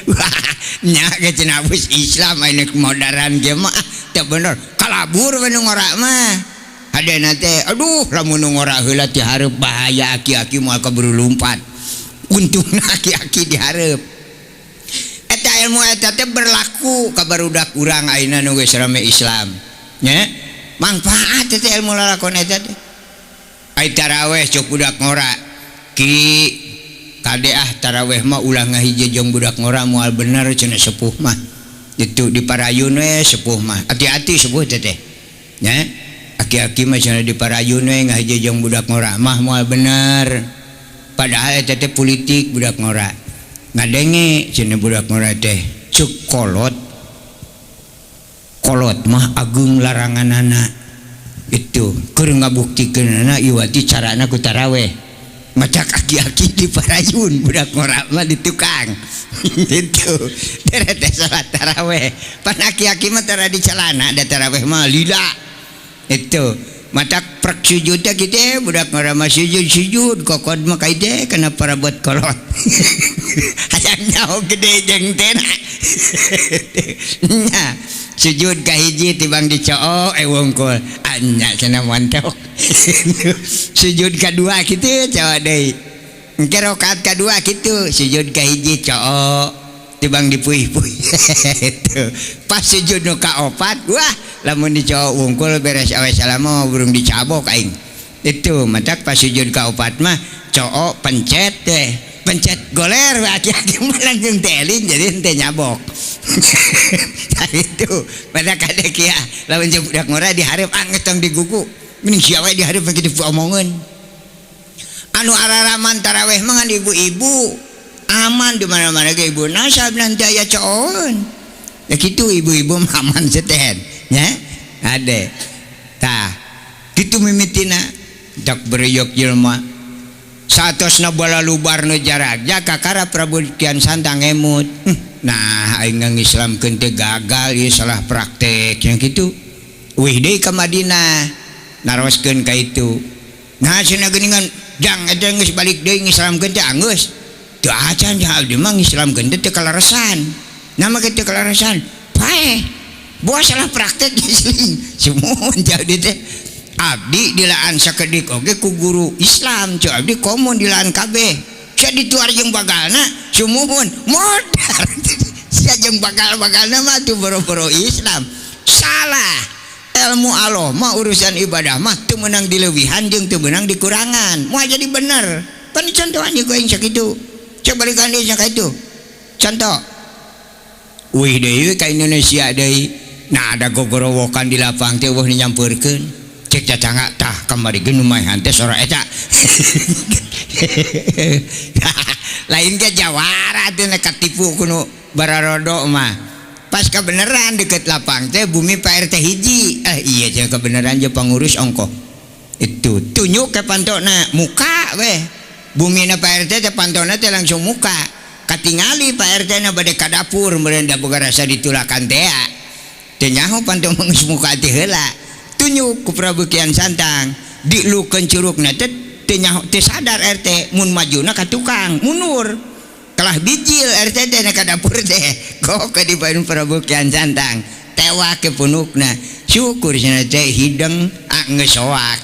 Wah, nya ge cenah abus Islam aya modaran ge mah teu bener. Kalabur we nu ngora mah. Hadena teh aduh lamun nu ngora heula ti hareup bahaya aki-aki moal kaburu lumpat. Untungna aki-aki di hareup. Eta ilmu eta teh berlaku ka barudak urang ayeuna nu geus rame Islam. Nya mangfaat teh ilmu lalakon eta teh. Ai taraweh cok budak ngora. Ki kade ah taraweh mah ulah ngahiji jeung budak ngora moal bener cenah sepuh mah. Itu diparayun we sepuh mah. Hati-hati sepuh teh teh. Nya aki-aki mah cenah diparayun we ngahiji jeung budak ngora mah moal bener. Padahal eta teh politik budak ngora. Ngadenge cenah budak ngora teh ceuk kolot. Kolot mah ageung laranganana. Itu keur ngabuktikeunana iwati carana ku taraweh. Macak aki-aki di parayun budak ngora mah di tukang. Gitu. Deret teh salat taraweh. Pan aki-aki mah tara di celana da taraweh mah lila. Itu. Matak prek sujud teh kitu budak ngora mah sujud-sujud kokod mah ka teh kana parabot kolot. Hayang nyaho gede jeung teh. Nya sujud ka hiji tibang dicoo wungkul anya cenah montok. Sujud kadua kitu cowok deui. Engke rakaat kadua kitu sujud ka hiji coo tibang dipuih-puih. Itu. Pas sujud nu kaopat wah lamun dicoo wungkul beres awe salama burung dicabok aing. Itu matak pas sujud kaopat mah coo pencet teh. Pencet goler aki-aki mah langsung teling jadi henteu nyabok. Tah itu pada kadek ya lamun jeung budak ngora dihareup geus tong digugu. Mending sia we dihareup kitu omongeun. Anu araraman taraweh mah ngan ibu-ibu. Aman di mana-mana ge ibu nasab nanti aya coon. Ya kitu ibu-ibu mah aman seten nya. Ade. Tah kitu mimitina dak bereyok jelema. Satosna bola lubar nu jaragja kakara Prabu Kian Santang emut. Nah aing ngislamkeun teh gagal ieu salah praktek yang kitu. Wih deui ka Madinah naroskeun ka itu. Nah cenah geuningan jang eta geus balik deui ngislamkeun teh anggeus. Teu acan jang abdi mah ngislamkeun teh teu kaleresan. Nah mah teu kaleresan. Paeh. Boa salah praktek geus. Sumuhun jadi teh. Abdi dilaan sakedik oge ku guru Islam ceu abdi komun dilaan kabeh sia dituar jeung bagalna sumuhun modar sia jeung bagal-bagalna mah tuh boro-boro Islam salah ilmu Allah mah urusan ibadah mah teu meunang dileuwihan jeung teu meunang dikurangan moal jadi bener pan contohan jeung aing sakitu cek balikan deui sakitu contoh wih deui ka Indonesia deui nah ada gogorowokan di lapang teh eueuh nyampeurkeun cek cacangga tah kamari ge nu maehan teh sora eta. Lain ge jawara teh katipu kuno bararodo mah. Pas kebenaran deket lapang teh bumi Pak RT hiji. Iya jeung kebenaran je pangurus ongkoh. Itu tunjuk ke pantona muka weh. Bumina Pak RT teh pantona teh langsung muka. Katingali Pak RT na bade ka dapur meureun da boga rasa ditulakan teh. Teu nyaho panto geus muka teh heula. Tunjuk ku Prabu Kian Santang dilukeun curugna teh teu nyaho teu sadar RT mun majuna ka tukang mundur kalah bijil RT teh ka dapur teh kok ka dibaeun Prabu Kian Santang tewak ke punukna syukur cenah teh hideng geus soak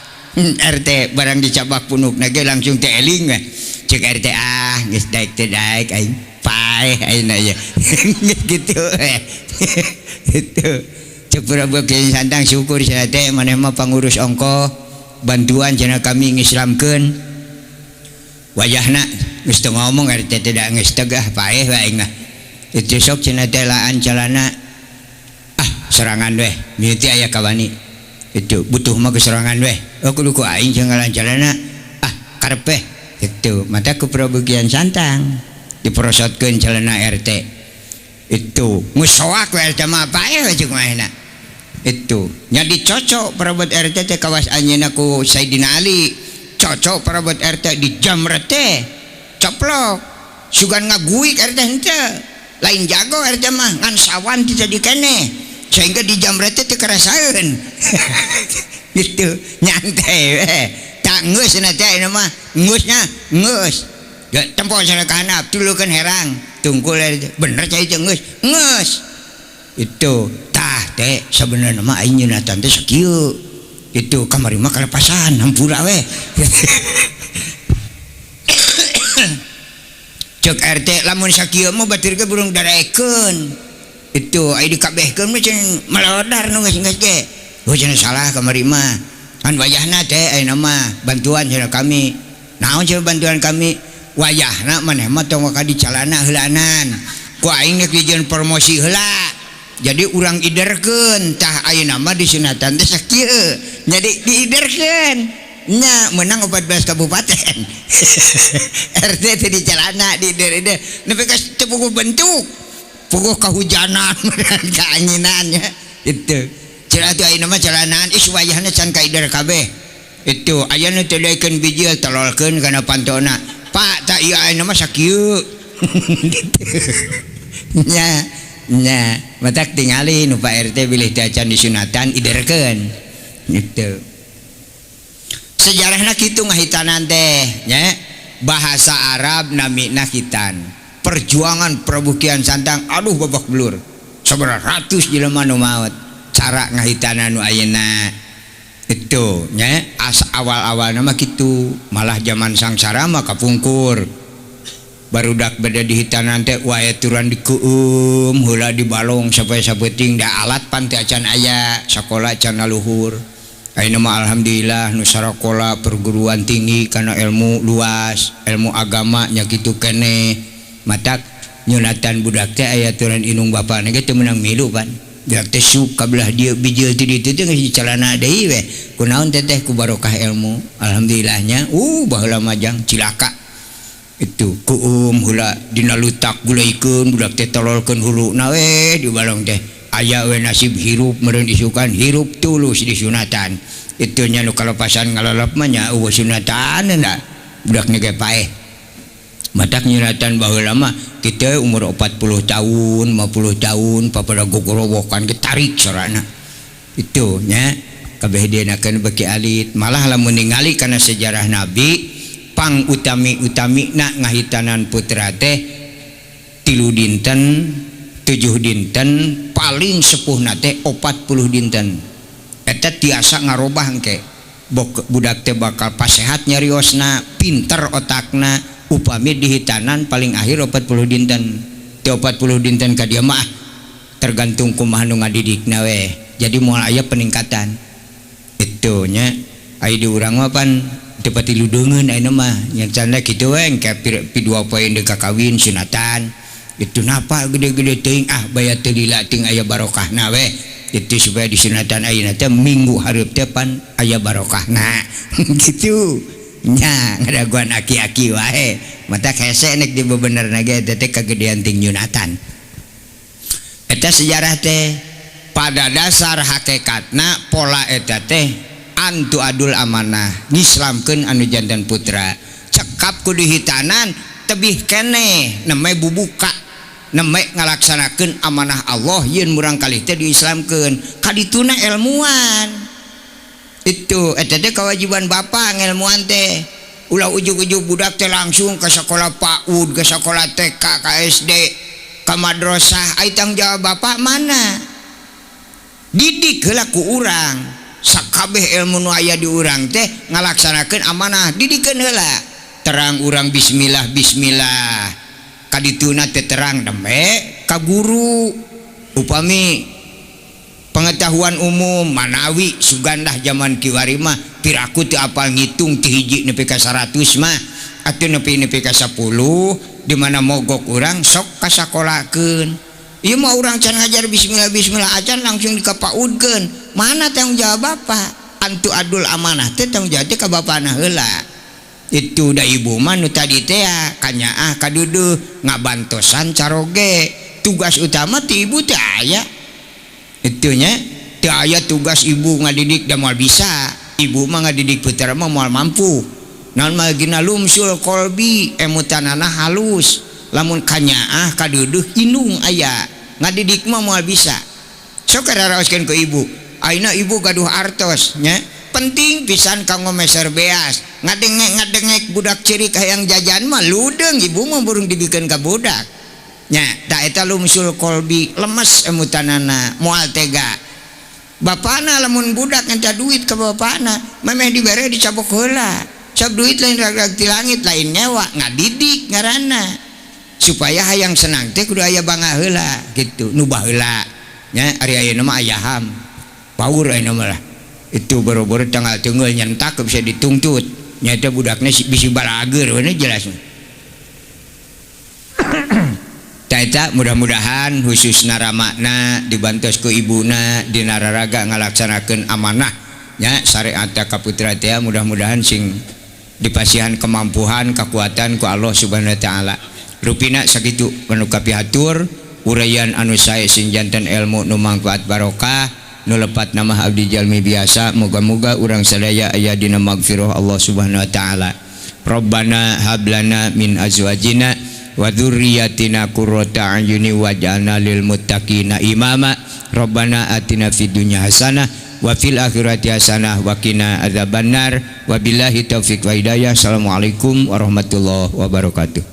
RT barang dicabak punukna ge langsung teh eling we ceuk RT ah geus daek teh daek aing paeh ayeuna ye gitu itu cek Prabu Kian Santang syukur cenah teh maneh mah pangurus ongkoh bantuan cenah kami ngislamkeun wayahna geus teu ngomong RT teh da geus tegah paeh wae aing mah itu sok cenah teh laan calana ah serangan weh mimiti aya kawani itu butuh mah keserangan weh oh kudu ku aing jeung ngalaan calana ah karep weh itu mata ku Prabu Kian Santang diprosotkeun calana RT itu geus soak we RT mah paeh we jeung manehna itu nya dicocok perabot RT teh kawas anjeunna ku Sayyidina Ali cocok perabot RT di jamret teh coplok sugan ngaguik RT henteu lain jago RT mah ngan sawan teu jadi keneh sehingga di jamret teh teu karasaeun gitu nyantai we tak geus na teh ayeuna mah geusnya geus tempo sana ka handap tulukeun herang tungkul bener cai teh geus geus itu tah teh sebenarnya mah aing nyeunatan teh sakieu itu kamari mah kalepasan hampura we cek RT lamun sakieu mah batur ge burung darekeun itu ai dikabehkeun mah cenah malodar nu geus-geus ge oh cenah salah kamari mah kan wayahna teh ayeuna mah bantuan cenah kami naon cenah bantuan kami wayahna maneh mah tong ka di calana heulaanan ku aing geus dijieun promosi heula jadi urang iderkeun tah ayeuna mah disunatan teh sakieu jadi diiderkeun nya menang 14 kabupaten RT teh di calana diider-ider nepi ka teu puguh bentuk puguh kahujanan kaanginan nya itu cenah atuh ayeuna mah calanaan ih wayahna can kaider kabeh Itu aya nu teu daekeun bijil tololkeun kana pantona. Pak tak ieu ayeuna mah sakieu. Nya nya matak tingali nu Pak RT bilih teu acan disunatan iderkeun. Gitu. Sejarahna kitu ngahitanan teh nya. Bahasa Arab namina khitan. Perjuangan Prabu Kian Santang aduh babak belur. Sabaraha ratus jelema nu maot. Cara ngahitanan nu ayeuna. Itu nya as awal-awalna mah kitu, malah zaman sangsara mah kapungkur. Barudak beda dihitanan teh wae turan dikeum heula dibalong sampai sapeting da alat pan teh acan aya, sakola can luhur. Ayeuna mah alhamdulillah nu sarakola perguruan tinggi kana ilmu luas, ilmu agama nya kitu keneh. Matak nyunatan budak teh aya turan indung bapana ge teu meunang milu pan. Budak teh sup ka belah dieu bijil ti ditu teh geus dicalana deui we. Kunaon teteh ku barokah ilmu. Alhamdulillahnya baheula mah jang cilaka. Itu kuum heula dina lutak gulaikeun budak teh tololkeun huluna we di balong teh aya we nasib hirup meureun isukan hirup tulus disunatan. Itu nya nu kalepasan ngalalap mah nya eueuh sunatan da budak ge paeh. Matak nyunatan baheula mah kita umur 40 tahun 50 tahun papada gogorowokan ge tarik sorana. Itu nya kabeh dienakeun beki alit malah lamun ningali kana sejarah Nabi pang utami-utami nak ngahitanan putra teh 3 dinten 7 dinten paling sepuhna teh 40 dinten. Eta tiasa ngarobah engke budak teh bakal pasehat nyariosna, pinter otakna, upami dihitanan paling akhir 40 dinten. Teu 40 dinten ka dieu mah tergantung kumaha nu ngadidikna we. Jadi moal aya peningkatan. Itu nya aya di urang mah pan teu pati ludeungeun ayeuna mah nya canda kitu we engke pi 2 poe deui kakawin sunatan. Itu napa gede-gede teuing ah baya teu lila teuing aya barokahna we. Itu supaya disunatan ayeuna teh minggu hareup teh pan aya barokahna. Kitu nya ngadaguan aki-aki wae. Matak hese nek dibebenerna ge teh kagedean ting nyunatan. Eta sejarah teh pada dasar hakikatna pola eta teh antu adul amanah ngislamkeun anu jantan putra. Cekap ku dihitanan tebih keneh neme bubuka neme ngalaksanakeun amanah Allah yeun murangkalih teh diislamkeun kadituna ilmuan. Itu eta teh kewajiban bapak ngelmuan teh. Ulah ujug-ujug budak teh langsung ke sekolah PAUD, ke sekolah TK, ke SD, ke madrasah. Ai tanggung jawab bapak mana? Didik heula ku urang. Sakabeh ilmu nu aya di urang teh ngalaksanakeun amanah, didikeun heula. Terang urang bismillah bismillah. Kadituna teh terang deme ka guru. Upami pengetahuan umum manawi sugandah zaman kiwari mah piraku teu apal ngitung ti hiji nepi ka 100 mah atuh nepi ka 10 di mana mogok urang sok kasakolakeun. Ieu mah urang can ngajar bismillah bismillah acan langsung dikapaudkeun. Mana tanggung jawab bapak? Antu adul amanah teh tanggung jawab teh ka bapana heula. Itu da ibu mah nu tadi teh kanyaah kaduduh ngabantosan caroge. Tugas utama ti ibu teh aya. Itunya teu aya tugas ibu ngadidik da moal bisa. Ibu mah ngadidik putra mah moal mampu. Naon mah gina lumsul kolbi emutanana halus. Lamun kanyaah kaduduh indung aya ngadidik mah moal bisa. Sok raraoskeun ku ibu. Ayeuna ibu gaduh artos nya. Penting pisan kanggo meser beas. Ngadengek-ngadengek budak ceurik hayang jajan mah ludeung ibu mah burung dibikeun ka budak. Nya ta eta lumsul kolbi lemes emutanana moal tega. Bapana lamun budak minta duit ka bapana memeh dibere dicabok heula. Sok duit lain rag-rag ti langit lain nyewa ngadidik ngaranna. Supaya hayang senang teh kudu aya bangga heula gitu nu baheula nya ari ayeuna mah aya ham. Paur ayeuna mah lah. Itu boro-boro tanggal teunggeul nyentak bisa dituntut. Nya teh budakna bisi balageur we jelas. Eta mudah-mudahan khususna ramakna dibantos ku ibuna dina raraga ngalaksanakeun amanah nya syariat ka putra teh mudah-mudahan sing dipasihan kemampuan kekuatan ku Allah Subhanahu wa taala. Rupina sakitu anu kapihatur uraian anu sae sing janten ilmu nu mangfaat barokah. Nu lepat nama abdi jalmi biasa. Moga-moga urang sadaya aya dina magfirah Allah Subhanahu wa taala. Rabbana hab lana min azwajina wa dzurriyyatina qurrata a'yuni waj'alna lil muttaqina imama. Rabbana atina fid dunya hasanah wa fil akhirati hasanah wa qina adzabannar. Wabillahi taufik wa hidayah. Assalamualaikum warahmatullahi wabarakatuh.